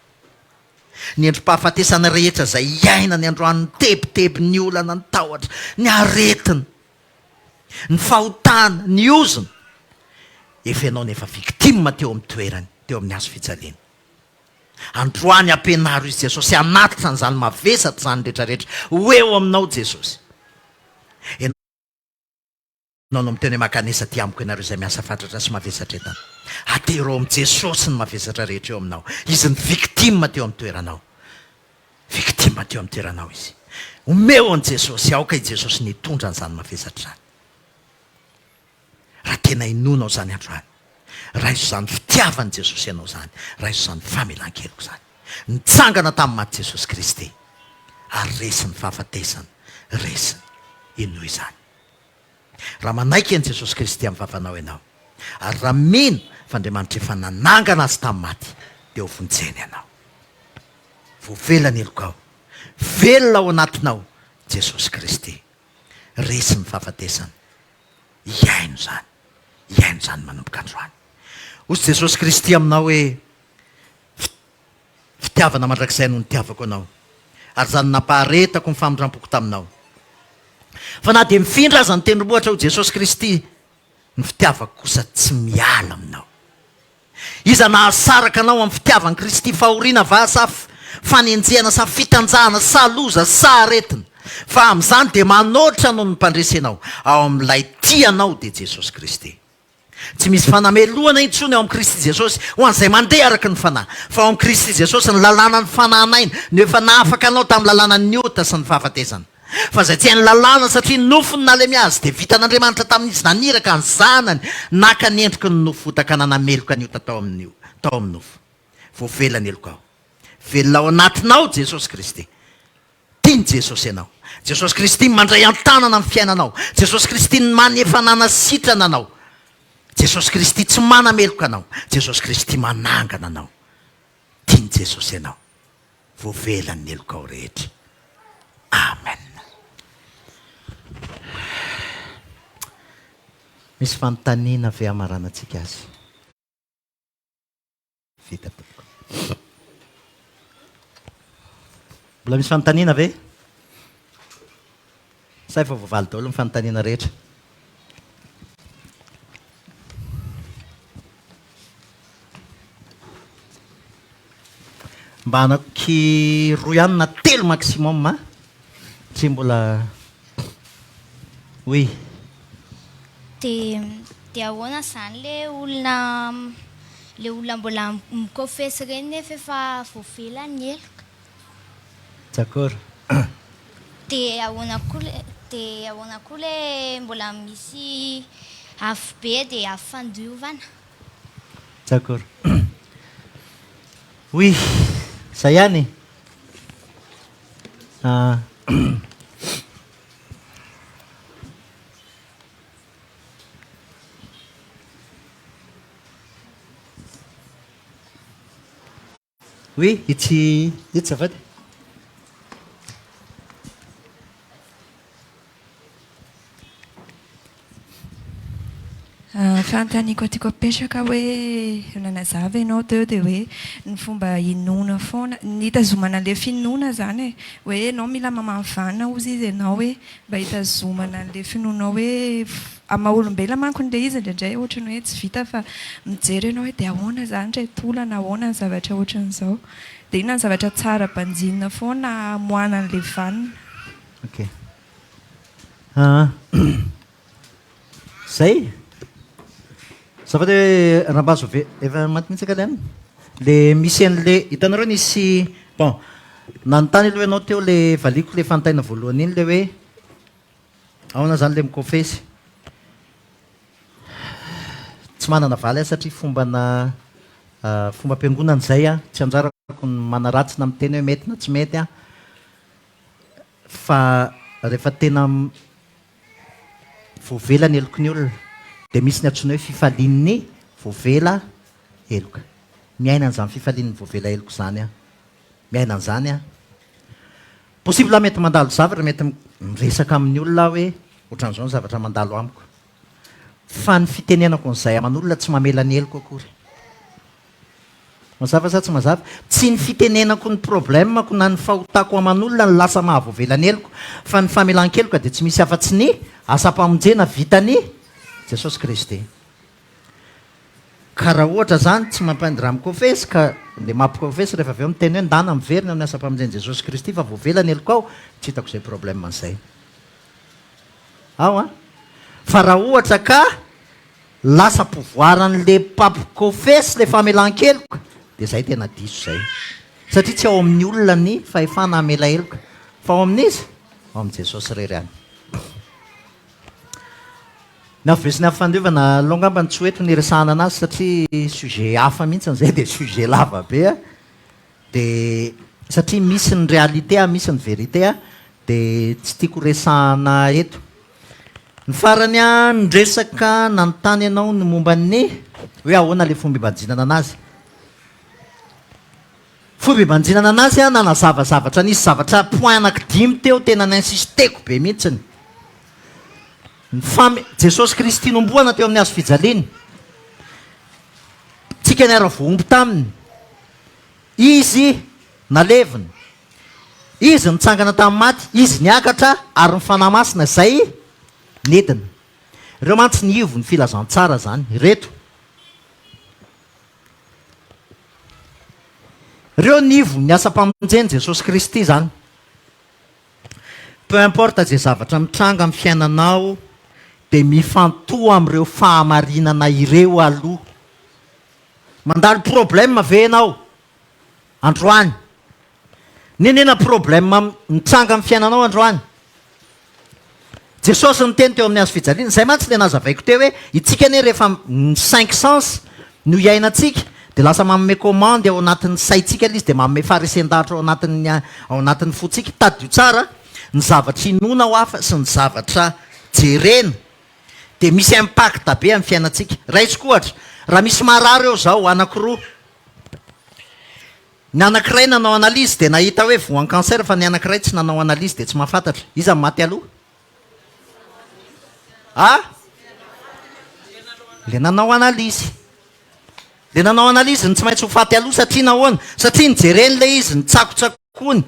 Ny endri-pahafatesana rehetra izay iainany androany, ny tebiteby, ny olana, ny tahotra, ny aretina, ny fahotana, ny ozona. Efa ianao no efa victime teo amin'ny toerany, teo amin'ny hazo fijaliana. Androany ampianaro izy Jesosy hanatitra an'izany mavesatra izany rehetra rehetra ho eo aminao Jesosy. Ianao no miteny hoe mankanesa aty amiko ianareo izay miasa fatratra sy mavesatra entana. Atero ao amin'i Jesosy ny mavesatra rehetra eo aminao. Izy ny victime teo amin'ny toeranao. Victime teo amin'ny toeranao izy. Omeo an'i Jesosy, aoka i Jesosy ny hitondra an'izany mavesatra izany. Raha tena inoanao izany androany, raiso izany fitiavan'i Jesosy anao izany, raiso izany famelan-keloka izany. Nitsangana tamin'ny maty Jesosy Kristy ary resy ny fahafatesana, resiny. Inoy izany. Raha manaiky an'i Jesosy Kristy amin'ny vavanao ianao, ary raha mino fa Andriamanitra efa nanangana Azy tamin'ny maty, dia ho vonjena ianao. Voavela ny helokao. Velona ao anatinao Jesosy Kristy. Resy ny fahafatesana. Hihaino izany. Hihaino izany manomboka androany. Hoy Jesosy Kristy aminao hoe, Fitiavana mandrakizay no nitiavako anao, ary izany no nampaharetako ny famindram-poko taminao. Fa na dia mifindra aza ny tendrombohitra ho Jesosy Kristy, ny fitiavako kosa tsy miala aminao. Iza nahasaraka anao amin'ny fitiavan'i Kristy fahoriana va sa fanenjehana sa fitanjahana sa loza sa aretina? Fa amin'izany dia manoatra noho ny mpandresy ianao ao amin'ilay tia anao dia Jesosy Kristy. Tsy misy fanamelohana intsony ao amin'i Kristy Jesosy ho an'izay mandeha araka ny Fanahy, fa ao amin'i Kristy Jesosy ny lalànan'ny fanahinaina no efa nahafaka anao tamin'ny lalànan'ny ota sy ny fahafatesana. Fa izay tsy hain'ny lalàna satria nofo no nalemy azy dia vitan'Andriamanitra tamin'izy naniraka ny Zanany naka ny endriky ny nofo ota ka nanameloka ny ota tao amin'ny tao amin'ny nofo. Voavela ny helokao. Velona ao anatinao Jesosy Kristy. Tian'i Jesosy ianao. Jesosy Kristy mandray an-tanana ny fiainanao. Jesosy Kristy man efa nanasitrana anao. Jesosy Kristy tsy manameloka anao. Jesosy Kristy manangana anao. Tian'i Jesosy ianao. Voavela ny helokao rehetra. Amen. Misy fanontaniana ve hamaranantsika azy? Vita tompoko. Mbola misy fanontaniana ve? Sa efa voavaly daholo ny fanontaniana rehetra? Mba anaky roa ihany na telo maximum a! Tsy mbola oui. De de ahoana zany le olona le olona mbola mikofesy reny nefa efa voavela ny heloka? D'accord. De ahoana koa le de ahoana koa le mbola misy afo be de afo fandiovana? D'accord. Oui, zay ihany e. Ah. Oui, itsy itsy azafady. Fanontaniako tiako apetraka hoe nanazava ianao teo dia hoe ny fomba hinoana foana, ny hitazomana an'ilay finoana izany e, hoe ianao mila mamaha-vanona hozy izy ianao hoe mba hitazomana an'ilay finoanao hoe amin'ny maha olombelona manko ilay izy indraindray ohatran'ny hoe tsy vita fa mijery ianao hoe dia ahoana izany ry tolana, ahoana ny zavatra ohatran'izao, dia inona ny zavatra tsara banjinina foana hamoahana an'ilay vanona. Ok. Aa. Zay? Azafady hoe raha mba azo ave- efa maty mihitsy angaha le anona? Le misy an'le, hitanareo nisy, bon, nanontany aloha ianao teo le valiako le fanontaniana voalohany iny le hoe ahoana zany le mikofesy? Tsy manana valy aho satria fombana fombam-piangonana izay an, tsy anjarako ny manaratsy na miteny hoe mety na tsy mety an, fa rehefa tena voavela ny heloky ny olona dia misy ny antsoina hoe fifalian'ny voavela heloka. Miaina an'izany fifalian'ny voavela heloka izany aho. Miaina an'izany aho. Possible aho mety mandalo zavatra, mety miresaka amin'ny olona aho hoe ohatran'izao ny zavatra mandalo amiko. Fa ny fitenenako an'izay aman'olona tsy mamela ny heloko akory. Mazava sa tsy mazava? Tsy ny fitenenako ny problème-ko na ny fahotako aman'olona no lasa mahavoavela ny heloko, fa ny famelan-keloka dia tsy misy afa-tsy ny asam-pamonjena vitan'i Jesosy Kristy. Ka raha ohatra zany tsy mampiandry raha mikofesy ka le mampikofesy rehefa avy eo miteny hoe ndana miverina amin'ny asam-pamonjen'i Jesosy Kristy fa voavela ny helokao, tsy hitako izay problème an'izay. Ao an! Fa raha ohatra ka lasa pouvoir an'le mpampikofesy le famelan-keloka dia zay tena diso zay. Satria tsy ao amin'ny olona ny fahefana hamela heloka fa ao amin'iza? Ao amin'i Jesosy irery ihany. Ny afobe sy ny afo fandiovana aleo angamba tsy ho eto ny hiresahana anazy satria sujet hafa mihitsy izay dia sujet lava be a! Dia satria misy ny réalité a, misy ny vérité a, dia tsy tiako resahana eto. Ny farany a, ny resaka nanontany ianao ny momba ny hoe ahoana ilay fomba ibanjinana anazy. Fomba ibanjinana anazy a, nanazava zavatra nisy zavatra point anaky dimy teo tena ni-insisteko be mihitsiny. Ny fame, Jesosy Kristy nombohana teo amin'ny hazo fijaliana. Tsika niara-voahombo taminy. Izy nalevina. Izy nitsangana tamin'ny maty, Izy niakatra ary ny Fanahy Masina izay nidina. Ireo mantsy ny ivon'ny filazantsara izany, ireto. Ireo ny ivon'ny asam-pamonjen'i Jesosy Kristy izany. Peu importe izay zavatra mitranga amin'ny fiainanao dia mifantoha amin'ireo fahamarinana ireo aloha. Mandalo problème ve ianao androany? N'inona problème mitranga amin'ny fiainanao androany? Jesosy niteny teo amin'ny hazo fijaliana, izay mantsy ilay nazavaiko teo hoe itsika anie rehefa ny cinq sens no iainantsika dia lasa manome commande ao anatin'ny saintsika ilay izy dia manome faharesen-dahatra ao anatin'ny ao anatin'ny fontsika. Tadidio tsara ny zavatra inoana ho hafa sy ny zavatra jerena dia misy impact be amin'ny fiainantsika. Raisiko ohatra, raha misy marary eo izao anankiroa, Ny anankiray nanao analyse dia nahita hoe voan'ny cancer fa ny anankiray tsy nanao analyse dia tsy mahafantatra. Iza no maty aloha? A? Le nanao analyse. Le nanao analyse no tsy maintsy ho faty aloha satria nahoana? Satria nijereny le izy, nitsakotsakoany.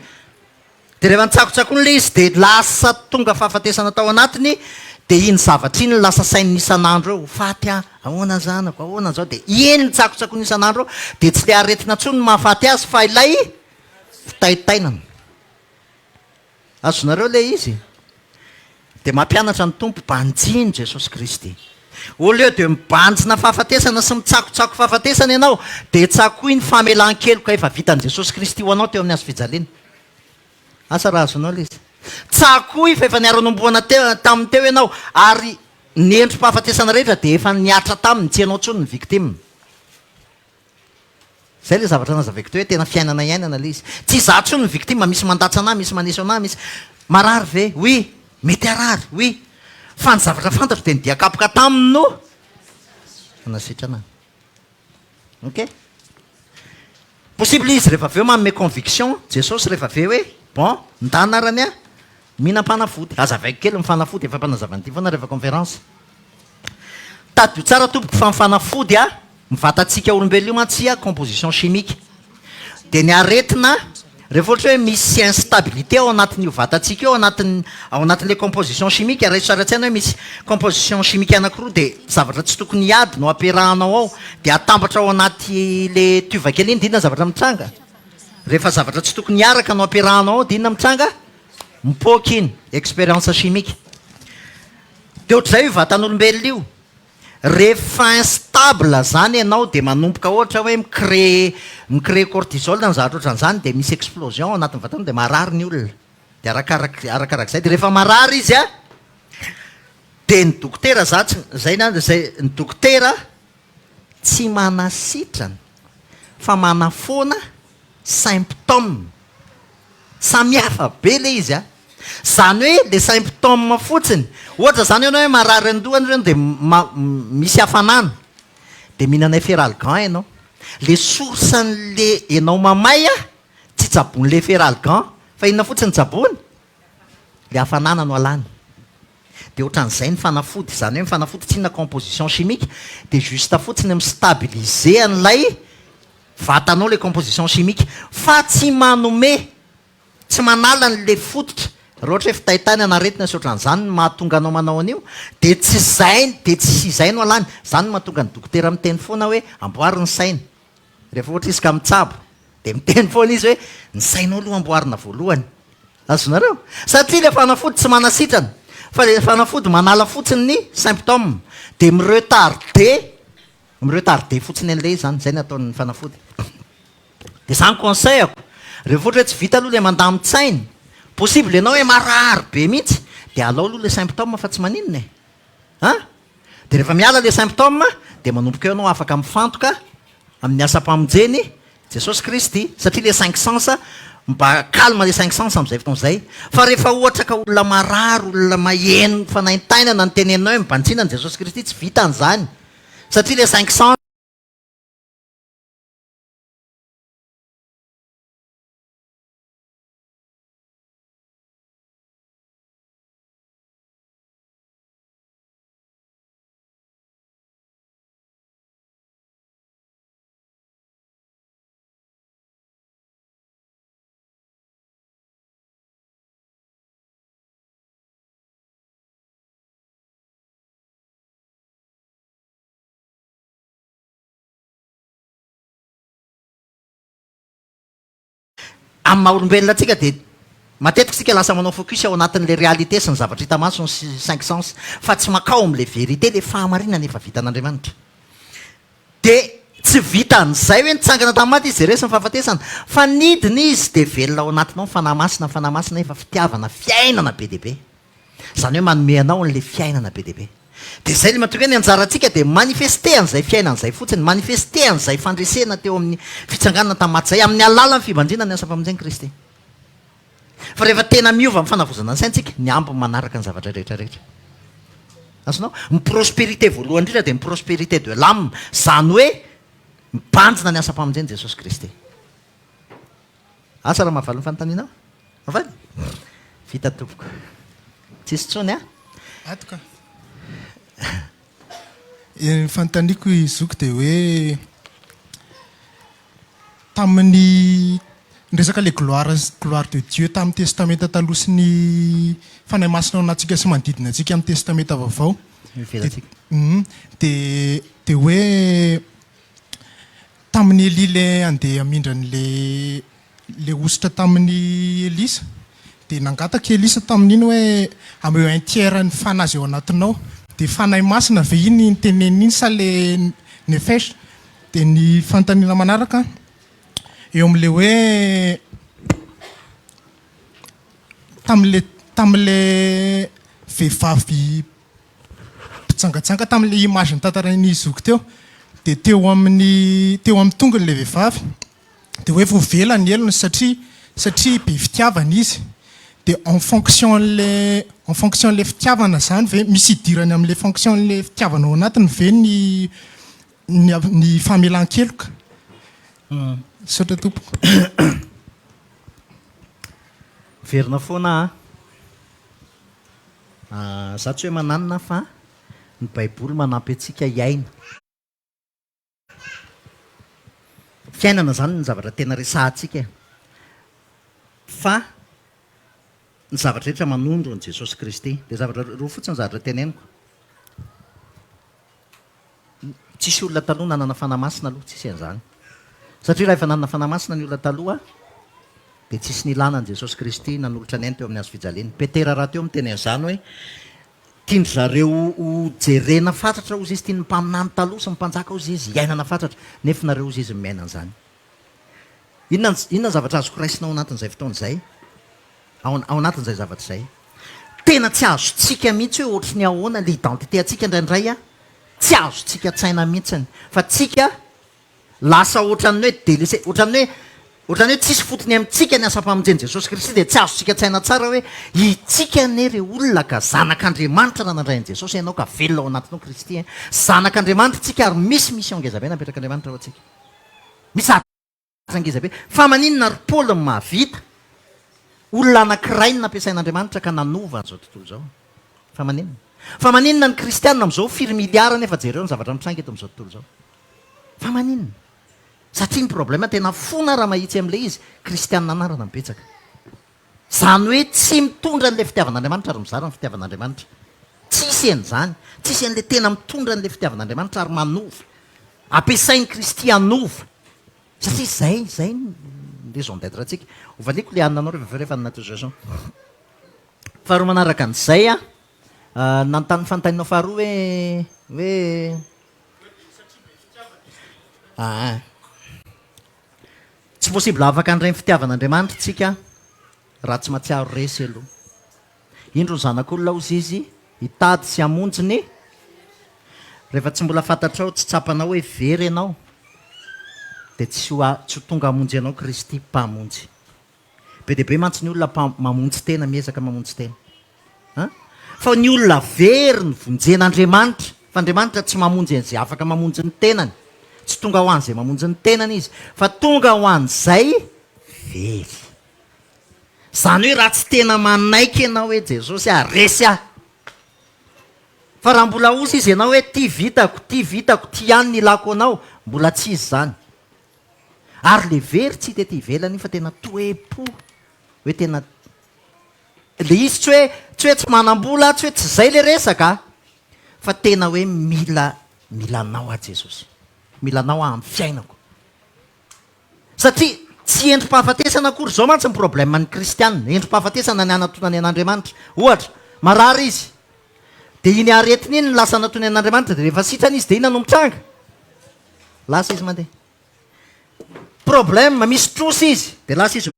Dia rehefa nitsakotsakoany ilay izy dia lasa tonga fahafatesana tao anatiny, dia iny zavatra iny no lasa saininy isan'andro eo, ho faty aho, ahoana ny zanako, ahoana izao, dia iny nitsakotsakoany isan'andro eo, dia tsy ilay aretina intsony no mahafaty azy fa ilay fitaintainana. Azonareo ilay izy? Dia mampianatra ny Tompo, banjino Jesosy Kristy. Au lieu de mibanjina fahafatesana sy mitsakotsako fahafatesana ianao, dia tsakoy ny famelan-keloka efa vitan'i Jesosy Kristy ho anao teo amin'ny hazo fijaliana. Asa raha azonao ilay izy. Tsakoy fa efa niara-nombohana teo, taminy teo ianao, ary ny endri-pahafatesana rehetra dia efa nihatra taminy, tsy ianao intsony ny victime. Zay le zavatra nazavaiko teo hoe tena fiainana iainana le izy. Tsy izaho tsony ny victime, misy mandatsa anah, misy maneso anah, misy marary ve? Oui. Mety harary? Oui. Fa ny zavatra fantatro dia ny dia kapoka taminy no nanasitrana ahy. Ok. Possible izy rehefa avy eo manome conviction Jesosy rehefa avy eo hoe bon, ndana arany aho mihinam-panafody. Hazavaiko kely ny fanafody, efa mpanazava an'ity foana rehefa conférence. Tadidio tsara tompoko fa ny fanafody a, ny vatantsika olombelona io mantsy a composition chimique. Dia ny aretina, rehefa ohatra hoe misy instabilité ao anatin'io vatantsika io, ao anatin'ny ao anatin'ilay composition chimique, raiso sary an-tsaina hoe misy composition chimique anankiroa dia zavatra tsy tokony hiady no ampiarahanao ao, dia atambatra ao anaty le tube kely iny dia inona ny zavatra mitranga? Rehefa zavatra tsy tokony hiaraka no ampiarahanao ao dia inona mitranga? Mipoaka iny, expérience chimique. Dia ohatr'izay io vatan'olombelona io. Rehefa instable zany ianao dia manomboka ohatra hoe mi-créer mi-créer cortisol na zavatra ohatran'izany dia misy explosion ao anatin'ny vatanao dia marary ny olona. Dia arakarak- arakarak'izay dia rehefa marary izy an, dia ny dokotera za tsy zay na zay ny dokotera tsy manasitrana fa manafoana symptôme. Samihafa be le izy a! Zany hoe le symptôme fotsiny, ohatra zany ianao hoe marary an-doha ianao de misy hafanana, de mihinana efferalgan ianao, le source an'le ianao mamay a, tsy tsaboin'le efferalgan fa inona fotsiny tsaboiny? Le hafanana no alany. De ohatran'izay ny fanafody, zany hoe ny fanafody tsy inona composition chimique, de juste fotsiny mi-stabiliser an'ilay Vatanao le composition chimique fa tsy manome, tsy manala an'le fototra. Raha ohatra hoe fitaitainana, aretina sy ohatran'izany no mahatonga anao manao an'io dia tsy izay dia tsy izay no alany. Izany no mahatonga ny dokotera miteny foana hoe amboary ny saina. Rehefa ohatra izy ka mitsabo dia miteny foana izy hoe ny sainao aloha amboarina voalohany. Azonareo? Satria ilay fanafody tsy manasitrana fa ilay fanafody manala fotsiny ny symptôme dia mi-retarder mi-retarder fotsiny an'ilay izy izany. Izay no ataon'ny fanafody. Dia zany conseil-ko, rehefa ohatra hoe tsy vita aloha ilay mandamin-tsaina, possible ianao hoe marary be mihitsy, dia alao aloha ilay symptôme fa tsy maninona e! An! Dia rehefa miala ilay symptôme, dia manomboka eo ianao afaka mifantoka amin'ny asam-pamonjeny Jesosy Kristy, satria ilay cinq sens, mba calme ilay cinq sens amin'izay fotoana izay. Fa rehefa ohatra ka olona marary, olona maheno fanaintainana no teneninao hoe mibanjina an'i Jesosy Kristy, tsy vitany izany, satria ilay cinq sens. Amin'ny maha olombelona antsika dia matetika isika lasa manao focus ao anatin'ilay réalité sy ny zavatra hita maso ny cinq sens fa tsy mankao amin'ilay vérité, ilay fahamarinana efa vitan'Andriamanitra. Dia tsy vitan'izay hoe nitsangana tamin'ny maty izy dia resy ny fahafatesana fa nidina izy dia velona ao anatinao ny Fanahy Masina, ny Fanahy Masina efa fitiavana, fiainana be dia be. Izany hoe manome anao an'ilay fiainana be dia be. Dia izay ilay mahatonga hoe ny anjarantsika dia manifester an'izay fiainana izay fotsiny, manifester an'izay fandresena teo amin'ny fitsanganana tamin'ny maty izay amin'ny alalan'ny fibanjinana ny asam-pamonjen'i Kristy. Fa rehefa tena miova amin'ny fanavaozana ny saintsika, ny ambiny manaraka ny zavatra rehetra rehetra. Azonao? Ny prospérité voalohany indrindra dia ny prospérité de l'âme, izany hoe mibanjina ny asam-pamonjen'i Jesosy Kristy. Asa raha mahavaly ny fanontanianao? Mahavaly? Vita tompoko. Tsisy intsony an? Ato ka. Ny fanontaniako i zoky dia hoe tamin'ny resaka le gloire gloire de Dieu tamin'ny testamenta taloha sy ny Fanahy Masina ao anatintsika sy manodidina antsika amin'ny testamenta vaovao. Ivelantsika. Dia dia hoe Tamin'i Elia ilay handeha hamindra an'ilay ilay hosotra tamin'i Elisa, dia nangataka i Elisa tamin'iny hoe ameo un tiers ny fanahy izay ao anatinao. Dia Fanahy Masina ve iny niteneniny iny sa ilay nefesh? Dia ny fanontaniana manaraka, eo amin'ilay hoe tamin'ilay tamin'ilay vehivavy mpijangajanga tamin'ilay image notantarain'i zoky teo dia teo amin'ny teo amin'ny tongony ilay vehivavy dia hoe voavela ny helony satria satria be fitiavana izy dia en fonction an'ilay en fonction an'ilay fitiavana izany ve misy idirany amin'ilay fonction an'ilay fitiavana ao anatiny ve ny ny ny famelan-keloka? Misaotra tompoko. Miverina foana aho. Za tsy hoe mananona fa ny baiboly manampy antsika hiaina. Fiainana zany ny zavatra tena resahantsika e. Fa ny zavatra rehetra manondro an'i Jesosy Kristy. Dia zavatra roa fotsiny ny zavatra teneniko. Tsisy olona taloha nanana Fanahy Masina aloha, tsisy an'izany. Satria raha efa nanana Fanahy Masina ny olona taloha, dia tsisy nilana an'i Jesosy Kristy nanolotra ny ainy teo amin'ny hazo fijaliana. Petera rahateo miteny an'izany hoe, tian-dry zareo ho jerena fatratra hozy izy, tian'ny mpaminany taloha sy ny mpanjaka hozy izy hiainana fatratra, nefa nareo hozy izy no miaina an'izany. Inona, inona ny zavatra azoko raisina ao anatin'izay fotoana izay? Ao, ao anatin'izay zavatra izay. Tena tsy azontsika mihitsy hoe ohatry ny ahoana ilay identité antsika indraindray an, tsy azontsika an-tsaina mihitsiny. Fa tsika lasa ohatran'ny hoe délaissé, ohatran'ny hoe, ohatran'ny hoe tsisy fotony amintsika ny asam-pamonjen'i Jesosy Kristy dia tsy azontsika an-tsaina tsara hoe itsika anie re olona ka zanak'Andriamanitra raha nandray an'i Jesosy ianao ka velona ao anatinao Kristy an. Zanak'Andriamanitra tsika ary misy mission ngezabe napetrak'Andriamanitra ho antsika. Misy Aza ngeza be. Fa maninona ry Paoly no mahavita? Olona anankiray no nampiasain'Andriamanitra ka nanova an'izao tontolo izao. Fa maninona? Fa maninona ny kristiana amin'izao firy miliara nefa jereo ny zavatra mitranga eto amin'izao tontolo izao. Fa maninona? Satria ny problème tena fona raha mahitsy amin'ilay izy, kristiana anarana no betsaka. Izany hoe tsy mitondra an'ilay fitiavan'Andriamanitra ary mizara ny fitiavan'Andriamanitra. Tsisy an'izany. Tsisy an'ilay tena mitondra an'ilay fitiavan'Andriamanitra ary manova. Ampiasain'i Kristy hanova. Satria izay, izay ny raison d'être antsika. Hovaliako ilay anona anao rehefa avy eo rehefa any anaty association. Faharoa manaraka an'izay an, nanontany fanontanianao faharoa hoe, hoe, aa. Tsy possible afaka handray ny fitiavan'Andriamanitra tsika raha tsy mahatsiaro resy aloha. Indro ny zanak'olona hozy izy hitady sy hamonjy ny Rehefa tsy mbola fantatrao, tsy tsapanao hoe very ianao dia tsy ho tsy ho tonga hamonjy anao Kristy Mpamonjy. Be dia be mantsy ny olona mamonjy tena, miezaka mamonjy tena. An? Fa ny olona very no vonjen'Andriamanitra. Fa Andriamanitra tsy mamonjy an'izay afaka mamonjy ny tenany. Tsy tonga ho an'izay mamonjy ny tenany Izy, fa tonga ho an'izay very. Izany hoe raha tsy tena manaiky ianao hoe Jesosy ah, resy aho. Fa raha mbola osa Izy ianao hoe ty vitako, ty vitako, ty ihany ny ilako anao, mbola tsy Izy izany. Ary le very tsy hita ety ivelany io fa tena toe-po hoe tena le izy tsy hoe tsy hoe tsy manam-bola tsy hoe tsy zay le resaka a! fa tena hoe mila mila anao aho Jesosy, mila anao aho amin'ny fiainako. Satria tsy endri-pahafatesana akory, zao mantsy ny problème ny kristiana, endri-pahafatesana ny hanatonany an'Andriamanitra. Ohatra, marary izy, dia iny aretina iny no lasa anatonany an'Andriamanitra, dia rehefa sitrana izy dia inona no mitranga? Lasa izy mandeha. Problème, misy trosa izy, dia lasa izy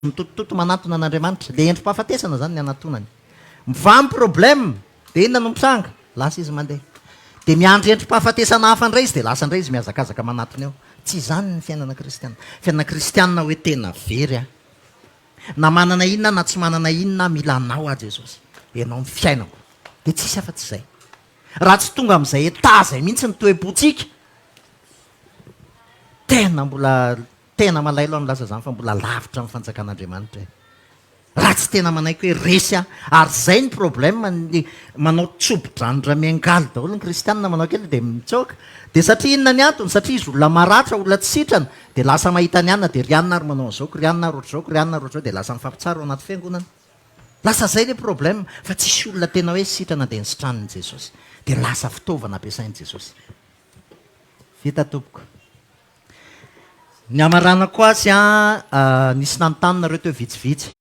mitotototo manantona an'Andriamanitra. Ilay endri-pahafatesana izany ny anatonany. Mivaha ny problème, dia inona no mitranga? Lasa izy mandeha. Dia miandry endri-pahafatesana hafa indray izy, dia lasa indray izy mihazakazaka manatona eo. Tsy izany ny fiainana kristiana. Fiainana kristiana hoe tena very aho. Na manana inona na tsy manana inona aho, mila Anao aho Jesosy. Ianao ny fiainako. Dia tsisy afa-tsy izay. Raha tsy tonga amin'izay état izay mihitsy ny toe-pontsika, tena mbola, tena malaelo aho milaza izany fa mbola lavitra amin'ny fanjakan'Andriamanitra e. Raha tsy tena manaiky hoe resy aho, ary izay ny problème, ny manao tsobo-drano-dRamiangaly daholo ny kristianina manao kely dia mitsoaka. Dia satria inona ny antony? Satria izy olona maratra, olona tsy sitrana, dia lasa mahita ny anona dia ry anona ary manao an'izao ko, ry anona ary ohatr'izao ko, ry anona ary ohatr'izao, dia lasa mifampitsara ao anaty fiangonana. Lasa zay le problème fa tsisy olona tena hoe sitrana dia nisitranin'i Jesosy dia lasa fitaovana ampiasain'i Jesosy. Vita tompoko. Ny hamaranako azy an, nisy nanontany nareo teo vitsivitsy.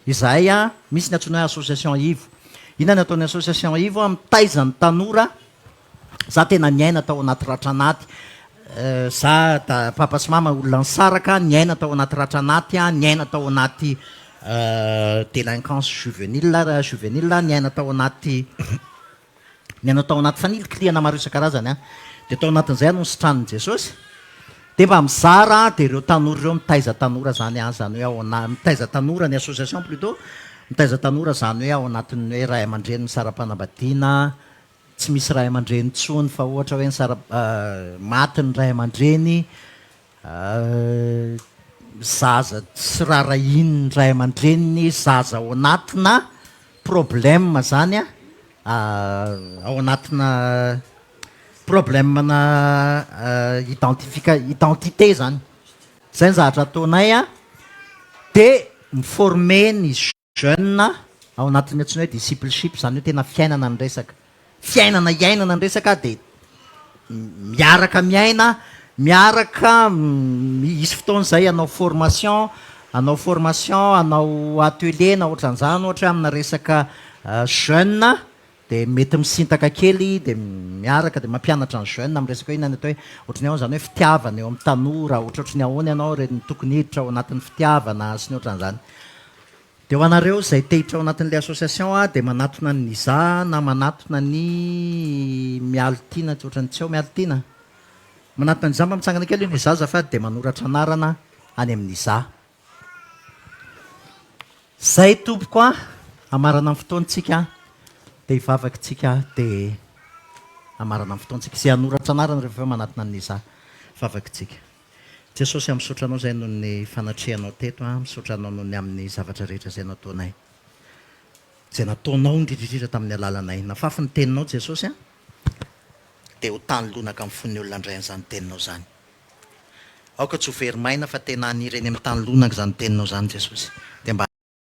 Izahay an, misy ny antsoina hoe association Ivo. Inona ny ataon'ny association Ivo an, mitaiza ny tanora Za tena niaina tao anaty ratra anaty, za da papa sy mama olona nisaraka, niaina tao anaty ratra anaty aho, niaina tao anaty délinquance juvenile juvenile, niaina tao anaty niaina tao anaty fanilikilihana maro isan-karazany aho, dia tao anatin'izay aho no nositranin'i Jesosy, dia mba mizara dia ireo tanora ireo mitaiza tanora zany aho, zany hoe ao ana- mitaiza tanora ny association plutot, mitaiza tanora zany hoe ao anatin'ny hoe ray aman-dreny misara-panambadiana, Tsy misy ray aman-dreny intsony fa ohatra hoe nisara maty ny ray aman-dreny, zaza tsy rarahian'ny ray aman-dreniny, zaza ao anatina problème zany ao anatina problème-na identifica- identité zany. Zay ny zavatra ataonay dia mi-former ny Jeune ao anatin'ny antsoina hoe discipleship, izany hoe tena fiainana ny resaka. Fiainana iainana ny resaka dia miaraka miaina, miaraka hisy fotoana izay hanao formation, hanao formation, hanao atelier na ohatran'izany ohatra hoe amina resaka jeune dia mety misintaka kely dia miaraka dia mampianatra ny jeune amin'ny resaka hoe inona ny atao hoe ohatran'ny ahoana izany hoe fitiavana eo amin'ny tanora, ohatrohatry ny ahoana ianao re no tokony hiditra ao anatin'ny fitiavana sy ny ohatran'izany. Dia ho anareo izay te hiditra ao anatin'ilay association dia manatona an'i Niza na manatona an'i Mialitiana, tsy ohatran'ny tsy ao Mialitiana? Manatona an'i Niza mba mitsangana kely io Niza azafady dia manoratra anarana any amin'i Niza. Zay tompoko a, hamarana ny fotoantsika dia hivavaka tsika dia hamarana ny fotoantsika. Izay hanoratra anarana rehefa avy eo manatona an'i Niza. Hivavaka tsika. Jesosy a, misaotra Anao izay noho ny fanatrehanao teto a, misaotra Anao noho ny amin'ny zavatra rehetra izay nataonay. Izay nataonao indrindra indrindra tamin'ny alalanay. Nafafy ny teninao Jesosy a, dia ho tany lonaka amin'ny fon'ny olona handray an'izany teninao izany. Aoka tsy ho very maina fa tena haniry eny amin'ny tany lonaka izany teninao izany Jesosy. Dia mba.